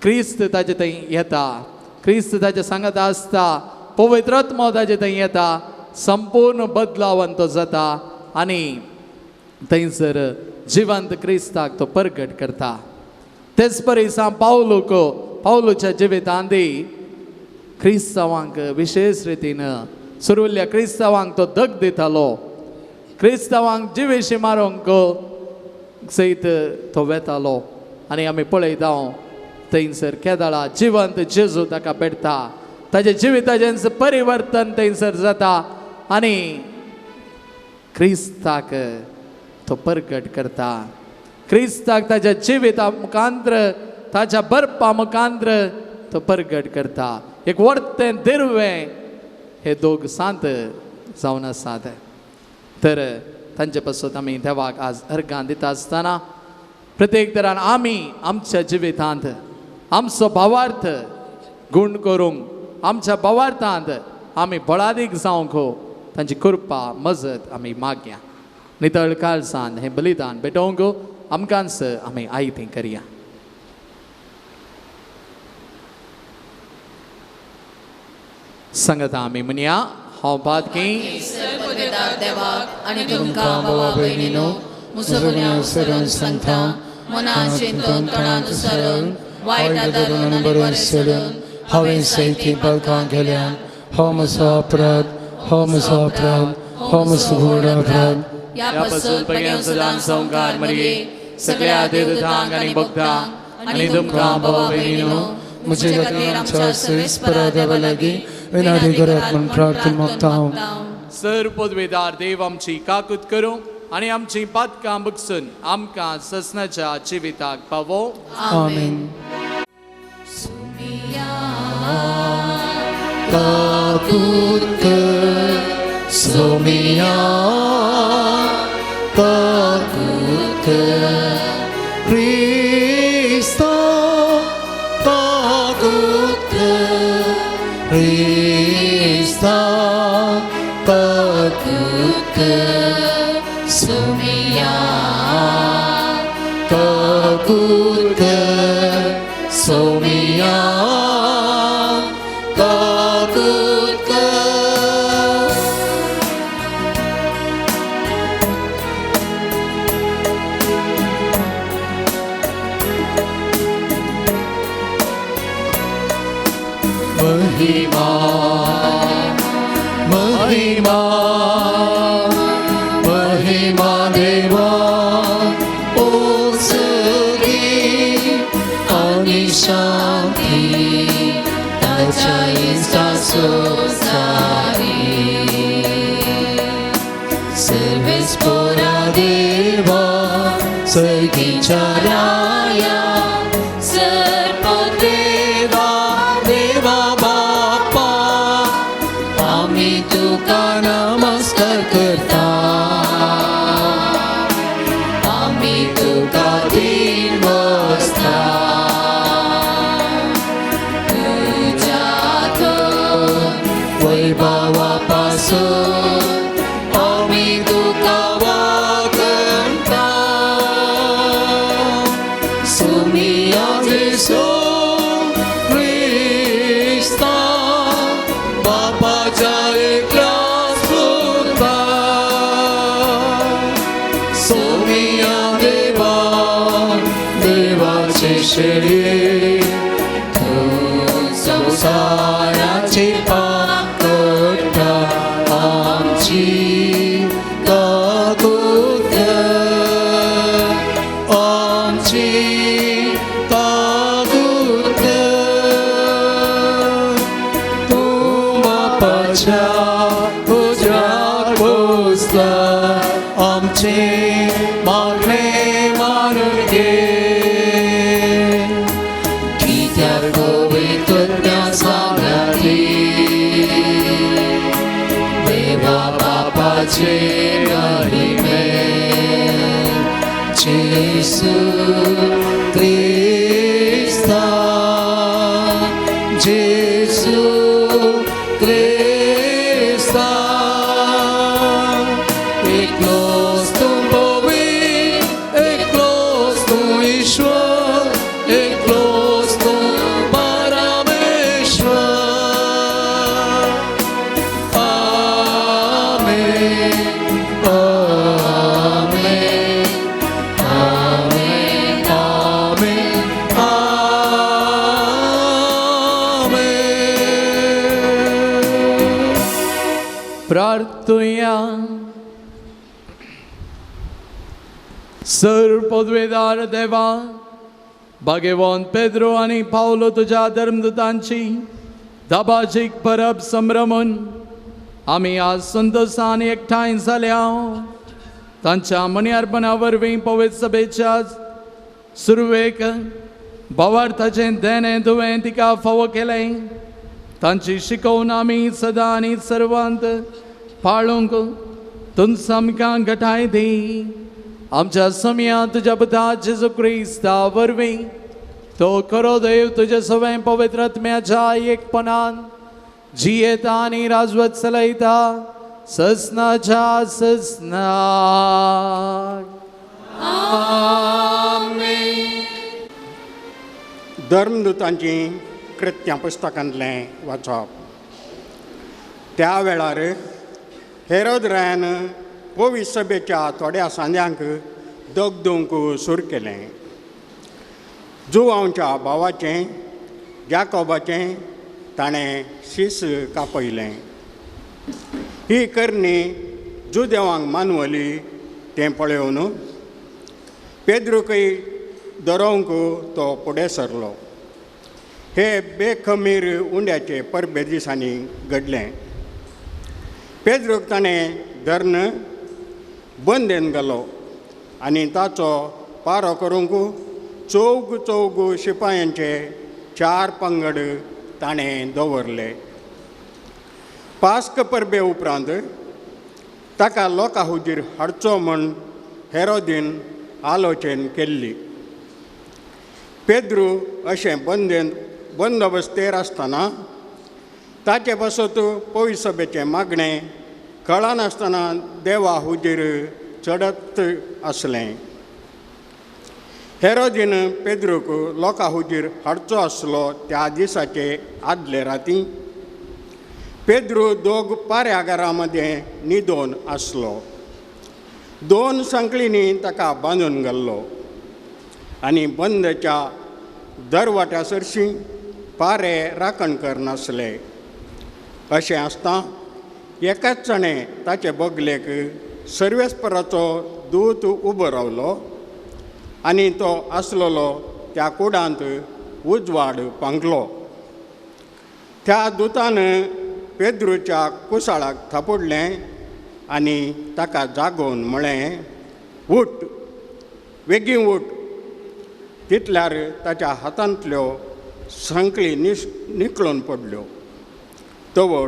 क्रिस्त ताजे थंय येता, क्रिस्त ताजे सांगत आसता, पवित्र आत्मो ताजे थंय येता, संपूर्ण बदलावन तो जाता आनी थंयसर जिवंत क्रिस्ताक तो परगट करता. तेच परी सां पावलूक पावलूच्या जिवितांत क्रिस्तांवांक विशेष रितीन सुरुल्ल्या क्रिस्तांवांक तो दग दितालो, क्रिस्तांवांक जिवेशी मारूंक सयत तो वेतालो आनी आमी पळयता थंयसर केदाळा जिवंत जेजू ताका पेटता, ताजे जिविताचें परिवर्तन थंयसर जाता आनी क्रिस्ताक तो परगट करता. क्रिस्ताक ताज्या जिविता मुखांत्र ताज्या बरपा मुखांत्र तो परगट करता. एक वर्तें दिरवें हे दोग सांत जावन आसात. तर तांचे पासून आमी देवाक आज अर्गां दिता आसतना प्रत्येक तरान आमी आमच्या जिवितांत आमचो भावार्थ गूण करूंक आमच्या भावार्थांत आमी बळादीक जावंक तांची कृपा मजत आमी मागया. नितळ काळजान हें बलिदान भेटोवंक आमकांच आमी आयतें करया. सांगता आमी म्हणया, हांव पातकी सर्वदेदार देवाक आनी तुमकां भावा भयणीनो म्हजो गुन्यांव सरून सांगता, मना चिंतून तोंडान सरून वायट धरून आनी बरें सोडून हांवें सैती पालकां केल्यान हो म्हजो अपराध, हो म्हजो अपराध, हो म्हजो व्हड अपराध. ह्या पासून बघ्यां सदां संवकार मरये सगळ्या देवदूतांक आनी भक्तांक आनी तुमकां भावा भयणीनो म्हजे खातीर आमच्या सर्वेस्परा देवा लागीं विनादी करात म्हूण प्रार्थना मागता हांव. सर पदवेदार देव आमची काकूत करूं आनी आमची पातकां बगसून आमकां ससनाच्या जिविताक पावो. आमेन. काकूत कर सोमिया, काकूत कर क्रिस्ता, काकूत कर क्रिस्ता, काकूत कर सोमिया, काकूत कर. सोमिया काकूत कर. महिमा महिमा महिमा देवा ओसगी आणि शांती ताच्या इश्टा सोसारी. सर्वेस्पोरा देवा सर्गीच्या राया सर्पदेवा देवा बापा आम्ही तुका नमस्कार करता आम्ही तुका दीन बसता. तुज्या थंय वैभवापासून आम्ही तुका वागणता. सुमिया जेसू क्रिस्ता बापाच्या एकल्या सुता सोमिया देवा देवाचे शेळी तूं संवसाराचे पाप काडटा आमची काकूत कर आमची काकूत कर. तूं बापाच्या उजव्याक बसला आमचे मागणे मानून घे. कित्याक पवित्रत्या सांगाती देवा बापाचे महिमे जेसू क्रिस्ता जेसू क्रिस्ता एकलोच तूं पवित्र एकलोच तूं ईश्वर एकलोच तूं परमेश्वर. आमेन आमेन आमेन आमेन आमेन. प्रार्थुया. सर पदवेदार देवा भाग्यवंत पेद्रो आनी पावलो तुज्या धर्मदूतांची दबाजीक परब संभ्रमून आमी आज संतोशान एकठांय जाल्या. तांच्या मन्यार्पणा वरवीं पवित्र सभेच्या सुरवेक भावार्थाचें देणें तुवें तिका फावो केलें. तांची शिकोवन आमी सदां आनी सर्वांत पाळूंक तुमकां आमकां घटाय दी. आमच्या समया तुज्या पुता जेजू क्रिस्ता वरवीं तो खरो देव तुज्या सवें पवित्र आत्म्याच्या एकपणान जियेता आनी राजवत चलयता ससनाच्या ससनाक. धर्मदूतांचीं कृत्यां पुस्तकांतलें वाचप. त्या वेळार हेरोद रायान पवित्र सभेच्या थोड्या सांद्यांक दगदूंक सुरू केलें. जुवांवच्या भावाचें जाकोबाचें ताणें शीस कापयलें. ही करणी जुदेवांक मानवली तें पळोवन पेद्रुकय दरोवंक तो फुडें सरलो. हे बेखमीर उंड्याचे परबे दिसांनी घडलें. पेद्रूक ताणें धरून बंदेन घालो आनी ताचो पारो करूंक चौग चौग शिपायांचे 4 पंगड ताणें दवरले. पास्क परबे उपरांत ताका लोकां हुजीर हाडचो म्हूण हेरोदीन आलोचन केल्ली. पेद्रू अशें बंदेन बंदोबस्तेर आसतना ताचे पासत पवित्र सभेचें मागणें कळनासतना देवा हुजीर चडत आसलें. हेरोदीन पेद्रूक लोकां हुजीर हाडचो आसलो त्या दिसाचे आदले राती पेद्रू दोग पाऱ्यागारा मदें न्हिदोन आसलो. दोन सांकळींनी ताका बांदून घाल्लो आनी बंदच्या दरवाट्या सरशीं पारे राखण करनासले. अशें आसता एकाच चणे ताचे बगलेक सर्वेस्पराचो दूत उबो रावलो आनी तो आसलेलो त्या कुडांत उजवाड पांगलो. त्या दुतान पेद्रूच्या कुसाळाक थापडलें आनी ताका जागोवन म्हळें, उठ, वेगीं उठ. तितल्यार ताच्या हातांतल्यो सांकळी निकळून पडल्यो. तवळ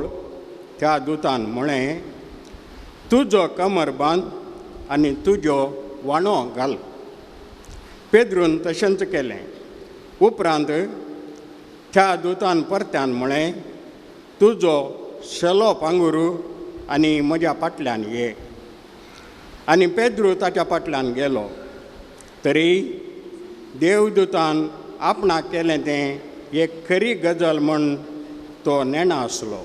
त्या दुतान म्हळें, तुजो कमर बांद आनी तुज्यो वाणो घाल. पेद्रून तशेंच केलें. उपरांत त्या दुतान परत्यान म्हळें, तुजो शेलो पांगुरू आनी म्हज्या फाटल्यान ये. आनी पेद्रू ताच्या फाटल्यान गेलो. तरी देवदूतान आपणाक केलें तें एक खरी गजाल म्हूण तो नेणा आसलो.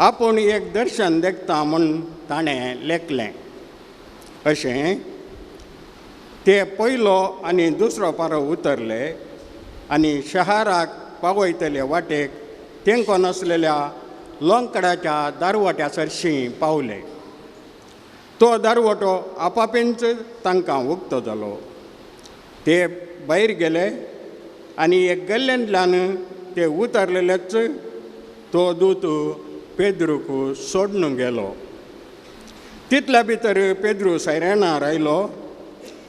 आपूण एक दर्शन देखता म्हूण ताणें लेखलें. अशें ते पयलो आनी दुसरो पारो उतरले आनी शहराक पावयतले वाटेक तेंको नासलेल्या लोंकडाच्या दारवट्या सरशीं पावले. तो दारवटो आपापींच तांकां उक्तो जालो. ते भायर गेले आनी एक गल्ल्यांतल्यान ते उतरलेलेच तो दूत पेद्रूक सोडून गेलो. तितल्या भितर पेद्रू सायरेनार आयलो.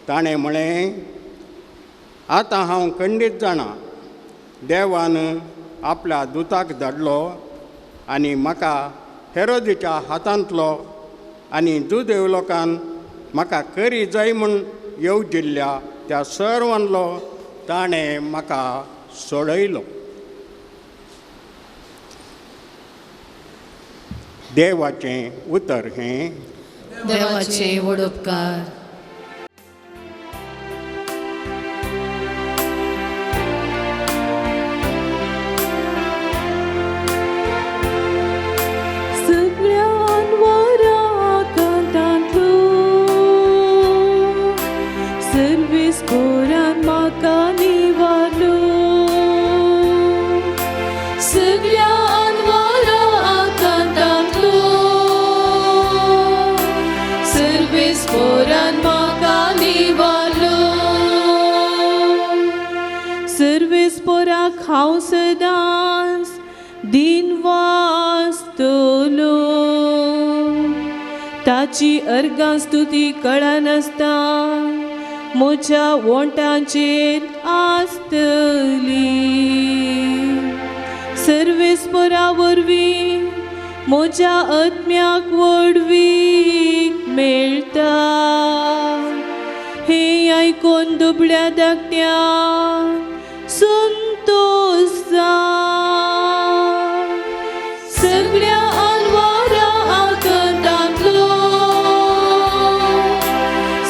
ताणें म्हळें, आतां हांव खंडीत जाणा, देवान आपल्या दुताक धाडलो आनी म्हाका हेरोदीच्या हातांतलो आनी जुदेव लोकान म्हाका करी जाय म्हूण येवजिल्ल्या त्या सर्वांलो ताणें म्हाका सोडयलो. देवाचें उतर हें. देवाचे व्हड उपकार. हांव सदांच दिन वाचतलो, ताची अर्गां स्तुती कळनासता म्हज्या वोंटांचेर आसतली. सर्वेस्परा वरवीं म्हज्या आत्म्याक व्हडवीक मेळटा. हें आयकून दुबळ्या धाकट्यांक संतोष जा. सगळ्या अनवारा आकांतांतलो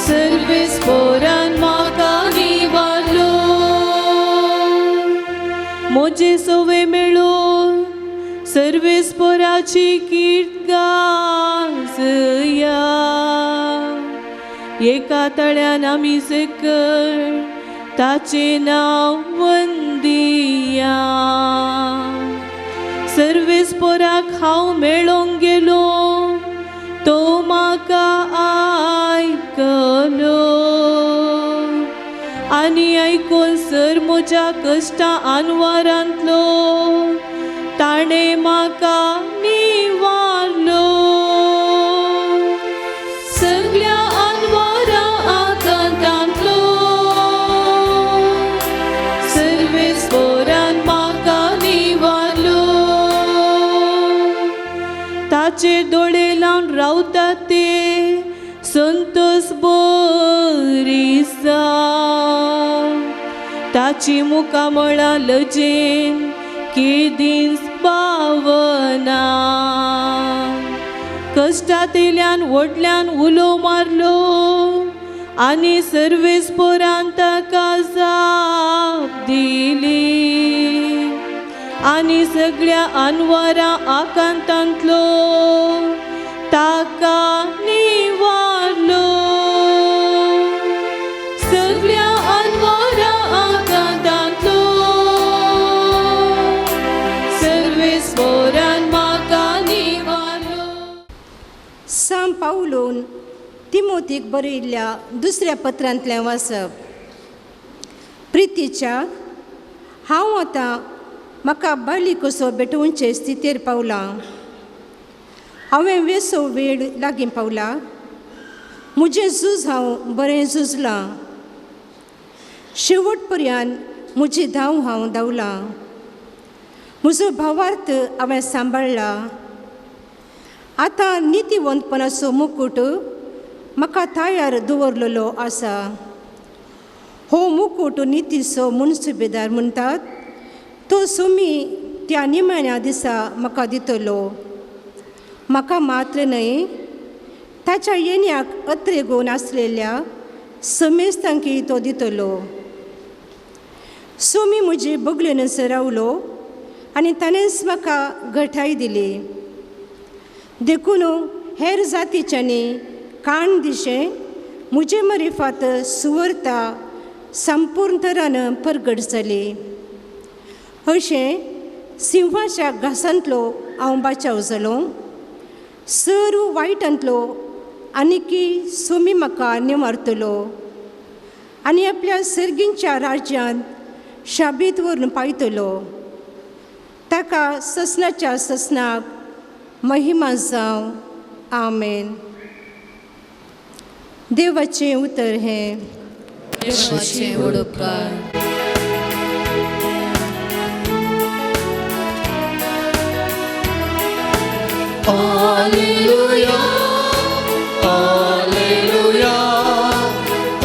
सर्वेस्परान म्हाका निवारलो. म्हजे सवे मेळून सर्वेस्पराची कीर्त गाजया. एका तळ्यान आमी सकयल ताचें नांव वंदिया. सर्वेस्पराक हांव मेळोंक गेलो, तो म्हाका आयकलो आनी आयकून सर म्हज्या कश्टां आनवारांतलो ताणें म्हाका निवारलो. सगळ्या अनवारा आकांतांतलो सर्वेस्परान म्हाका निवारलो. ताचेर दोळे लावन रावता ते संतोष बरी जा. ताची मुखामळां लजेन केदींच पावना. कश्टांतल्यान व्हडल्यान उलो मारलो आनी सर्वेस्पोरान ताका जाप दिली आनी सगळ्या अनवरा आकांतांतलो ताका निवारलो. सगळ्या अनवरा आकांतांतलो सर्वेस्पोरान म्हाका निवारलो. सांत पावलून तिमोतीक बरयिल्ल्या दुसऱ्या पत्रांतलें वाचप. प्रितीच्या, हांव आतां म्हाका बायली कसो भेटोवचे स्थितीर पावलां. हांवें वेसो वेळ लागीं पावला. म्हजें झूज हांव बरें झुजलां. शेवट पर्यंत म्हजी धांव हांव धांवलां. म्हजो भावार्थ हांवें सांबाळ्ळा. आतां नितीवंतपणाचो मुकूट म्हाका तयार दवरलेलो आसा. हो मुकूट नितीचो मुनसुबेदार म्हणटात तो सुमी त्या निमाण्या दिसा म्हाका दितलो. म्हाका मात्र न्हय, ताच्या येण्याक अत्रेगून आसलेल्या समेस्तांकी तो दितलो. सुमी म्हजी बगलेनच रावलो आनी ताणेंच म्हाका घटाय दिली. देखून हेर जातीच्यांनी कान दिशें म्हजे मरिफात सुवर्ता संपूर्ण तरान परगट जाली. अशें सिंहाच्या घासांतलो हांव बाचाव जालो. सर्व वायटांतलो आनीकी सुमी म्हाका निवारतलो आनी आपल्या सर्गींच्या राज्यांत शाबीत व्हरून पायतलो. ताका ससनाच्या ससनाक महिमा जावं. आमेन. देवाचें उतर हें. देवाचें उपकार. Alleluia, Alleluia,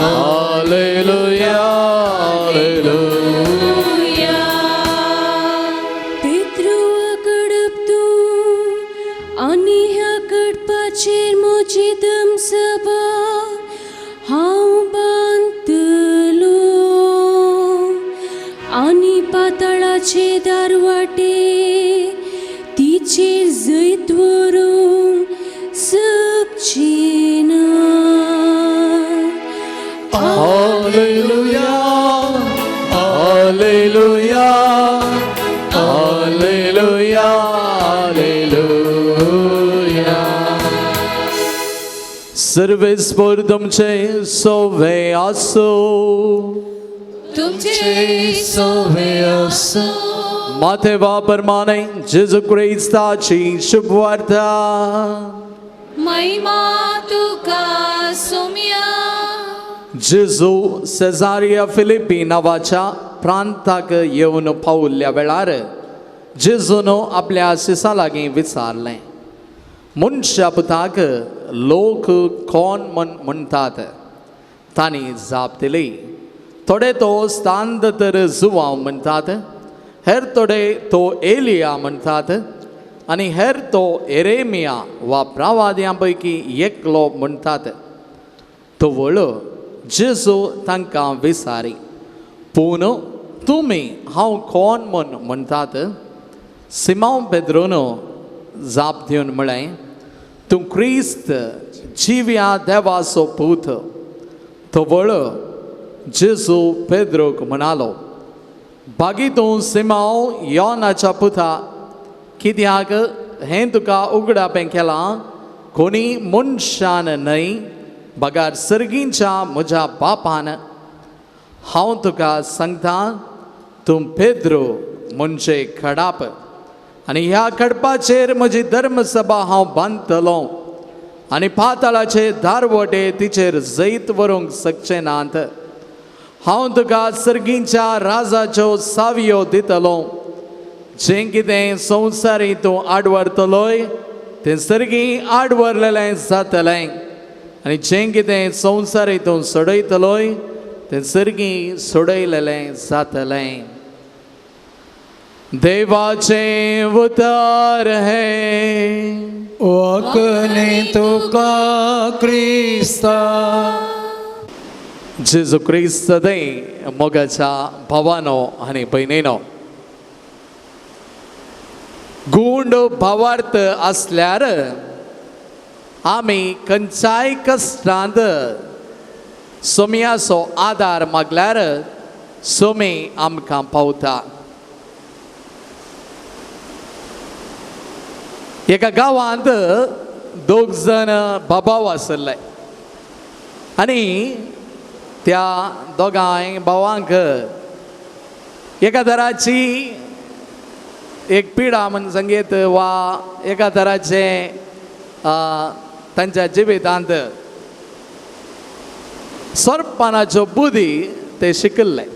Alleluia, Alleluia. पेत्रुआ Kadapa तूं आनी ह्या कडपाचेर म्हजी दमसभा हांव बांदतलो आनी पातळाचे दारवाटे तिचेर जैत व्हरूंक सकचें ना. Alleluia, Alleluia, Alleluia, Alleluia. सर्वेस्पोर तुमचे सोवे आसो. तुमचे सोवे आसो. माथे प्रमाणे जेजू क्रिस्ताची शुभवार्ता. महिमा तुका सुम्या. जेजू सेजारिया फिलिपी नांवाच्या प्रांताक येवन पावल्ल्या वेळार जेजून आपल्या शिसा लागीं विचारलें, मनशा पुताक लोक कोण म्हण म्हणटात? तांणी जाप दिली, थोडे तो स्तांद तर जुवांव म्हणटात, हेर थोडे तो एलिया म्हणटात आनी हेर तो एरेमिया वा प्रवाद्यां पैकी एकलो म्हणटात. तवळ जेजू तांकां विचारी, पूण तुमी हांव कोण म्हण म्हणटात? सिमांव पेद्रोन जाप दिवन म्हळें, तूं क्रिस्त जिव्या देवाचो पूत. तवळ जेजू पेद्रोक म्हणालो, बागी तूं सिमांव योनाच्या पुता, कित्याक हें तुका उगडापें केलां कोणी मनशान न्हय बगार सर्गींच्या म्हज्या बापान. हांव तुका सांगता, तूं पेद्रो म्हणजे खडाप आनी ह्या खडपाचेर म्हजी धर्मसभा हांव बांदतलो आनी पाताळाचे दारवटे तिचेर जैत व्हरूंक शकचे नात. हांव तुका सर्गींच्या राजाच्यो सावयो दितलो. जें कितें संवसारी तूं आडवरतलोय तें सर्गी आडवरलेलें जातलें आनी जें कितें संवसारी तूं सोडयतलोय तें सर्गी सोडयलेलें जातलें. देवाचें उतर हें. वखले तुका क्रिस्ता. जेजू क्रिस्त सदांय मोगाच्या भावानो आनी भयणीनो, गूंड भावार्थ आसल्यार आमी खंयच्याय कश्टांत सोमयाचो आदार मागल्यार सोमी आमकां पावता. एका गांवांत दोग जाण बाबाव आसले आनी त्या दोगांय भावांक एका तराची एक पिडा म्हण सांगीत वा एका तराचें तांच्या जिवितांत सोरपानाच्यो बुद्धी ते शिकिल्ले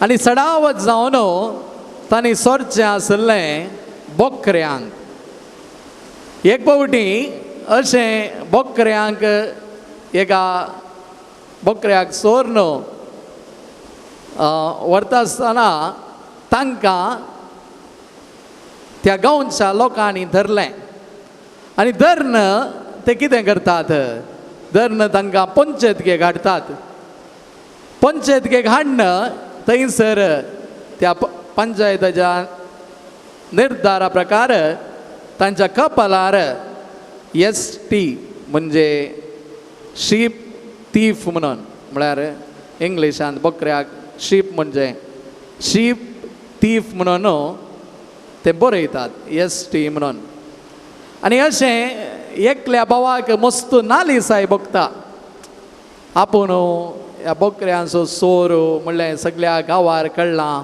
आनी चडावत जावन तांणी सोरचें आशिल्लें बोकऱ्यांक. एक फावटी अशें बोकऱ्यांक एका बोकऱ्याक सोर्न व्हरता आसतना तांकां त्या गांवच्या लोकांनी धरलें आनी धरून ते कितें करतात, धरून तांकां पंचायतकेक हाडटात. पंचायतकेक हाडून थंयसर त्या पंचायताच्या निर्धारा प्रकार तांच्या कपालार एस टी म्हणजे शीप तीफ म्हणून, म्हळ्यार इंग्लिशांत बकऱ्याक शीप म्हणजे शीप तीफ म्हणून ते बरयतात एस टी म्हणून. आनी अशें एकल्या भावाक मस्त नालिसाय बगता, आपूण ह्या बकऱ्यांचो सोर म्हणल्यार सगळ्या गांवार कळ्ळां,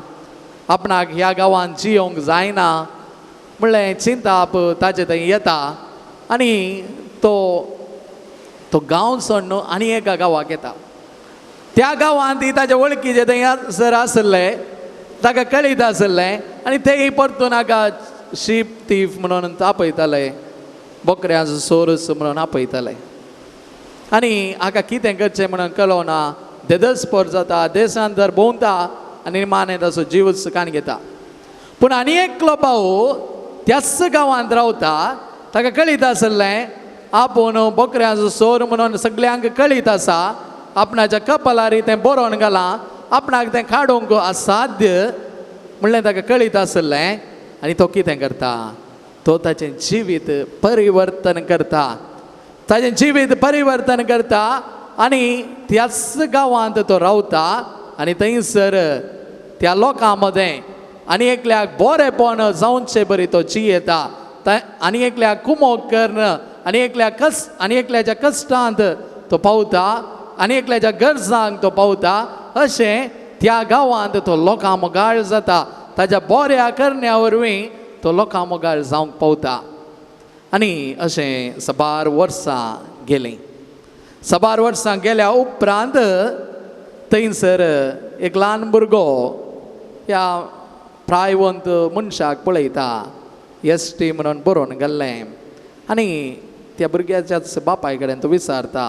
आपणाक ह्या गांवांत जियोंक जायना म्हणलें चिंताप ताजे थंय येता आनी तो तो गांव सोडून आनी एका गांवाक येता. त्या गांवांत ताजे वळखीचे थंय सर आसले, ताका कळीत आसलें आनी तेय परतून हाका शीप तीफ म्हणून आपयताले, बोकऱ्यांचो सोरस म्हणून आपयताले. आनी हाका कितें करचें म्हणून कळना, देदस्पोर जाता, देशांत जर भोंवता आनी माने ताचो जीवच काण घेता. पूण आनी एकलो भाव त्याच गांवांत रावता, ताका कळीत आसलें आपूण बोकऱ्यांचो सोर म्हणून सगल्यांक कळीत आसा, आपणाच्या कपालारी तें बरोवन घालां, आपणाक तें काडूंक असाध्य म्हणलें ताका कळीत आसलें. आनी तो कितें करता, तो ताचें जिवीत परिवर्तन करता, ताचें जिवीत परिवर्तन करता आनी त्याच गांवांत तो रावता आनी थंयसर त्या लोकां मदें आनी एकल्याक बरेंपण जावचे बरी तो जियेता, आनी एकल्याक कुमोक करून आनी एकल्याक कस आनी एकल्याच्या कश्टांत तो पावता आनी एकल्याच्या गरजांक तो पावता. अशें त्या गांवांत तो लोकां मोगाळ जाता, ताच्या बऱ्या करण्या वरवीं तो लोकां मोगाळ जावंक पावता. आनी अशें साबार वर्सां गेलीं. साबार वर्सां गेल्या उपरांत थंयसर एक ल्हान भुरगो ह्या प्रायवंत मनशाक पळयता, एस टी म्हणून बरोवन घाल्लें आनी त्या भुरग्याच्याच बापाय कडेन तो विचारता,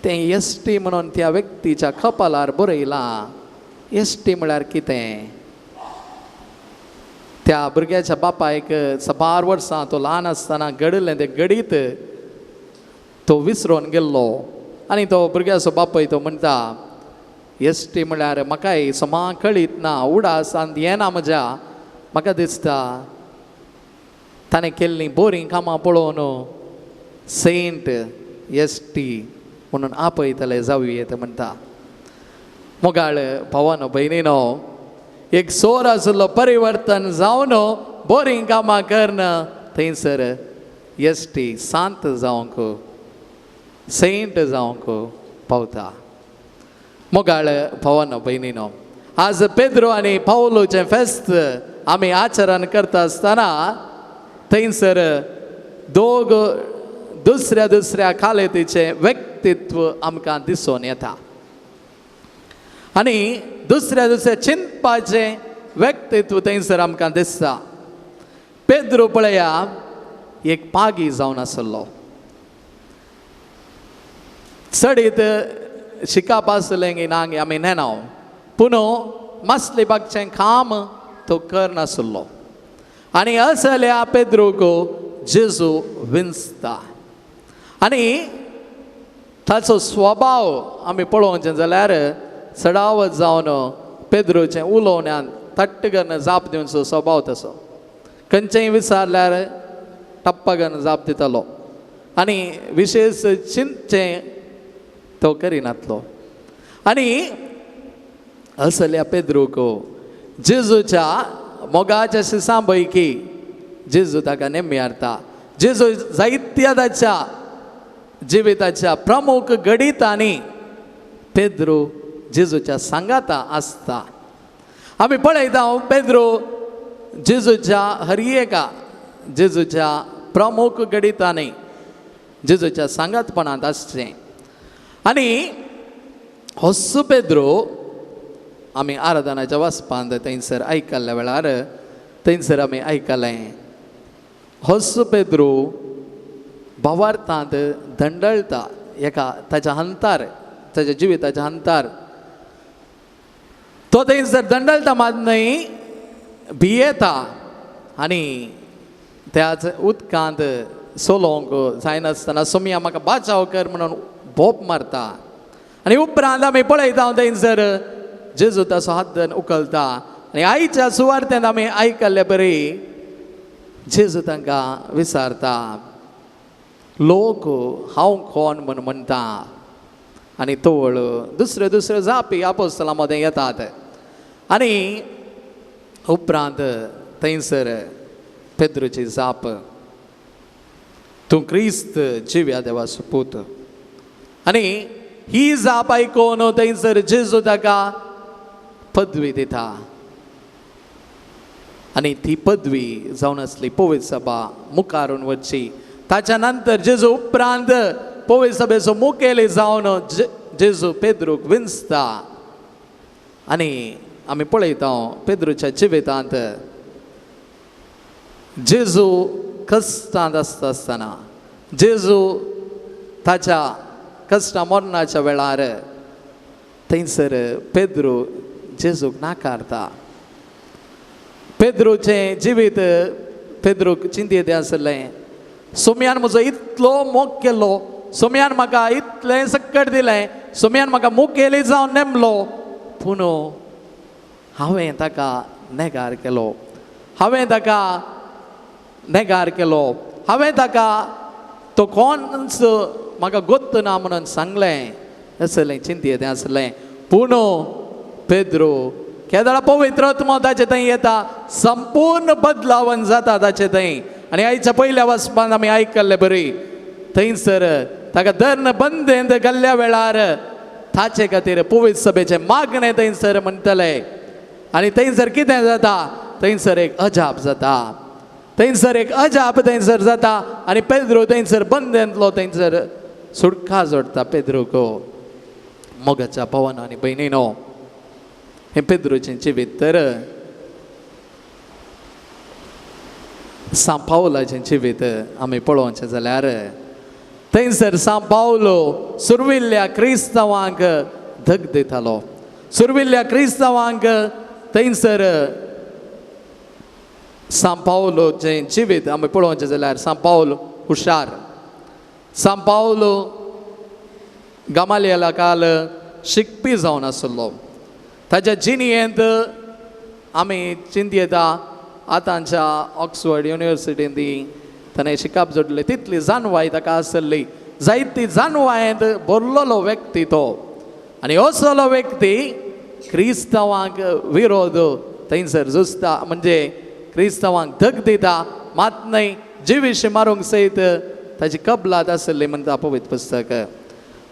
तें एस टी म्हणून त्या व्यक्तीच्या कपालार बरयलां, एस टी म्हळ्यार कितें? त्या भुरग्याच्या बापायक साबार वर्सां तो ल्हान आसतना घडिल्लें तें घडीत तो विसरून गेल्लो आनी तो भुरग्याचो बापूय तो म्हणटा, एस टी म्हळ्यार म्हाकाय समा कळीत ना, उडासांत येना म्हज्या, म्हाका दिसता ताणें केल्लीं बोरीं कामां पळोवन सेंट एस टी म्हणून आपयतले जावये ते म्हणटा. मोगाळ भावानो भयणीनो, एक सोर आशिल्लो परिवर्तन जावन बोरीं कामां करून थंयसर एस टी सांत जावंक सेंट जावंक पावता. मोगाळ भावानो भयणीनो, आज पेद्रो आनी पावलोचें फेस्त आमी आचरण करता आसतना थंयसर दोग दुसऱ्या दुसऱ्या कालेतीचें व्यक्तित्व आमकां दिसून येता आनी दुसऱ्या दुसऱ्या चिंतपाचें व्यक्तित्व थंयसर आमकां दिसता. पेद्रो पळया एक पागी जावन आसलो, चडीत शिकप आसलें की ना आमी नेणाव, पूण मासली बागचें काम तो करनासलो आनी असल्या पेद्रोक जेजू विंचता आनी ताचो स्वभाव आमी पळोवचें जाल्यार चडावत जावन पेद्रूचें उलोवण्यान तट्ट करून जाप दिवचो स्वभाव तसो. खंयचेंय विचारल्यार टप्पा करून जाप दितालो आनी विशेश चिंतचें तो करिनातलो. आनी असल्या पेद्रूक जेजूच्या मोगाच्या शिसां पैकी जेजू ताका नेमी हाडटा. जेजू जायत्या ताच्या जिविताच्या प्रमुख घडितांनी पेद्रू जेजूच्या सांगाता आसता. आमी पळयता पेद्रू जेजूच्या हर एका जेजूच्या प्रमुख घडितांनी जेजूच्या सांगातपणांत आसचें. आनी होस पेद्रू आमी आराधनाच्या वाचपांत थंयसर आयकल्ल्या वेळार थंयसर आमी आयकलें होस पेद्रू भावार्थांत दंडळटा एका ताच्या हंतार, ताच्या जिविताच्या हंतार तो थंयसर दंडळटा मात न्हय भियेता आनी त्याच उदकांत सोलोवंक जायनासतना सोमया म्हाका बाचाव कर म्हणून भोप मारता. आनी उपरांत आमी पळयता थंयसर जेजू ताचो हात धरून उखलता आनी आईच्या सुवार्थेन आमी आयकल्ले बरी जेजू तांकां विचारता लोक हांव कोण म्हूण म्हणटा. आनी तवळ दुसऱ्यो दुसऱ्यो जापी आपोस्तलां मदें येतात. आनी उपरांत थंयसर पेद्रूची जाप तूं क्रिस्त जिव्या देवाचो पूत. आनी ही जाप आयकून थंयसर जेजू ताका पदवी दिता आनी ती पदवी जावन आसली पवित्र सभा मुखारून वचची. ताच्या नंतर जेजू उपरांत पवित्र सभेचो मुखेली जावन जेजू पेद्रूक विंचता. आनी आमी पळयता पेद्रूच्या जिवितांत जेजू कश्टांत आसता आसतना जेजू ताच्या कश्टां मरणाच्या वेळार थंयसर पेद्रू जेजूक नाकारता. पेद्रूचें जिवीत पेद्रूक चिंतेत आसलें सोम्यान म्हजो इतलो मोग केलो, सोम्यान म्हाका इतलें सक्कट दिलें, सोम्यान म्हाका मुखेली जावन नेमलो, पूण हांवें ताका नेगार केलो, हांवें ताका नेगार केलो, हांवें ताका तो कोणच म्हाका गोत्त ना म्हणून सांगलें आसलें चिंतेत आसलें. पूण पेद्रू केदळा पवित्र आत्मो ताचे थंय येता, संपूर्ण बदलावन जाता ताचे थंय. आनी आयच्या पयल्या वाचपान आमी आयकल्ले बरी थंयसर ताका धर्ण बंदेंत घाल्ल्या वेळार ताचे खातीर पवित्र सभेचें मागणें थंयसर म्हणटले. आनी थंयसर कितें जाता, थंयसर एक अजाप जाता, थंयसर एक अजाप थंयसर जाता आनी पेद्रू थंयसर बंदेंतलो थंयसर सुटका जोडटा पेद्रूक. मोगाच्या भावान आनी भयणीनो, हें पेद्रूचें जिवीत तर सांव पावलाचें जिवीत आमी पळोवचें जाल्यार थंयसर सांव पावलो सुर्विल्ल्या क्रिस्तांवांक धग दितालो. सुर्विल्ल्या क्रिस्तांवांक थंयसर सांव पावलोचें जिवीत आमी पळोवचें जाल्यार सांव पावल हुशार, सांव पावलो गमालियला काल शिकपी जावन आसलो. ताच्या जिणेंत आमी चिंतयता आतांच्या ऑक्सफर्ड युनिवर्सिटींत ताणें शिकप जोडलें, तितली जाणवाय ताका आसली, जायती जाणवायेंत भरलेलो व्यक्ती तो. आनी असलो व्यक्ती क्रिस्तांवांक विरोध थंयसर झुजता, म्हणजे क्रिस्तांवांक धग दिता मात न्हय जिविशी मारूंक सयत ताची कबलात आसली म्हणटा पवित्र पुस्तक.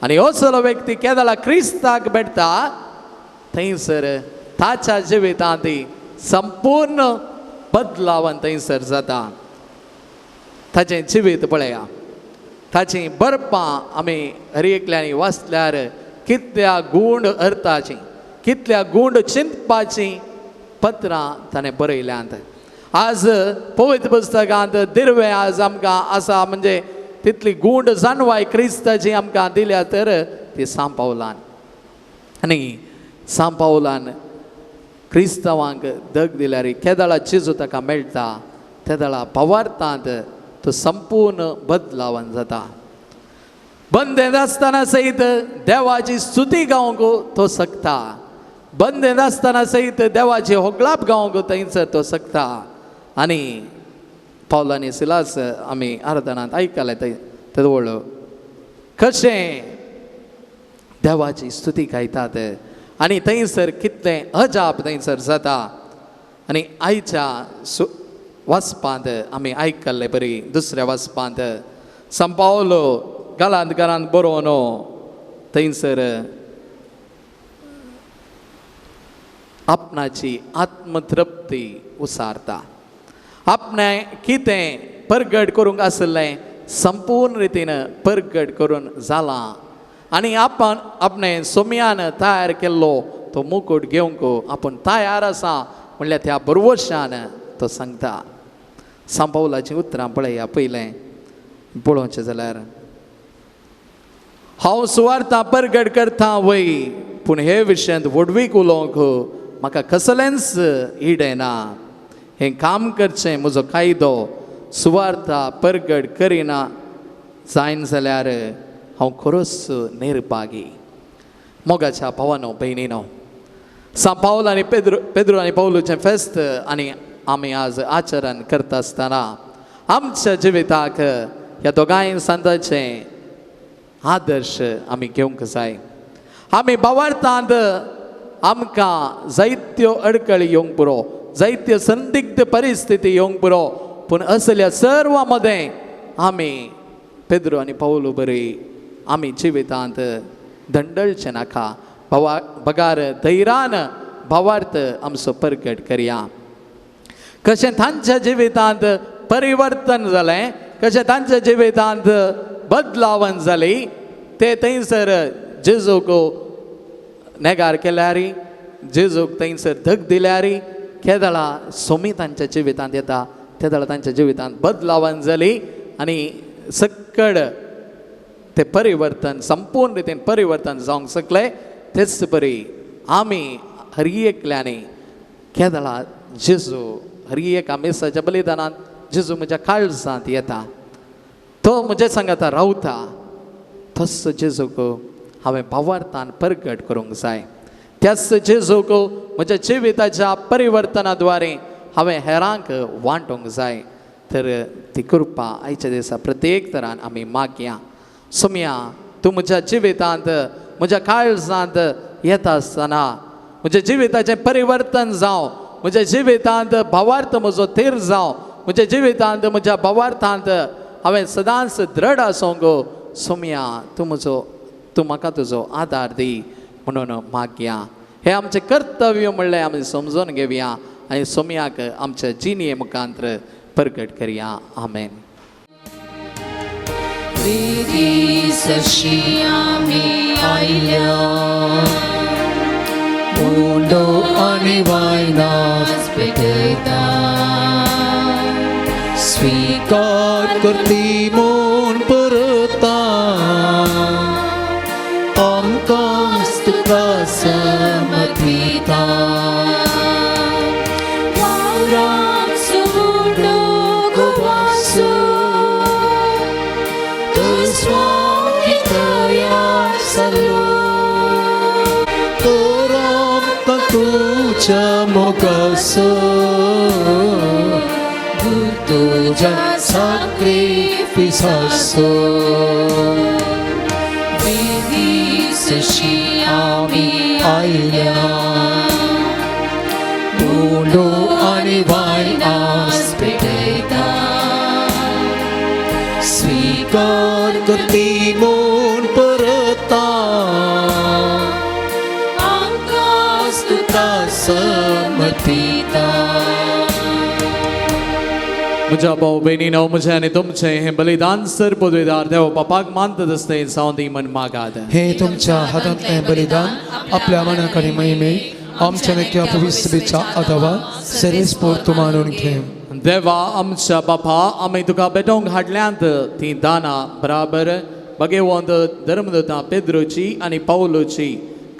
आनी असलो व्यक्ती केदळा क्रिस्ताक भेटता थंयसर ताच्या जिवितांत संपूर्ण बदलावन थंयसर जाता. ताचें जिवीत पळया, ताचीं बरपां आमी हर एकल्यांनी वाचल्यार कितल्या गूण अर्थाचीं, कितल्या गूण चिंतपाचीं पत्रां ताणें बरयल्यांत. आज पवित्र पुस्तकांत दिर्वें आज आमकां आसा, म्हणजे तितली गूण जाणवाय क्रिस्ताची आमकां दिल्या तर ती सांव पावलान. आनी सांव पावलान क्रिस्तांवांक धग दिल्यार केदळा जेजू ताका मेळटा तेदळा भावार्थांत तो संपूर्ण बदलावन जाता. बंदेंत आसतना सयत देवाची स्तुती गावंक तो शकता, बंदेंत आसतना सयत देवाची होगळाप गावंक थंयसर तो शकता. आनी पावल आनी सिलास आमी आराधनांत आयकलें थंय तेदोळ कशें देवाची स्तुती गायतात आनी थंयसर कितलें अजाप थंयसर जाता. आनी आयच्या वाचपांत आमी आयकल्ले बरी दुसऱ्या वाचपांत संपावलो गालांत घरांत बरोवन थंयसर आपणाची आत्मतृप्ती उसारता, आपणें कितें परगट करूंक आशिल्लें संपूर्ण रितीन परगट करून जालां आनी आपण आपणें सोम्यान तयार केल्लो तो मुकूट घेवंक आपूण तयार आसा म्हणल्यार त्या बरवशान तो सांगता. सांपावलाचीं उतरां पळया पयलें पळोवचें जाल्यार हांव सुवार्था परगट करता वय, पूण हे विशयांत व्हडवीक उलोवंक म्हाका कसलेंच इडें ना. हें काम करचें म्हजो कायदो सुवार्था परगट करिना जायन जाल्यार हांव खरोच निर्भागी. मोगाच्या भावानो भयणीनो, सांत पावल आनी पेद्रो आनी पावलूचें फेस्त आनी आमी आज आचरण करता आसतना आमच्या जिविताक ह्या दोगांय सांताचें आदर्श आमी घेवंक जाय. आमी भावार्थांत आमकां जायत्यो अडकळी येवंक पुरो, जायत्यो संदिग्ध परिस्थिती येवंक पुरो, पूण असल्या सर्वा मदें आमी पेद्रो आनी पावलू बरी आमी जिवितांत दंडळचें नाका, बगार धैर्यान भावार्थ आमचो परगट करया. कशें तांच्या जिवितांत परिवर्तन जालें, कशें तांच्या जिवितांत बदलावण जाली, ते थंयसर जेजूक नेगार केल्यार, जेजूक थंयसर धग दिल्यार केदळा सोमी तांच्या जिवितांत येता, तेदळा तांच्या जिवितांत बदलावण जाली आनी सक्कड ते परिवर्तन संपूर्ण रितीन परिवर्तन जावंक शकलें. तेच परी आमी हर एकल्यांनी केदळा जेजू हर एका मिसाच्या बलिदानांत जेजू म्हज्या काळजांत येता, तो म्हज्या सांगाता रावता, तसो जेजूक हांवें भावार्थान परगट करूंक जाय. त्याच जेजूक म्हज्या जिविताच्या परिवर्तना द्वारे हांवें हेरांक वांटूंक जाय. तर ती कृपा आयच्या दिसा प्रत्येक तरान आमी मागया. सोम्या तूं म्हज्या जिवितांत म्हज्या काळजांत येता आसतना म्हज्या जिविताचें परिवर्तन जावं, म्हज्या जिवितांत भावार्थ म्हजो थीर जावं, म्हज्या जिवितांत म्हज्या भावार्थांत हांवें सदांच दृढ आसूंक सोम्या तूं म्हजो तूं म्हाका तुजो आदार दी म्हणून मागया. हें आमचें कर्तव्य म्हणलें आमी समजून घेवया आनी सोम्याक आमच्या जिणये मुखांत्र परगट करया. आमेन. उंडो आनी वायनास पेटयता, स्वीकार करती म्हूण परता, आमकां तुका समर्पिता. तुझ्या मोगासो तुझ्या साक्रिफिसासो विदीसशी आमी आयल्या, उंडो आनी वायनास पेटयता, स्वीकार करती म्हूण परता, तुका समर्पिता. म्हज्या भाव भयणीनो, म्हजें आनी तुमचें हें बलिदान सर पदवेदार देव बापाक मानतात आसलें जावं दी मन मागात. हे तुमच्या हातांतलें बलिदान आपल्या मनाक आनी महिमेक आमच्या नक्या पवित्रतेच्या आदावा सेरेस तूं मानून घे. देवा आमच्या बापा, आमी तुका भेटोवंक हाडल्यांत तीं दानां बराबर बगेवंत धर्मदूतां पेद्रोची आनी पावलोची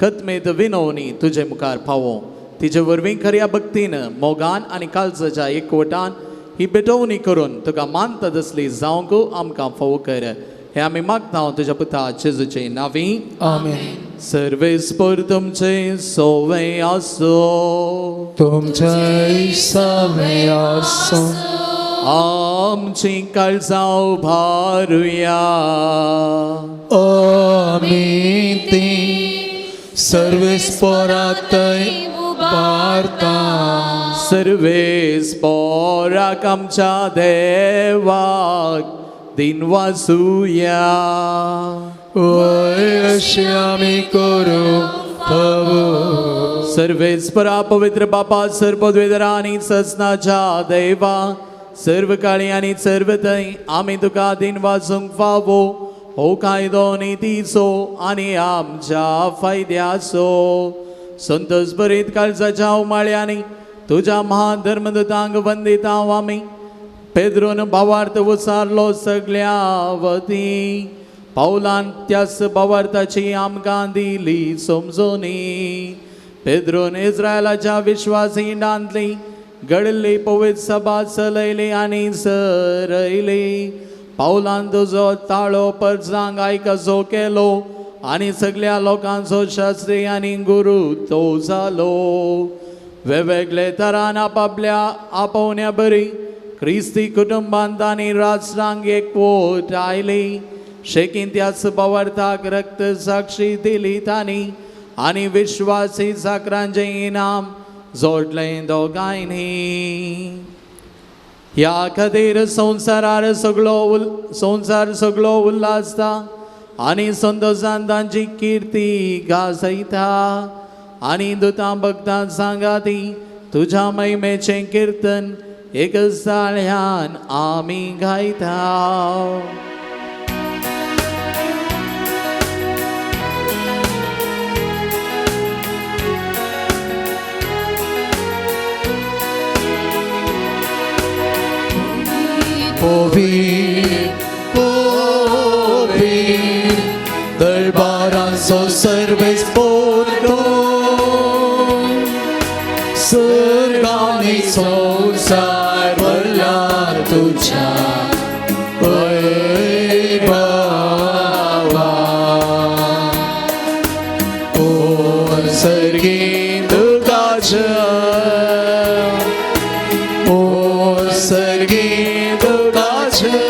खतमेत विनवणी तुजे मुखार पावो. तिजे वरवीं खऱ्या भक्तीन मोगान आनी काळजाच्या एकवटान ही भेटवणी करून तुका मानता तसली जावंक आमकां फावो कर. हे आमी मागता तुज्या पुता जेजूचे नांवी. आमेन. सर्वेस्पर तुमचे सोवे आसो. तुमचे सवे आसो. आमची काळजां उबारुया. आमी ती सर्वेस्परातय उबारता. सर्वेस्पराक आमच्या देवाक दिनवासुया. वय अशें आमी करूं फावो. सर्वेस्परा पवित्र बापा सर्वद्वेदरा आनी ससनाच्या देवा सर्व काळी आनी सर्व थंय आमी तुका दिनवासूंक फावो. हो कायदो नितीचो आनी आमच्या फायद्याचो. संतोष भरीत काळजाच्या उमाळ्यांनी तुज्या महान धर्मदूतांक वंदिता आमी. पेद्रोन भावार्थ उसारलो सगल्या वती. पावलान त्यास भावार्थाची आमकां दिली समजोनी. पेद्रोन इस्रायलाच्या विश्वासी डांतली घडली पवित्र सभा चलयली आनी सरयली. पावलान तुजो ताळो परजांक आयकसो केलो आनी सगल्या लोकांचो शास्त्री आनी गुरू तो जालो. वेगवेगळे तरान आपापल्या आपोवण्या बरी क्रिस्ती कुटुंबांत आनी राष्ट्रांक एकवट आयली. शेकीन त्याच भावार्थाक रक्त साक्षी दिली तांणी आनी विश्वासी साकरांचें इनाम जोडलें दोगांयनी. ह्या खातीर संवसारार सगळो संवसार सगळो उल्हासता आनी संतोशान तांची किर्ती गाजयता. आनी दुतां भक्तां सांगाती तुज्या महिमेचें किर्तन एक साळ्यान आमी गायता. पवी दरबारांचो सर्वेस्पर तूं. सर्गांनी संवसार भरला तुज्या वैभवान. ओ सर्गी तुका जय. ओ सर्गी तुका जय.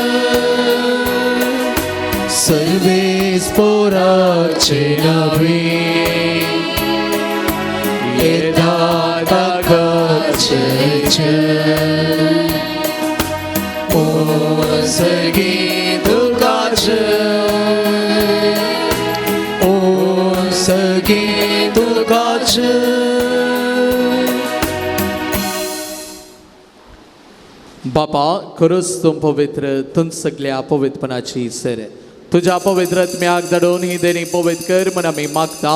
सर्वेस्पराचे नवी येता ताका जय जय. ओ सर्गी तुका जय. ओ सर्गी तुका जय. बापा खरोच तूं पवित्र तूं सगल्या पवित्रपणाची सर. तुज्या पवित्र आत्म्याक धाडून ही देणी पवित्र कर म्हण आमी मागता.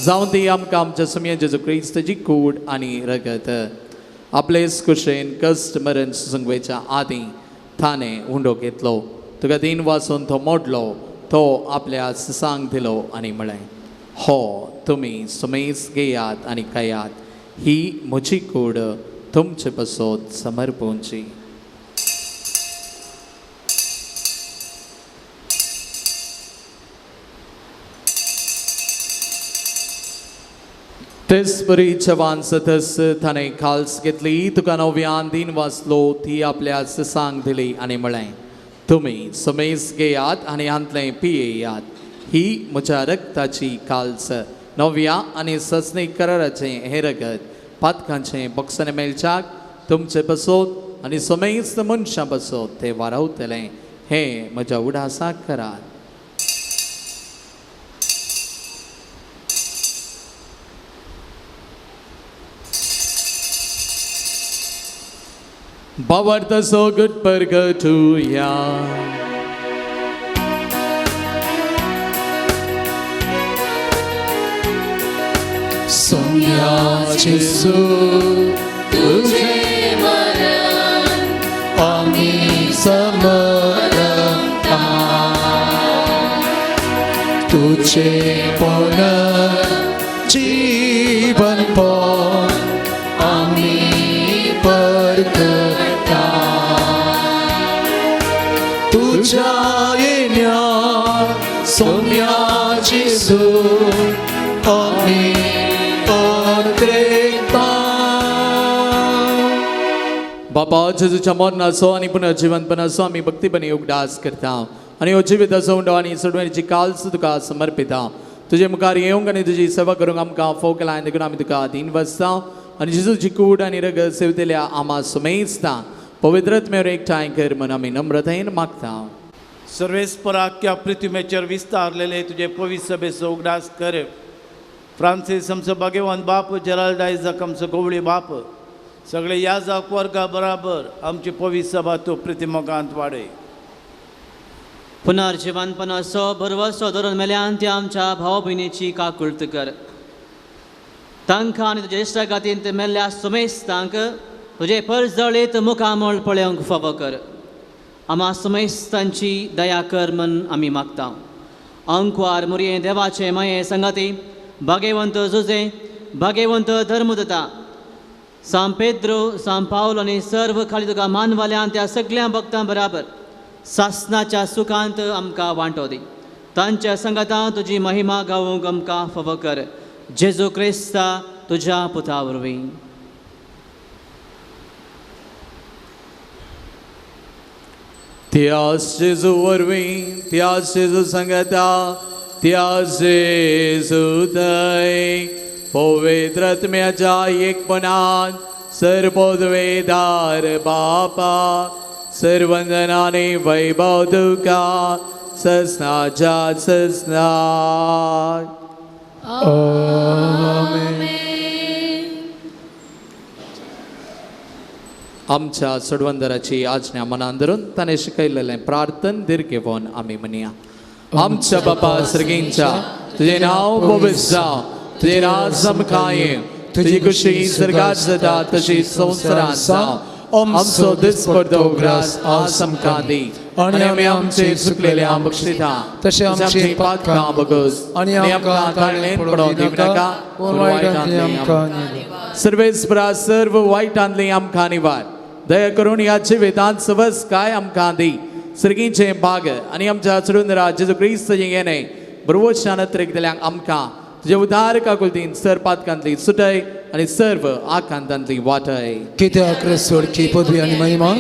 जावं ती आमकां आमच्या सुमया जेजू क्रिस्ताची कूड आनी रगत. आपलेच कुशेन कश्ट मरण सुंगवेच्या आदीं थाने उंडो घेतलो. तुका दिन वाचून तो मोडलो. तो आपल्या सांग दिलो आनी म्हळें, हो तुमी सुमेस घेयात आनी खायात. ही म्हजी कूड तुमचे पासत समर्पूंची. तेच परी जवान सतस ताणें खाल्स घेतली. तुका नव्यान दिन वाचलो. ती आपल्या सांग दिली आनी म्हळें, तुमी समेस घेयात आनी हांतलें पियेयात. ही म्हज्या रक्ताची काल्स. नव्या आनी सजनीक कराराचें हें रगत पातकांचें बक्षणें मेळच्याक तुमचे बसोत आनी समेस्त मनशां बसोत तें वारावतलें. हें म्हज्या उडासाक करात. भावार्थ सोगट परगटुया. सोम्या जेजू तुझे मरण आमी समरता. तुझे पण जीवन पण आमी परगटा. तुझ्या येण्या सोम्या जेजू आमी पत्रेता. बापा जेजूच्या मरणाचो आनी पुनर्जिवनपणाचो आमी भक्तीपणी उगडास करता आनी हो जिविताचो उंडो आनी सोडवणीची काल्स तुका समर्पिता. तुजे मुखार येवंक आनी तुजी सेवा करूंक आमकां फोव केला देखून आमी तुका दीन बसता आनी जेजूची कूड आनी रगत सेवतेल्या आमा सुमेजता पवित्रत्मेर एकठांय कर म्हूण आमी नम्रतायेन मागता. सर्वेस्पराक्या पृथ्वीचेर विस्तारलेले तुजे पवित्र सभेचो उगडास कर. फ्रांसीस आमचो भाग्यवान बाप, जेराल्ड आयजाक आमचो गवळी बाप, सगळे याजाक वर्गा बराबर आमची पवित्र सभा तूं प्रतिमोगांत वाडय. पुनर्जिवनपणाचो भरवसो धरून मेल्यान ती आमच्या भाव भयणीची काकुळत कर. तांकां आनी तुज्या इश्टा गातींत मेल्ल्या सुमेस्तांक तुजे परजळीत मुखामळ पळोवंक फावो कर. आमा सुमेस्तांची दया कर म्हण आमी मागता. अंकवार मुरये देवाचे माये संगाती भागेवंत जुजे भागेवंत धर्मदता सांग पेद्रो सांग पावल आनी सर्व खाली तुका मानवाल्यान त्या सगळ्या भक्तां बराबर सासनाच्या सुखांत आमकां वांटो दी. तांच्या संगातां तुजी महिमा गावूंक आमकां फावो कर. जेजू क्रिस्ता तुज्या पुता वरवीं. त्यास जेजू वरवीं, त्यास जेजू संगता, त्यास जेजू थंय पवित्रत्म्याच्या एकपणान सर्वोद्वेदार बापा सर्वंदनाने वैभव तुका ससनाच्या ससना. आमच्या सोडवंदराची आज्ञा मनान धरून ताणें शिकयलेलें प्रार्थन दीर्घेवन आमी म्हणया. आमच्या बापा सर्गींच्या तुजें नांव पवित्र जावं, तुजें राज आमकां येवं, तुजी खुशी स्वर्गात जाता तशी संवसारांत जावं. आमचो दिसपडतो ग्रास आज आमकां दी आनी आमी आमचे चुकलेले बक्षिता तशें आमची पातकां बगस आनी आमकां ताळणेंत पडोवंक दिवनाका, पूण वायटांतली आमकां निवार. सर्वेस्परा सर्व वायटांतली आमकां निवार. दया करून ह्या जिवितांत सवस काय आमकां दी. सर्गीचें भाग आनी आमच्या चडून जेजू क्रिस्ताचें येणें बरोवशान अत्रेक आमकां तुज्या उदार काकुळतीन सर पातकांतली सुटय आनी सर्व आकांतांतली वाटय. कित्याक सोडची पदवी आनी महिमा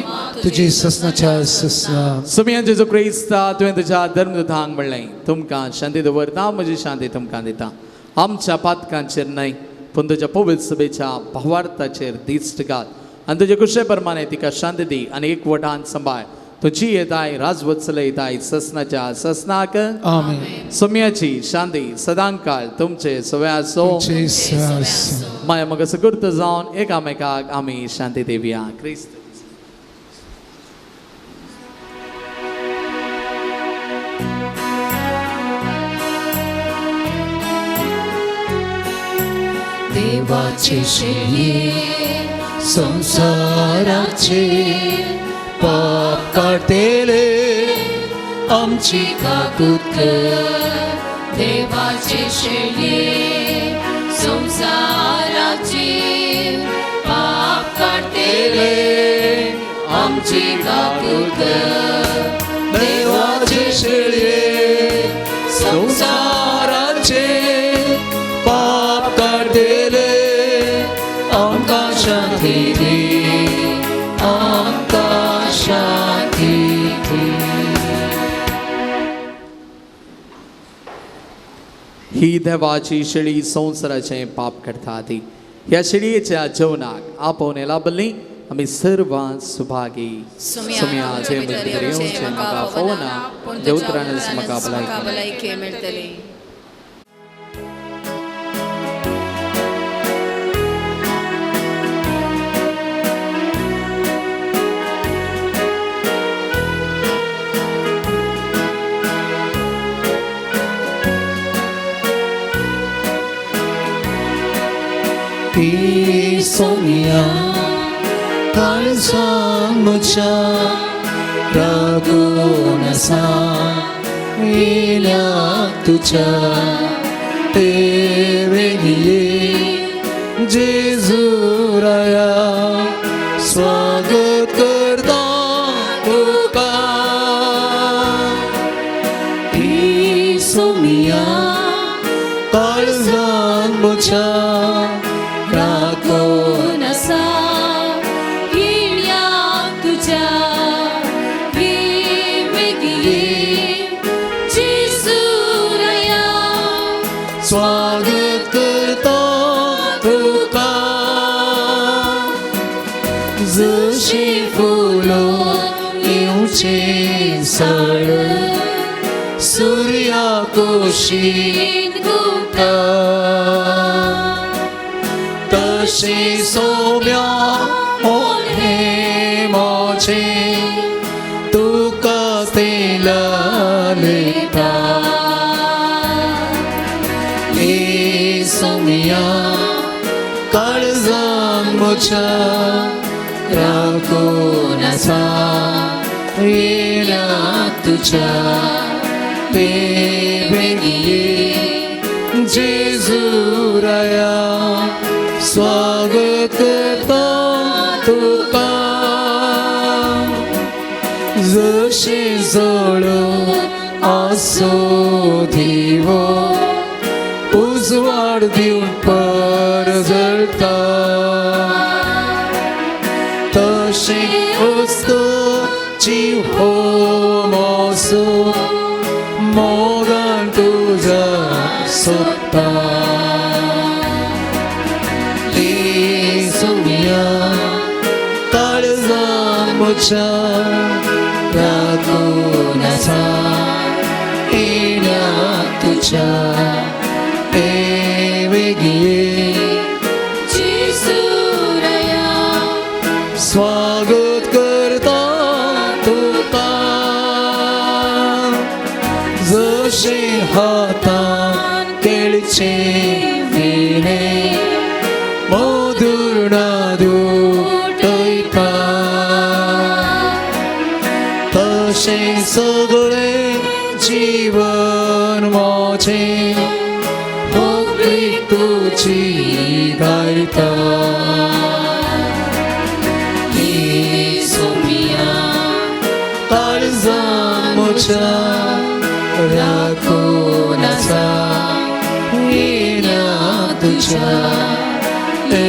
तुजी ससनाच्या ससना. सुमयान जेजू क्रिस्ता तुवें तुज्या धर्मदूतांक म्हणलें, तुमकां शांती दवरता, म्हजी शांती तुमकां दिता. आमच्या पातकांचेर न्हय पूण तुज्या पवित्र सभेच्या भावार्थाचेर दिश्ट घाल आनी तुजे कुशे प्रमाणे तिका शांती दी आनी एकवटान सांबाळ. तुजी येताय राजवत्सल येताय ससनाच्या ससनाक. आमेन. सोम्याची शांती सदांकाळ तुमचे सव्या आसो. माया मग सुकृत जावन एकामेकाक आमी शांती दिवया. क्रिस्त देवाचे शेये संसाराचे पाप काडटेले आमची काकूत कर. देवाचे शेये संसाराचे पाप काडटेले आमची काकूत कर. देवाचे शेये संसाराचे पाप काडटेले आमकां शांती दी, आमकां शांती दी. ही देवाची शेळी संवसाराचें पाप करता ती. ह्या शेळयेच्या जेवणाक आपोवन लाभली आमी सर्वां सुभागी. सुम्या जे भितर येवचें म्हाका फोवना, देवतरानच म्हाका भलायकी मेळटली. सोनिया काळजां म्हज्या रागून आसा येयल्या तुज्या देवेलिये जेजू राया स्वागत करता तुका. तुझ्या राखून आसा येण्या तुज्या ये बेगीन ये जेजू राया स्वागत करता तुका जशी फुलोन येवचें साळ सुर्या कुशीन घुंवता तशें सोम्या मोने मोजें तुका तें लालयता ए सोम्या काळजान म्हज्या राखून आसा येण्या तुज्या ते बेगीन ये जेजू राया स्वागत करता तुका जशें जळून आसो दिवो उजवाड दिवन परजळता तशें वस्तूची हो मोसो मोगान तुज्या सोदता सोम्या काळजान म्हज्या राखून आसा येण्या तुज्या ते बेगीन ये जेजू राया स्वागत करता तुका जशें हातान केळचें विणे मधुर नाद उठयता तशें सगळें जीवन म्हजें होगळीक तुजी गायता सोम्या काळजान म्हज्या राखून आसा येण्या तुज्या ते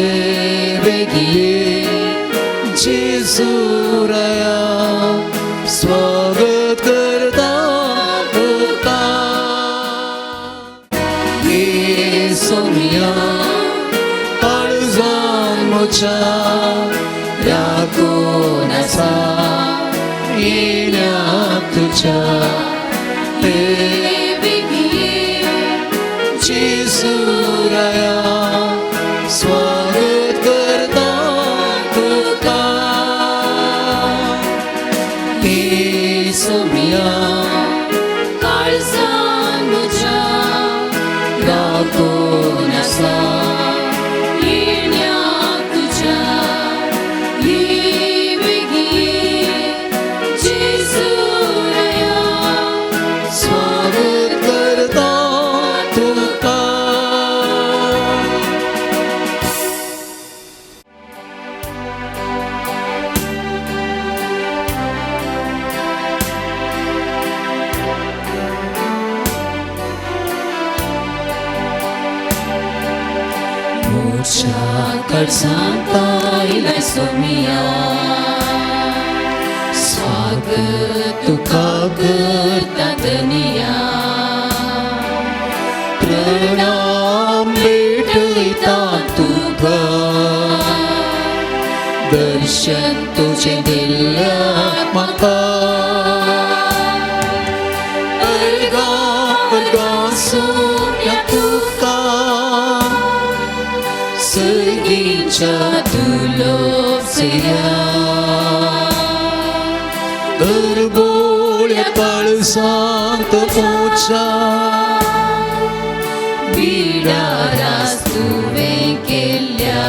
बेगीन ये जेजू राया स्वागत करता तुका ये सोम्या काळजान म्हज्या राखून आसा येण्या तुज्या ते बेगीन ये जेजू राया स्वागत करता तुका ये सोम्या काळजान म्हज्या राखून आसा येण्या तुज्या ये बेगीन ये जेजू राया स्वागत करता तुका म्हज्या काळजांत आयलाय सोम्या स्वागत तुका करता धनिया प्रणाम भेटयता तुका दर्शन तुजें दिल्ल्याक म्हाका अर्गां अर्गां सोम्या तुका सर्गीच्या दुलोपसया दरबोळ्या काळजांत म्हज्या बिडारास तुवें केल्ल्या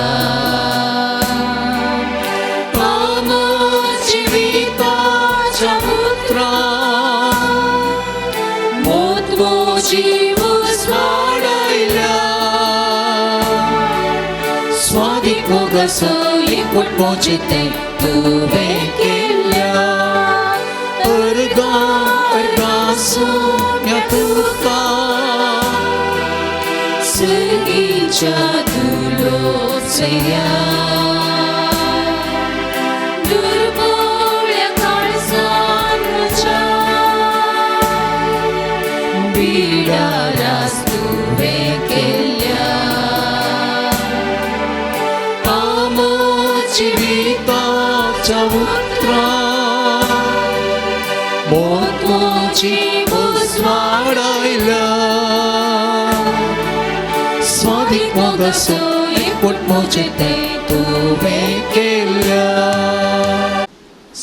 अमर जिविताच्या उतरान मोत म्हजी उजवाडायल्या स्वादीक मोगाचो एकवट म्हजें तें तुवें केल्ल्या अर्गां अर्गां सोम्या तुका सर्गीच्या म्हज्या दुलोचया दुर्बोळ्या काळजान म्हज्या बिडारास तुवें केल्या जिविताच्या उतरां मोतमोची उजवाडायल्या स्वादीक मोगाचो एकवट म्हजें तें तुवें केल्या.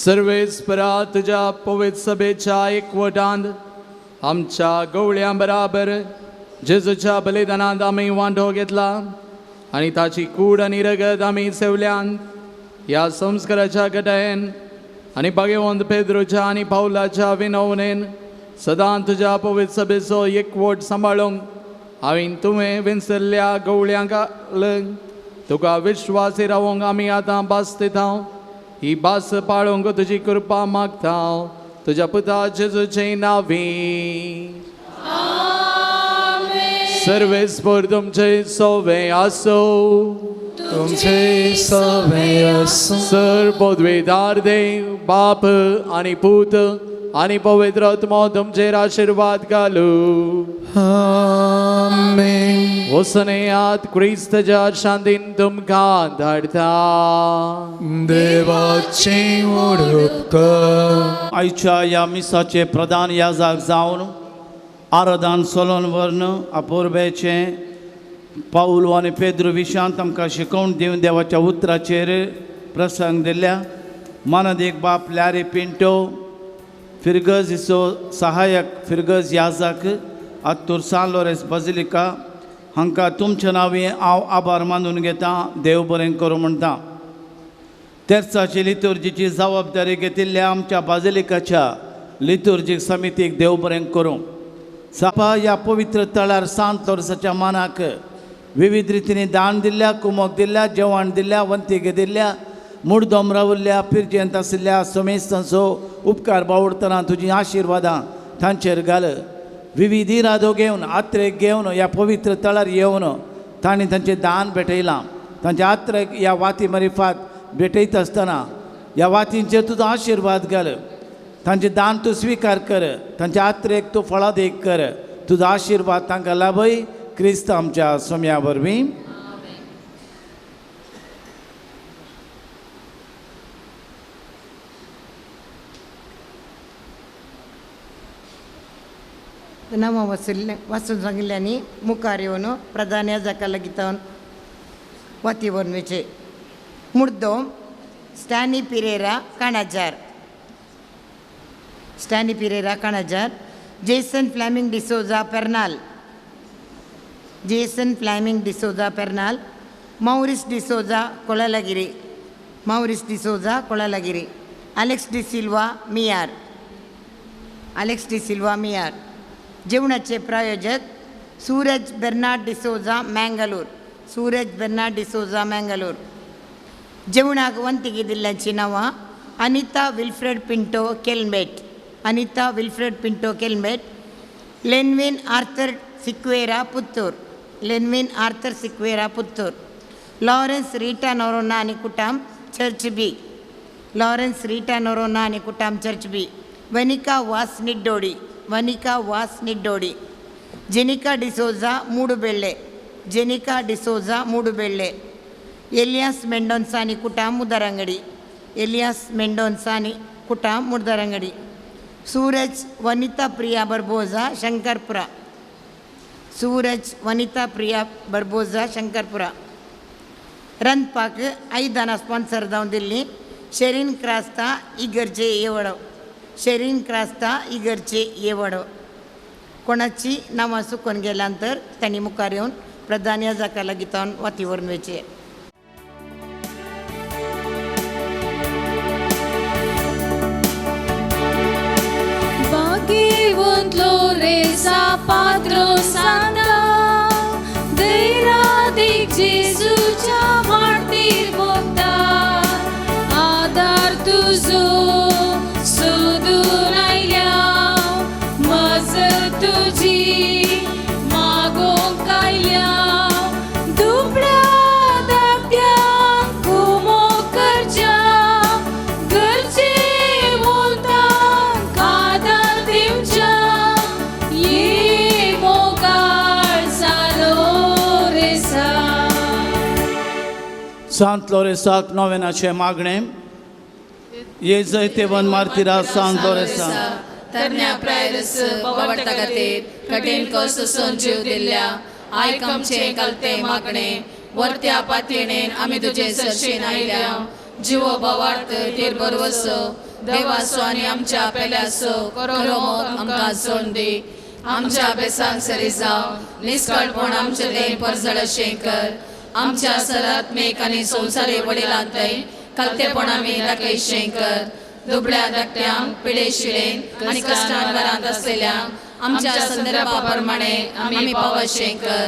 सर्वेस्परा तुज्या पवित्र सभेच्या एकवटांत आमच्या गवळ्यां बराबर जेजूच्या बलिदानांत आमी वांटो घेतला आनी ताची कूड आनी रगत आमी सेवल्यान. ह्या संस्काराच्या गटायेन आनी भाग्यवंत पेद्रोच्या आनी पावलाच्या विनवणेन सदां तुज्या पवित्र सभेचो एकवट सांबाळूंक हांवें तुवें विंचल्ल्या गवळ्यांक तुका विश्वासी रावोंक आमी आतां भास दिता. ही भास पाळोवंक तुजी कृपा मागता तुज्या पुता जेजूचे नांवी. सर्वेस्पर तुमचे सोवे आसो. तुमचे सवे आसूं. सर पदवेदार देव बाप आनी पूत आनी पवित्र आत्मो तुमचेर आशिर्वाद घालू. आमेन. वसनेयात क्रिस्तच्या शांतीन तुमकां धाडटा. देवाचें व्हड उपकार. आयच्या ह्या मिसाचे प्रधान याजक जावन आराधन सोलोन वर्ण अपुर्बेचें पावलो आनी पेद्रू विशांत आमकां शिकोवन दिवन देवाच्या उतराचेर प्रसंग दिल्ल्या मानादीक बाप लॅरी पिंटो फिरगज हिचो सहायक फिरगज याजक आत्तूर सान लोरेंस बजिलिका हांकां तुमच्या नांवी हांव आभार मानून घेता. देव बरें करूं म्हणटा. तेर्साची लितुर्जीची जबाबदारी घेतिल्ल्या आमच्या बाजिलिकाच्या लितुर्जीक समितीक देव बरें करूं. सापा ह्या पवित्र तळार सांत लोरसाच्या मानाक विविध रितींनी दान दिल्ल्या, कुमोक दिल्ल्या, जेवण दिल्ल्या, वंतीक दिल्ल्या, मुडदोम रावल्ल्या पिरजेंत आशिल्ल्या समेस्तांचो उपकार बावडतना तुजी आशिर्वादां तांचेर घाल. विविध इरादो घेवन आत्रेक घेवन ह्या पवित्र तळार येवन तांणी तांचें दान भेटयलां. तांच्या आत्रेक ह्या वाती मरिफात भेटयता आसतना ह्या वातींचेर तुजो आशिर्वाद घाल. तांचें दान तूं स्विकार कर. तांच्या आत्रेक तूं फळादीक कर. तुजो आशिर्वाद तांकां लाभय क्रिस्त आमच्या सोम्या वरवीं. नांवां वसुल्लें वाचून सांगिल्ल्यांनी मुखार येवन प्रधान याजका लागीं वाती व्हरून वयचें. मुर्दोम Stany Pereira Kanajar, Stany Pereira Kanajar, Jason Fleming D'Souza Pernal, Jason Fleming D'Souza Pernal, Maurice D'Souza Kolalagiri, Maurice D'Souza Kolalagiri, Alex D'Silva Miyar, Alex D'Silva Miyar. जेवणाचे प्रायोजक सूरज बेर्नाड डिसोजा मँगलोर, सूरज बेर्नाड डिसोजा मँगलोर. जेवणाक वंतिकी दिल्ल्यांची नांवां Anita Wilfred Pinto Kelmet, Anita Wilfred Pinto Kelmet, Lenvin Arthur Sequeira Puttur, Lenvin Arthur Sequeira Puttur, Lawrence Rita Noronha आनी कुटाम church बी, Lawrence Rita Noronha आनी कुटाम church बी, वनिका वास निड्डोडी, वनिका वास निड्डोडी, जेनिका डिसोजा मूडुबेल्ले, जेनिका डिसोजा मूडुबेल्ले, एलियास मेंडोन्सा आनी कुटाम मुदरंगडी, एलियास मेंडोन्सा आनी कुटाम मुदरंगडी, सूरज वनिता प्रिया बर्बोजा शंकरपुरा, सूरज वनिता प्रिया बर्बोजा शंकरपुरा. रंदपाक आयदनां स्पॉन्सर जावन दिल्लीं शेरीन क्रास्ता इगर्जे येवडो, शेरीन क्रास्ता इगर्जे येवडो. कोणाची नांवां चुकून गेल्यान तर तांणी मुखार येवन प्रधान याजका लागीं वाती व्हरून वयचें. भाग्यवंतलो रेसा पात्रो सांता दैरादीक जेजूच्या मार्तीर भोगता आदार तुजो सोदून आयल्या मजत तुजी मागोंक आयल्या. सांत लोरेसाक नोवेनाचें मागणें ये जैतेवन मार्तिरा सांत लोरेसा तरण्या प्रायरस बावडता खातीर कठीण कष्ट सोसून जीव दिल्ल्या आयक आमचें कलतें मागणें वरत्या पातयेणेन आमी तुजे सरशेन आयल्या जिवो बावार्थ तेर बरवसो देवाचो आनी आमच्या पेल्याचो खरो मोग आमकां सोड दी आमच्या बेसांक सरी जावं निस्कळपण आमचें तें परजळ अशें कर आमच्या सरात्मेक आनी संवसारी वडिलांतय कलतेपण आमी दाखयशें कर दुबळ्या धाकट्यांक पिडेशिळेन आनी कश्टान वरांत आसलेल्या आमच्या संदर्भा प्रमाणे आमी पावशें कर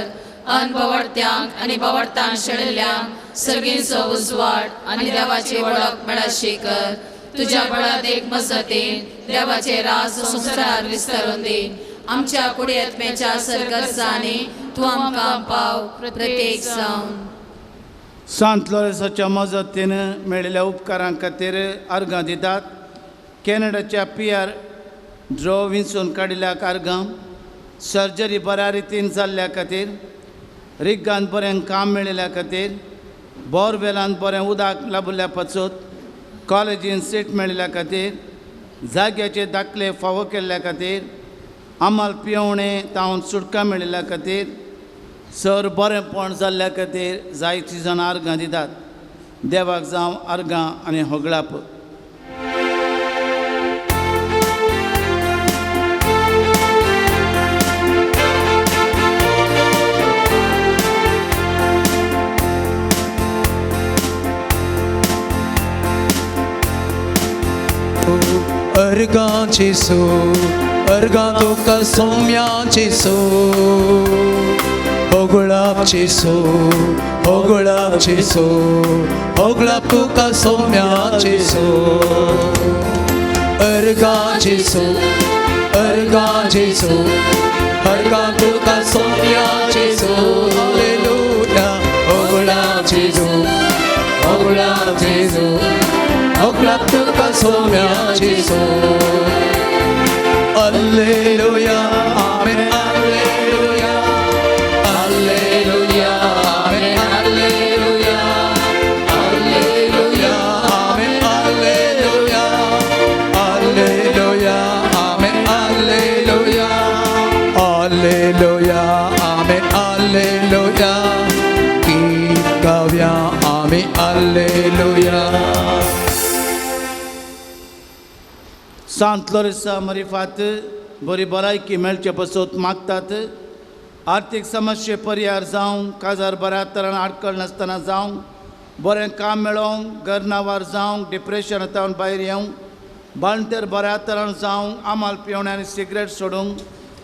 अनभवडत्यांक आनी भवडतांक शेणिल्ल्यांक सर्गींचो उजवाड आनी देवाची वळख मेळाशी कर तुज्या बळात एक मजतीन देवाचे राज संवसारार विस्तारून दी आमच्या कुडी आत्म्याच्या सरगर्जांनी तूं आमकां पाव प्रत्येक जावन. सांत लोरेसाच्या मजतीन मेळिल्ल्या उपकारां खातीर अर्गां दितात. कॅनडाच्या पी आर ड्रो विंचून काडिल्ल्या अर्गां, सर्जरी बऱ्या रितीन जाल्ल्या खातीर, रिगान बरें काम मेळिल्ल्या खातीर, बोरवेलान बरें उदक लाबिल्ल्या पासून, कॉलेजीन सीट मेळिल्ल्या खातीर, जाग्याचे दाखले फावो केल्ल्या खातीर, आमाल पिवणे तावन सुटका मेळिल्ल्या खातीर, सर बरेंपण जाल्ल्या खातीर जायतीं जाणां अर्गां दितात. देवाक जावं अर्गां आनी होगळाप. अर्गां जेसू, अर्गां तुका सोम्या जेसू, होगळाप जेसू, होगळाप जेसू, होगळाप तुका सोम्या जेसू. अर्गां जेसू, अर्गां जेसू, अर्गां तुका सोम्या जेसू. हालेलुया. होगळाप जेसू, होगळाप जेसू, होगळाप तुका Saumya जेसू. Alleluia, amen, alleluia, alleluia, amen, alleluia, alleluia, amen, alleluia, alleluia, amen, alleluia, alleluia, amen, alleluia. गीत गावया आमी alleluia. सांत लोरेसा मरिफात बरी भलायकी मेळचे पसत मागतात. आर्थीक समस्ये परिहार जावं, काजार बऱ्या तरान आडखळ नासतना जावं, बरें काम मेळोवंक, घर नांवार जावंक, डिप्रेशन तावन भायर येवंक, बाळंतेर बऱ्या तरान जावंक, आमाल पिवणे आनी सिगरेट सोडूंक,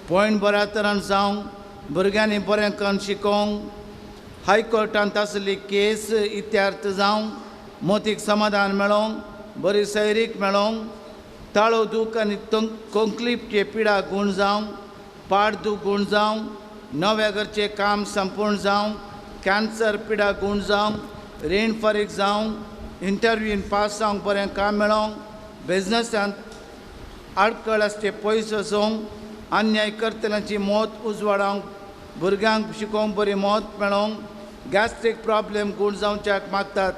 पॉयंट बऱ्या तरान जावंक, भुरग्यांनी बरें करून शिकोवंक, हायकोर्टांत आसली केस इत्यार्थ जावंक, मोतीक समाधान मेळोवंक, बरी सैरीक मेळोवंक, ताळो दूख आनी कोंकलीपचे पिडा गूण जावंक, पाड दूख गूण जावंक, नव्या घरचें काम संपूर्ण जावंक, कॅन्सर पिडा गूण जावंक, रीण फारीक जावंक, इंटरव्यून पास जावंक, बरें काम मेळोवंक, बिजनसांत आडखळ आसचे पयस वचोंक, अन्याय करतल्यांची मौत उजवाडावंक, भुरग्यांक शिकोवंक बरी मौत मेळोवंक, गॅस्ट्रीक प्रॉब्लेम गूण जावच्याक मागतात.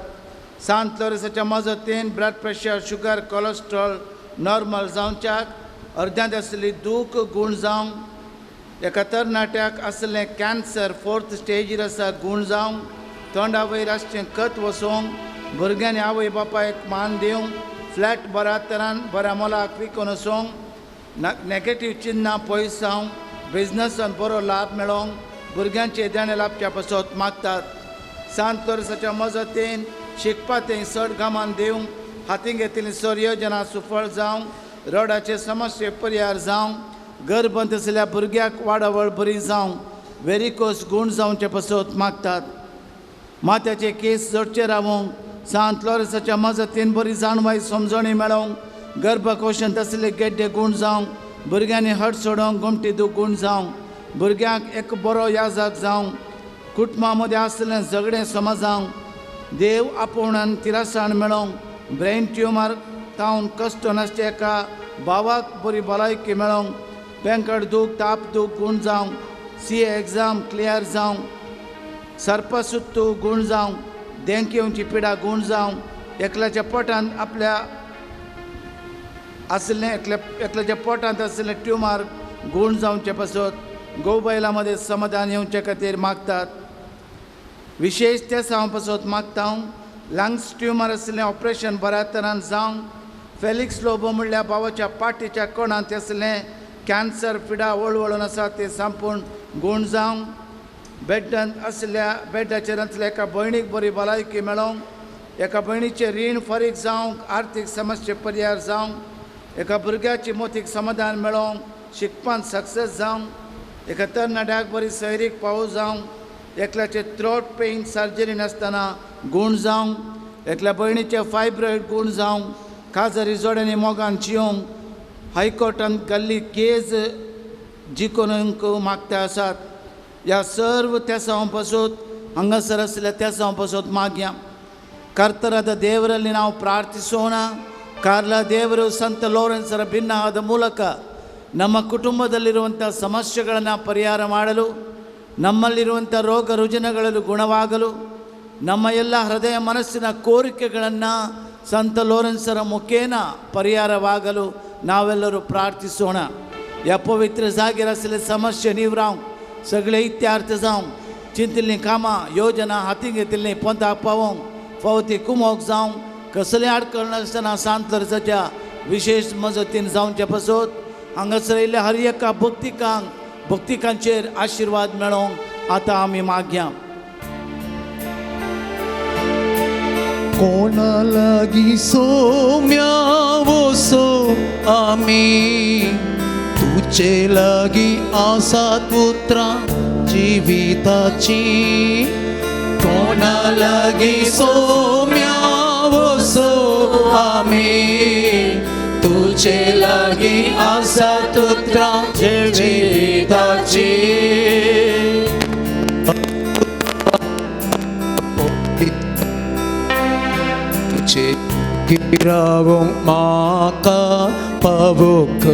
सांत लोरेसाच्या मजतीन blood pressure, sugar, cholesterol normal जावच्याक, अर्द्यांत आसली दूख गूण जावंक, एका तरणाट्याक आसलें कॅन्सर फोर्थ स्टेजीर आसा गूण जावंक, तोंडा वयर आसचें खत वसोवंक, भुरग्यांनी आवय बापायक मान दिवंक, फ्लॅट बऱ्या तरान बऱ्या मोलाक विकून वचोंक, नॅगेटीव चिन्नां पयस जावंक, बिजनसान बरो लाभ मेळोवंक, भुरग्यांचे देणें लाभच्या पासत मागतात. सांत लोरेसाच्या मजतीन शिकपा तें चड गमान दिवंक, हाती घेतिल्ली सर योजना सुफळ जावंक, रोडाचे समस्ये परिहार जावंक, गर्भंत आसल्या भुरग्याक वाडावळ बरी जावंक, वेरिकोस गूण जावचे पासत मागतात. माथ्याचे केस जडचे रावोंक, सांत लोरेसाच्या मजतीन बरी जाणवाय समजणी मेळोवंक, गर्भकोशांत आसले गेड्डे गूण जावंक, भुरग्यांनी हट सोडोवंक, गोमटी दूख गूण जावंक, भुरग्यांक एक बरो याजक जावंक, कुटुंबा मदें आसलें झगडें समजावंक, देव आपोवणान तिरासाण मेळोवंक, ब्रेन ट्युमर तावन कश्ट नासचे एका भावाक बरी भलायकी मेळोवंक, बेंकट दूख, ताप दूख गूण जावंक, सी ए एग्जाम क्लियर जावंक, सर्पसुत्तू गूण जावंक, देंक येवची पिडा गूण जावं, एकल्याच्या पोटांत आपल्या आशिल्लें एकल्याच्या पोटांत आशिल्लें ट्युमर गूण जावचे पासत गोवबैला मदें समाधान येवचे खातीर मागतात. विशेष ते हांव पासत मागता हांव लंग्स ट्युमर आशिल्लें ऑपरेशन बऱ्या तरान जावं, फेलिक्स लोबो म्हणल्यार भावाच्या पाटीच्या कोणांत आशिल्लें कॅन्सर पिडा वळवळून आसा तें संपूर्ण गूण जावं, बेड्डांत आशिल्ल्या बेड्डाचेर आसल्या एका भयणीक बरी भलायकी मेळोवंक, एका भयणीचें रीण फारीक जावंक, आर्थीक समस्ये पर्यार जावंक, एका भुरग्याची मोतीक समाधान मेळोवंक, शिकपांत सक्सेस जावंक, एका तरणाट्याक बरी सैरीक पावो जावंक, एकल्याचे थ्रोट पेन सर्जरी नासतना गूण जावंक, एकल्या भयणीचे फायब्रॉयड गूण जावंक, काजारी जोड्यांनी मोगान जियोंक, हायकोर्टान घाल्ली केज जिखून मागता आसात. ह्या सर्व तेसांव पासत हांगासर आशिल्ल्या तेसांव पासत मागया. ಕರ್ತರಾದ ದೇವರಲ್ಲಿ ನಾವು ಪ್ರಾರ್ಥಿಸೋಣ. ಕಾರ್ಲ ದೇವರು ಸಂತ ಲೋರೆನ್ಸರ ಭಿನ್ನವಾದ ಮೂಲಕ ನಮ್ಮ ಕುಟುಂಬದಲ್ಲಿರುವಂಥ ಸಮಸ್ಯೆಗಳನ್ನು ಪರಿಹಾರ ಮಾಡಲು, ನಮ್ಮಲ್ಲಿರುವಂಥ ರೋಗ ರುಜಿನಗಳಲ್ಲಿ ಗುಣವಾಗಲು, ನಮ್ಮ ಎಲ್ಲ ಹೃದಯ ಮನಸ್ಸಿನ ಕೋರಿಕೆಗಳನ್ನು ಸಂತ ಲೋರೆನ್ಸರ ಮುಖೇನ ಪರಿಹಾರವಾಗಲು ನಾವೆಲ್ಲರೂ ಪ್ರಾರ್ಥಿಸೋಣ. ह्या पवित्र जागेर आशिल्ले समस्ये निवरावंक, सगळे इत्यार्थ जावंक, चिंतिल्लीं कामां योजना हातीं घेतिल्लीं पोंताक पावोवंक, फावती कुमोक जावंक, कसलें आडखळ नासतना सांत लोरेंसाच्या विशेष मजतीन जावचे पासत हांगासर येयल्ल्या हर एका भक्तिकांक भक्तिकांचेर आशिर्वाद मेळोवंक आतां आमी मागया. कोणा लागी सोम्या वसो आमी तुजे लागी आसात पुत्रा जिविताची, कोणा लागी सोम्या वसो आमी तुजे लागी आसात पुत्रा जिविताची. तुजे गिरावंक म्हाका पावोक,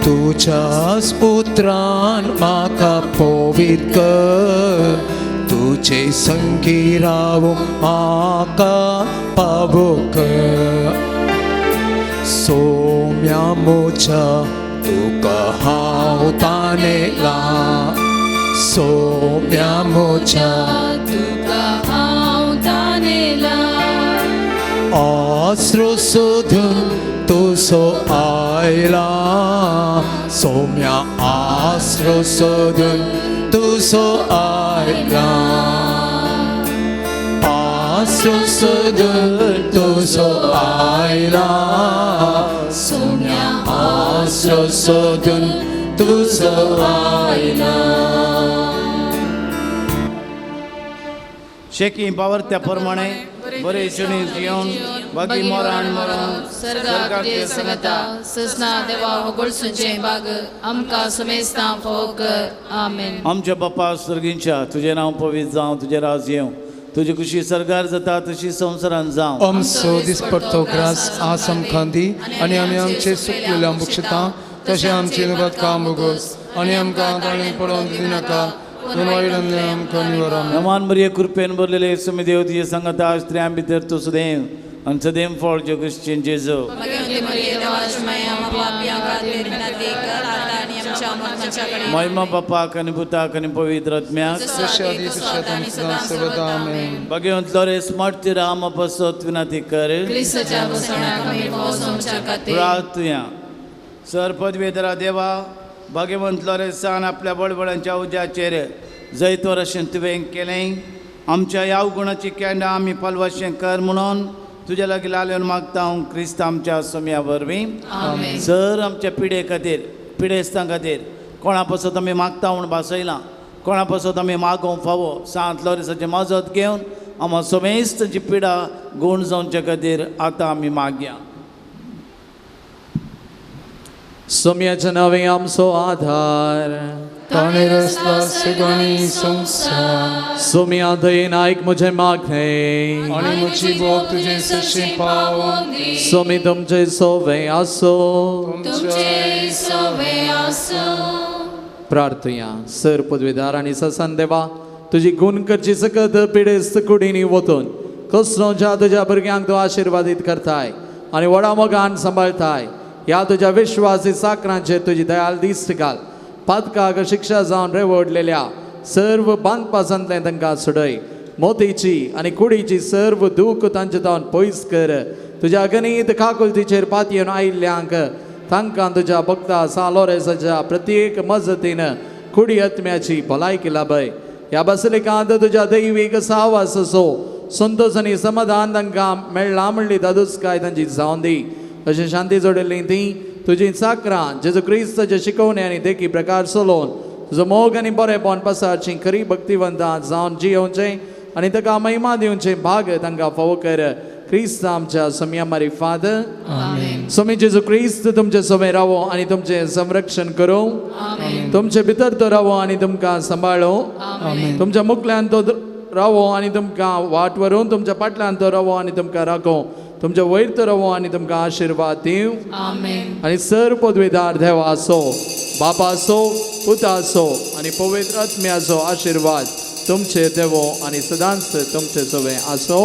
तुज्याच उतरान म्हाका पवित्र कर, तुजे संगी रावंक म्हाका पावोक. सोम्या म्हज्या तुका हांव तानेला, सोम्या म्हज्या तुका हांव तानेला, आसरो सोदून तुजो आयला, सोम्या आसरो सोदून तुजो आयला, आसरो सोदून तुजो आयला, सोम्या आसरो सोदून तुजो आयला. शेकी बावरत्या प्रमाणे बरे सुणी जिवन बाकी मोरान मोरान सर्गाक संगता ससना देवा होगळसूंचें बाग आमकां समेस्तां फावो कर. आमेन. आमच्या बापा सर्गींच्या तुजें नांव पवित्र जावं, तुजें राज येवं, तुजी खुशी सरकार जाता तशी संवसारान जावं. आमचो दिसपडतो ग्रास आज आमकां दी आनी आमी आमचे सुकलेल्या बक्षता तशें आमचे नुगात काम भोगोस आनी आमकां ताणें पडोवन दिनाका. नमान मरिये कृपेन भरलेले सुमी देव तुजे संगता, स्त्रियां भितर तूं सदैव आनी सदैव फळ जगुश्चें जेजू. महिमा बापाक आनी पुताक आनी पवित्र आत्म्याक. भगवंत लोरेस मार्तीर आमा पासत विनंती कर. प्रार्थुया. सर पदवेधरा देवा, भगवंत लोरेसान आपल्या बळबळांच्या उज्याचेर जैतवर अशें तुवें केलें. आमच्या ह्या अवगुणाची केंडां आमी पालवाशें कर म्हणून तुज्या लागीं लालेवन मागता हांव क्रिस्त आमच्या सोम्या वरवीं. सर आमच्या पिडे खातीर, पिडेस्तां खातीर कोणा पासत आमी मागता म्हूण भासयलां, कोणा पासत आमी मागोवंक फावो सांत लोरेसाची मजत घेवन आमकां समेस्तांची पिडा गूण जावचे खातीर आतां आमी मागया. सोम्याच्या नांवे आमचो आधार, ताणें रचला सगळी संवसार, सोम्या दयेन आयक म्हजें मागणें आनी म्हजी बोग तुजे सरशीं पावोवंक दी. सोमी तुमचें सोवे आसो, तुमचें सोवे आसो. प्रार्थुया. सर पदवीदार आनी ससन देवा, तुजी गुण करची सकत पिडेस्त कुडींनी वतून कसलोच्या तुज्या भुरग्यांक तूं आशिर्वादीत करताय आनी व्हडा मोगान सांबाळताय. ह्या तुज्या विश्वासी साकरांचेर तुजी दयाल दिश्ट घाल. पातकाक शिक्षा जावन रेवडलेल्या सर्व बांदपासांतलें तांकां सोडय. मोतीची आनी कुडीची सर्व दूख तांचे जावन पयस कर. तुज्या गणीत काकुलतीचेर पातयेन आयिल्ल्यांक तांकां तुज्या भक्ता सालोरेसाच्या प्रत्येक मजतीन कुडी आत्म्याची भलायकी लाभय. ह्या बसलिकांत तुज्या दैवीक सावास असो संतोश आनी समाधान तांकां मेळ्ळां म्हणली दादूसकाय तांची जावन दी. अशें शांती जोडिल्लीं तीं तुजी चाकरां जेजू क्रिस्ताचे शिकवणे आनी देखी प्रकार चलोवन तुजो मोग आनी बरेपण पसारचीं खरी भक्तिवंतां जावन जियोवचें आनी ताका महिमा दिवचें भाग तांकां फावो कर. क्रिस्त आमच्या सोम्या मारिफाद. सोमी जेजू क्रिस्त तुमचे सोमे रावो आनी तुमचें संरक्षण करूं. तुमचे भितर तो रावो आनी तुमकां सांबाळो. तुमच्या मुखल्यान तो रावो आनी तुमकां वाट व्हरूं. तुमच्या फाटल्यान तो रावो आनी तुमकां राखो. तुमच्या वयर तो रावो आनी तुमकां आशिर्वाद दिवं. आनी सर पदवेदार देवाचो, बापाचो, पुताचो आनी पवित्र आत्म्याचो आशिर्वाद तुमचे देवो आनी सदांच तुमचे सवे आसो.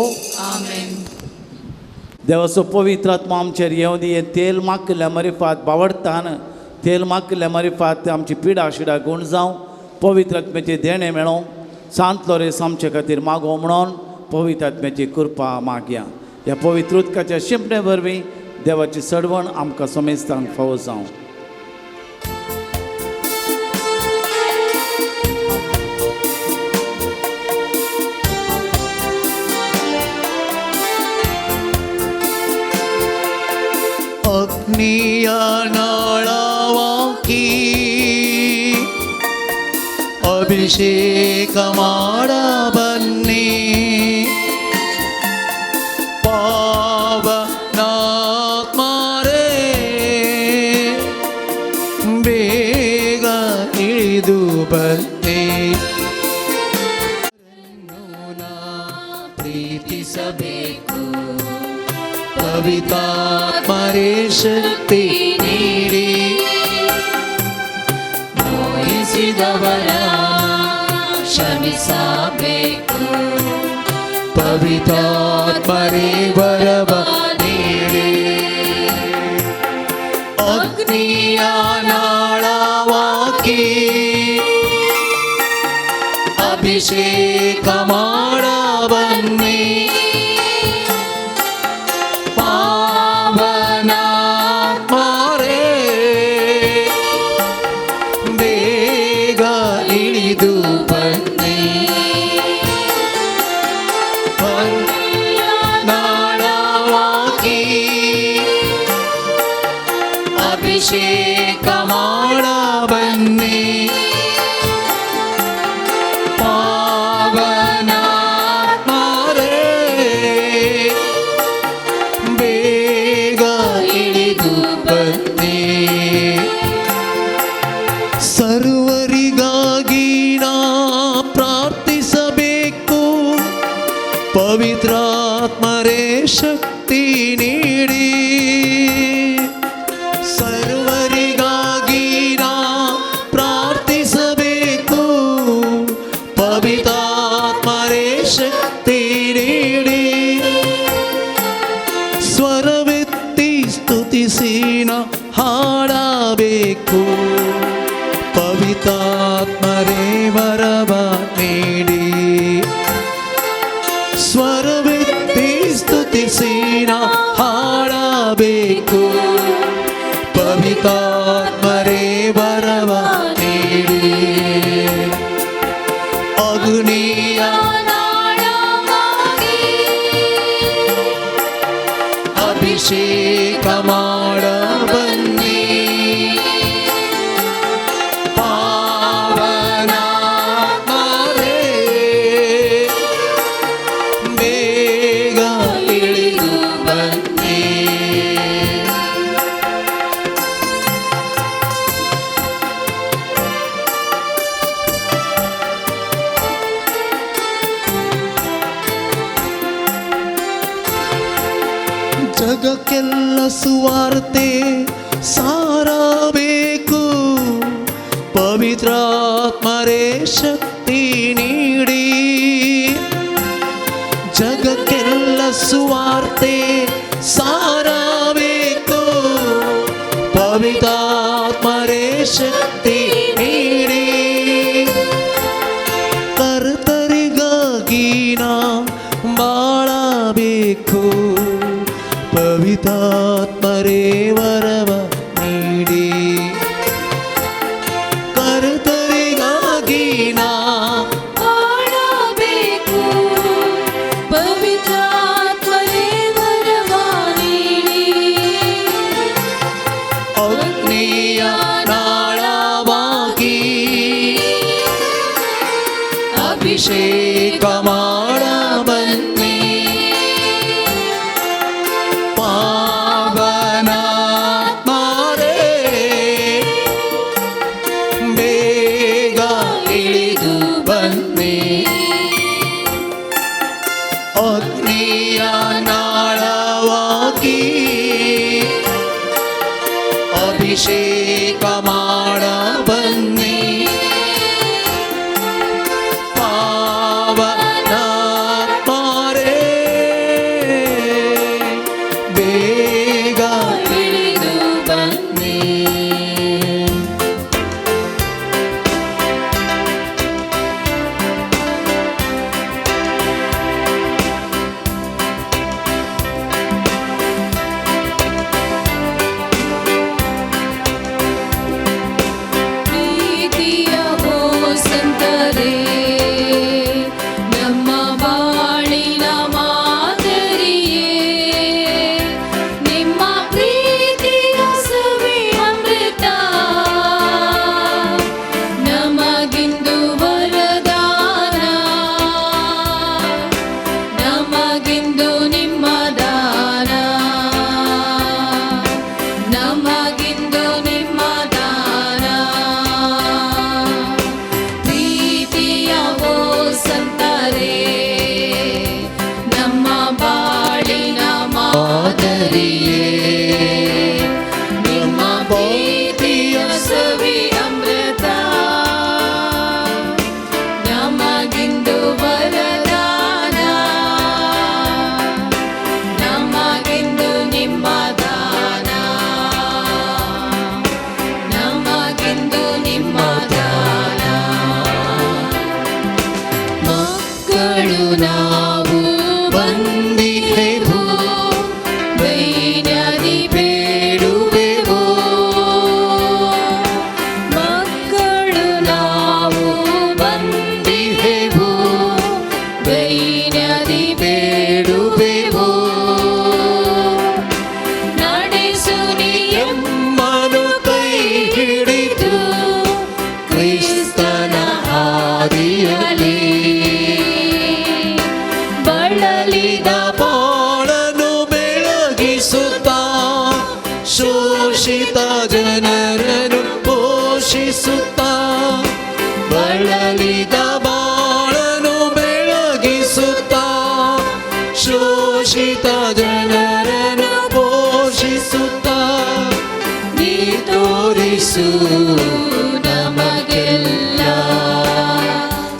देवाचो पवित्र आत्मा आमचेर येवं दी. हें तेल माकल्या मरिफात बावडतान तेल माकल्या मरिफात आमची पिडा शिडा गूण जावं. पवित्र आत्म्याचें देणें मेळों. सांत लोरेस आमचे खातीर मागो म्हणून पवित्र आत्म्याची कृपा मागया. ह्या पवित्र उदकाच्या शिंपणे वरवीं देवाची सडवण आमकां समेस्तांक फावो जावं. अग्निया नाळावाकी ಅಭಿಷೇಕ ಮಾಡ ಬನ್ನಿ, ಪಾವನಾತ್ಮರೇ ಬೇಗ ಇಳಿದು ಬನ್ನಿ. ಪ್ರೀತಿಸಬೇಕು ಪವಿತ್ರಾತ್ಮರೇ ಶಕ್ತಿ ನೀಡಿ, ನೋಯಿಸಿದವರ ಕ್ಷಮಿಸಬೇಕು, ಪವಿತ್ರಾತ್ಮರೇ ವರವ ನೀಡಿ. ಅಗ್ನಿಯ ನಾಳವಾಕಿ ಅಭಿಷೇಕ ಮಾಡ ಬನ್ನಿ, ಪಾವನಾತ್ಮರೇ ಬೇಗ ಇಳಿದು ಬನ್ನಿ. ನಾಳವಾಕಿ ಅಭಿಷೇಕ ಮಾಡ ಬನ್ನಿ, ಪಾವನಾತ್ಮರೇ ಬೇಗ ಇಳಿದು ಬನ್ನಿ. ಸರ್ವರಿಗಾಗಿ ನಾ ಪ್ರಾರ್ಥಿಸಬೇಕು, ಪವಿತ್ರಾತ್ಮರೇ ಶಕ್ತಿ ನೀಡಿ. ಸರ್ವರಿಗಾಗಿ ನಾ ಪ್ರಾರ್ಥಿಸಬೇಕು, ಪವಿತ್ರಾತ್ಮರೇ ಶಕ್ತಿ ನೀಡಿ. ಸ್ವರವೆತ್ತಿ ಸ್ತುತಿಸಿ ನಾ ಹಾಡಬೇಕು, ಪವಿತ್ರಾತ್ಮರೇ ವರವ ನೀಡಿ. ಸ್ವರವೆತ್ತಿ ಸ್ತುತಿಸಿ ನಾ ಹಾಡಬೇಕು, ಪವಿತ್ರಾತ್ಮರೇ ವರವ ನೀಡಿ. ಅಗ್ನಿಯ ಅಭಿಷೇಕ ಮಾಡ ಬನ್ನಿ, ಪಾವನಾತ್ಮರೇ ಬೇಗ ಇಳಿದು ಬನ್ನಿ. ಜಗಕ್ಕೆಲ್ಲ ಸುವಾರ್ತೆ ಸಾರಬೇಕು, ಪವಿತ್ರಾತ್ಮರೇ ಶಕ್ತಿ ನೀಡಿ. ಸುವಾರ್ತೆ ಸಾರಬೇಕು, ಪವಿತ್ರಾತ್ಮರೇ ಶಕ್ತಿ ನೀಡಿ. ಕರ್ತರಿಗಾಗಿ ನಾ ಬಾಳಬೇಕು, ಪವಿತ್ರಾತ್ಮರೇ ವರವ ನೀಡಿ. ಕರ್ತರಿಗಾಗಿ ನಾ ಬಾಳಬೇಕು, ಪವಿತ್ರಾತ್ಮರೇ ವರವ ನೀಡಿ. ಅಗ್ನಿಯ ನಾಳವಾಗಿ ಅಭಿಷೇಕ ಮಾಡ ಬನ್ನಿ, ಪಾವನಾತ್ಮರೇ ಬೇಗ ಇಳಿದು ಬನ್ನಿ. ಅಗ್ನಿಯ ನಾಳವಾಗಿ ಅಭಿಷೇಕ ಮಾಡ ಬನ್ನಿ, ಪಾವನಾತ್ಮರೇ ಬೇಗ ಇಳಿದು ಬನ್ನಿ. ಪ್ರೀತಿಯ ಓ ಸಂತರೇ, ನಮ್ಮ ಬಾಳಿನ ಮಾದರಿಯೇ, ನಿಮ್ಮ ಪ್ರೀತಿಯ ಸವಿ ಅಮೃತ ನಮಗಿಂದು ವರದಾನ, ನಮಗಿಂದು ನಿಮ್ಮ ದಾನ, ನಮಗಿಂದು ನಿಮ್ಮ ದಾನ. ಪ್ರೀತಿಯ ಓ ಸಂತರೇ, ನಮ್ಮ ಬಾಳಿನ ಮಾದರಿಯೇ, ನಿಮ್ಮ ಪ್ರೀತಿಯ ಸವಿ ಅಮೃತ ನಮಗಿಂದು ವರದಾನ, ನಮಗಿಂದು ನಿಮ್ಮ ದಾನ, ನಮಗಿಂದು ನಿಮ್ಮ ದಾನ. ಮಕ್ಕಳು ನಾವು ಬಂದಿಹೆವು, ದೈನ್ಯದಿ ಬೇಡುವೆವು. ಮಕ್ಕಳು ನಾವು ಬಂದಿಹೆವು, ದೈನ್ಯದಿ ಬೇಡುವೆವು. ನಡೆಸು ಎಮ್ಮನು ಕೈ ಹಿಡಿದು ಕ್ರಿಸ್ತನ ಹಾದಿಯಲ್ಲಿ, ಬಳಲಿದ ಬಾಳನು ಬೆಳಗಿಸುತ್ತಾ ಶೋಷಿತ ಜನರನ್ನು ಪೋಷಿಸುತ್ತಾ, ಬಳಲಿದ ಬಾಳನು ಬೆಳಗಿಸುತ್ತಾ ಶೋಷಿತ ಜನರನ್ನು ಪೋಷಿಸುತ್ತಾ, ನೀ ತೋರಿಸು ನಮಗೆಲ್ಲ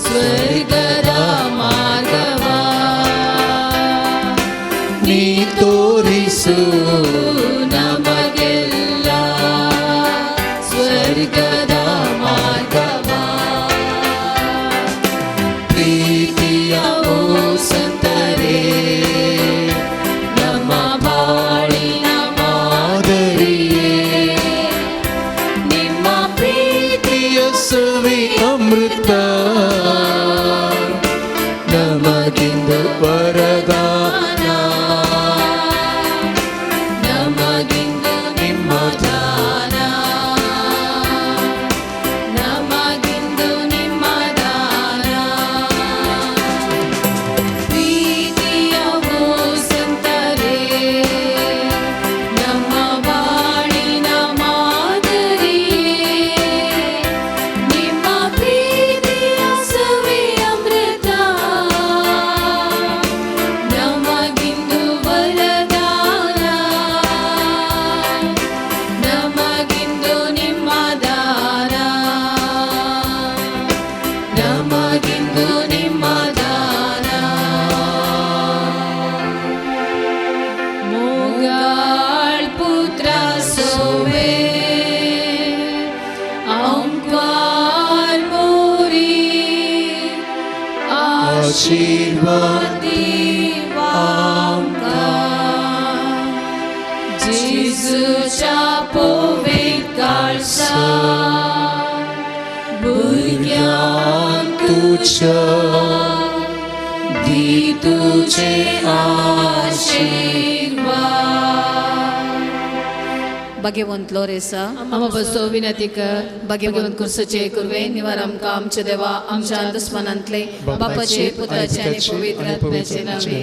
ಸ್ವರ್ಗದ ಮಾರ್ಗವ, ನೀ ತೋರಿಸು ನಮಗೆಲ್ಲ ಸ್ವರ್ಗದ ಮಾರ್ಗವ. ಪ್ರೀತಿಯ ಓ ಸಂತರೇ, ನಮ್ಮ ಬಾಳಿನ ಮಾದರಿಯೇ, ನಿಮ್ಮ ಪ್ರೀತಿಯ ಸವಿ ಅಮೃತ ನಮಗಿಂದು ವರದಾನ, ನಮಗಿಂದು आशीर्वाद आमकां जेजूच्या पवित्र काळसा भुरग्यांक तुझ्या दी तुझे आशीर्वाद. भाग्यवंत लोरेसा आमा बसो विनंती कर. भाग्यवंत कुर्सचे कुर्वे निवार आमकां आमच्या देवा आमच्या दुस्मनांतले बापाचे पुत्राचे आनी पवित्र आत्म्याचे नावे.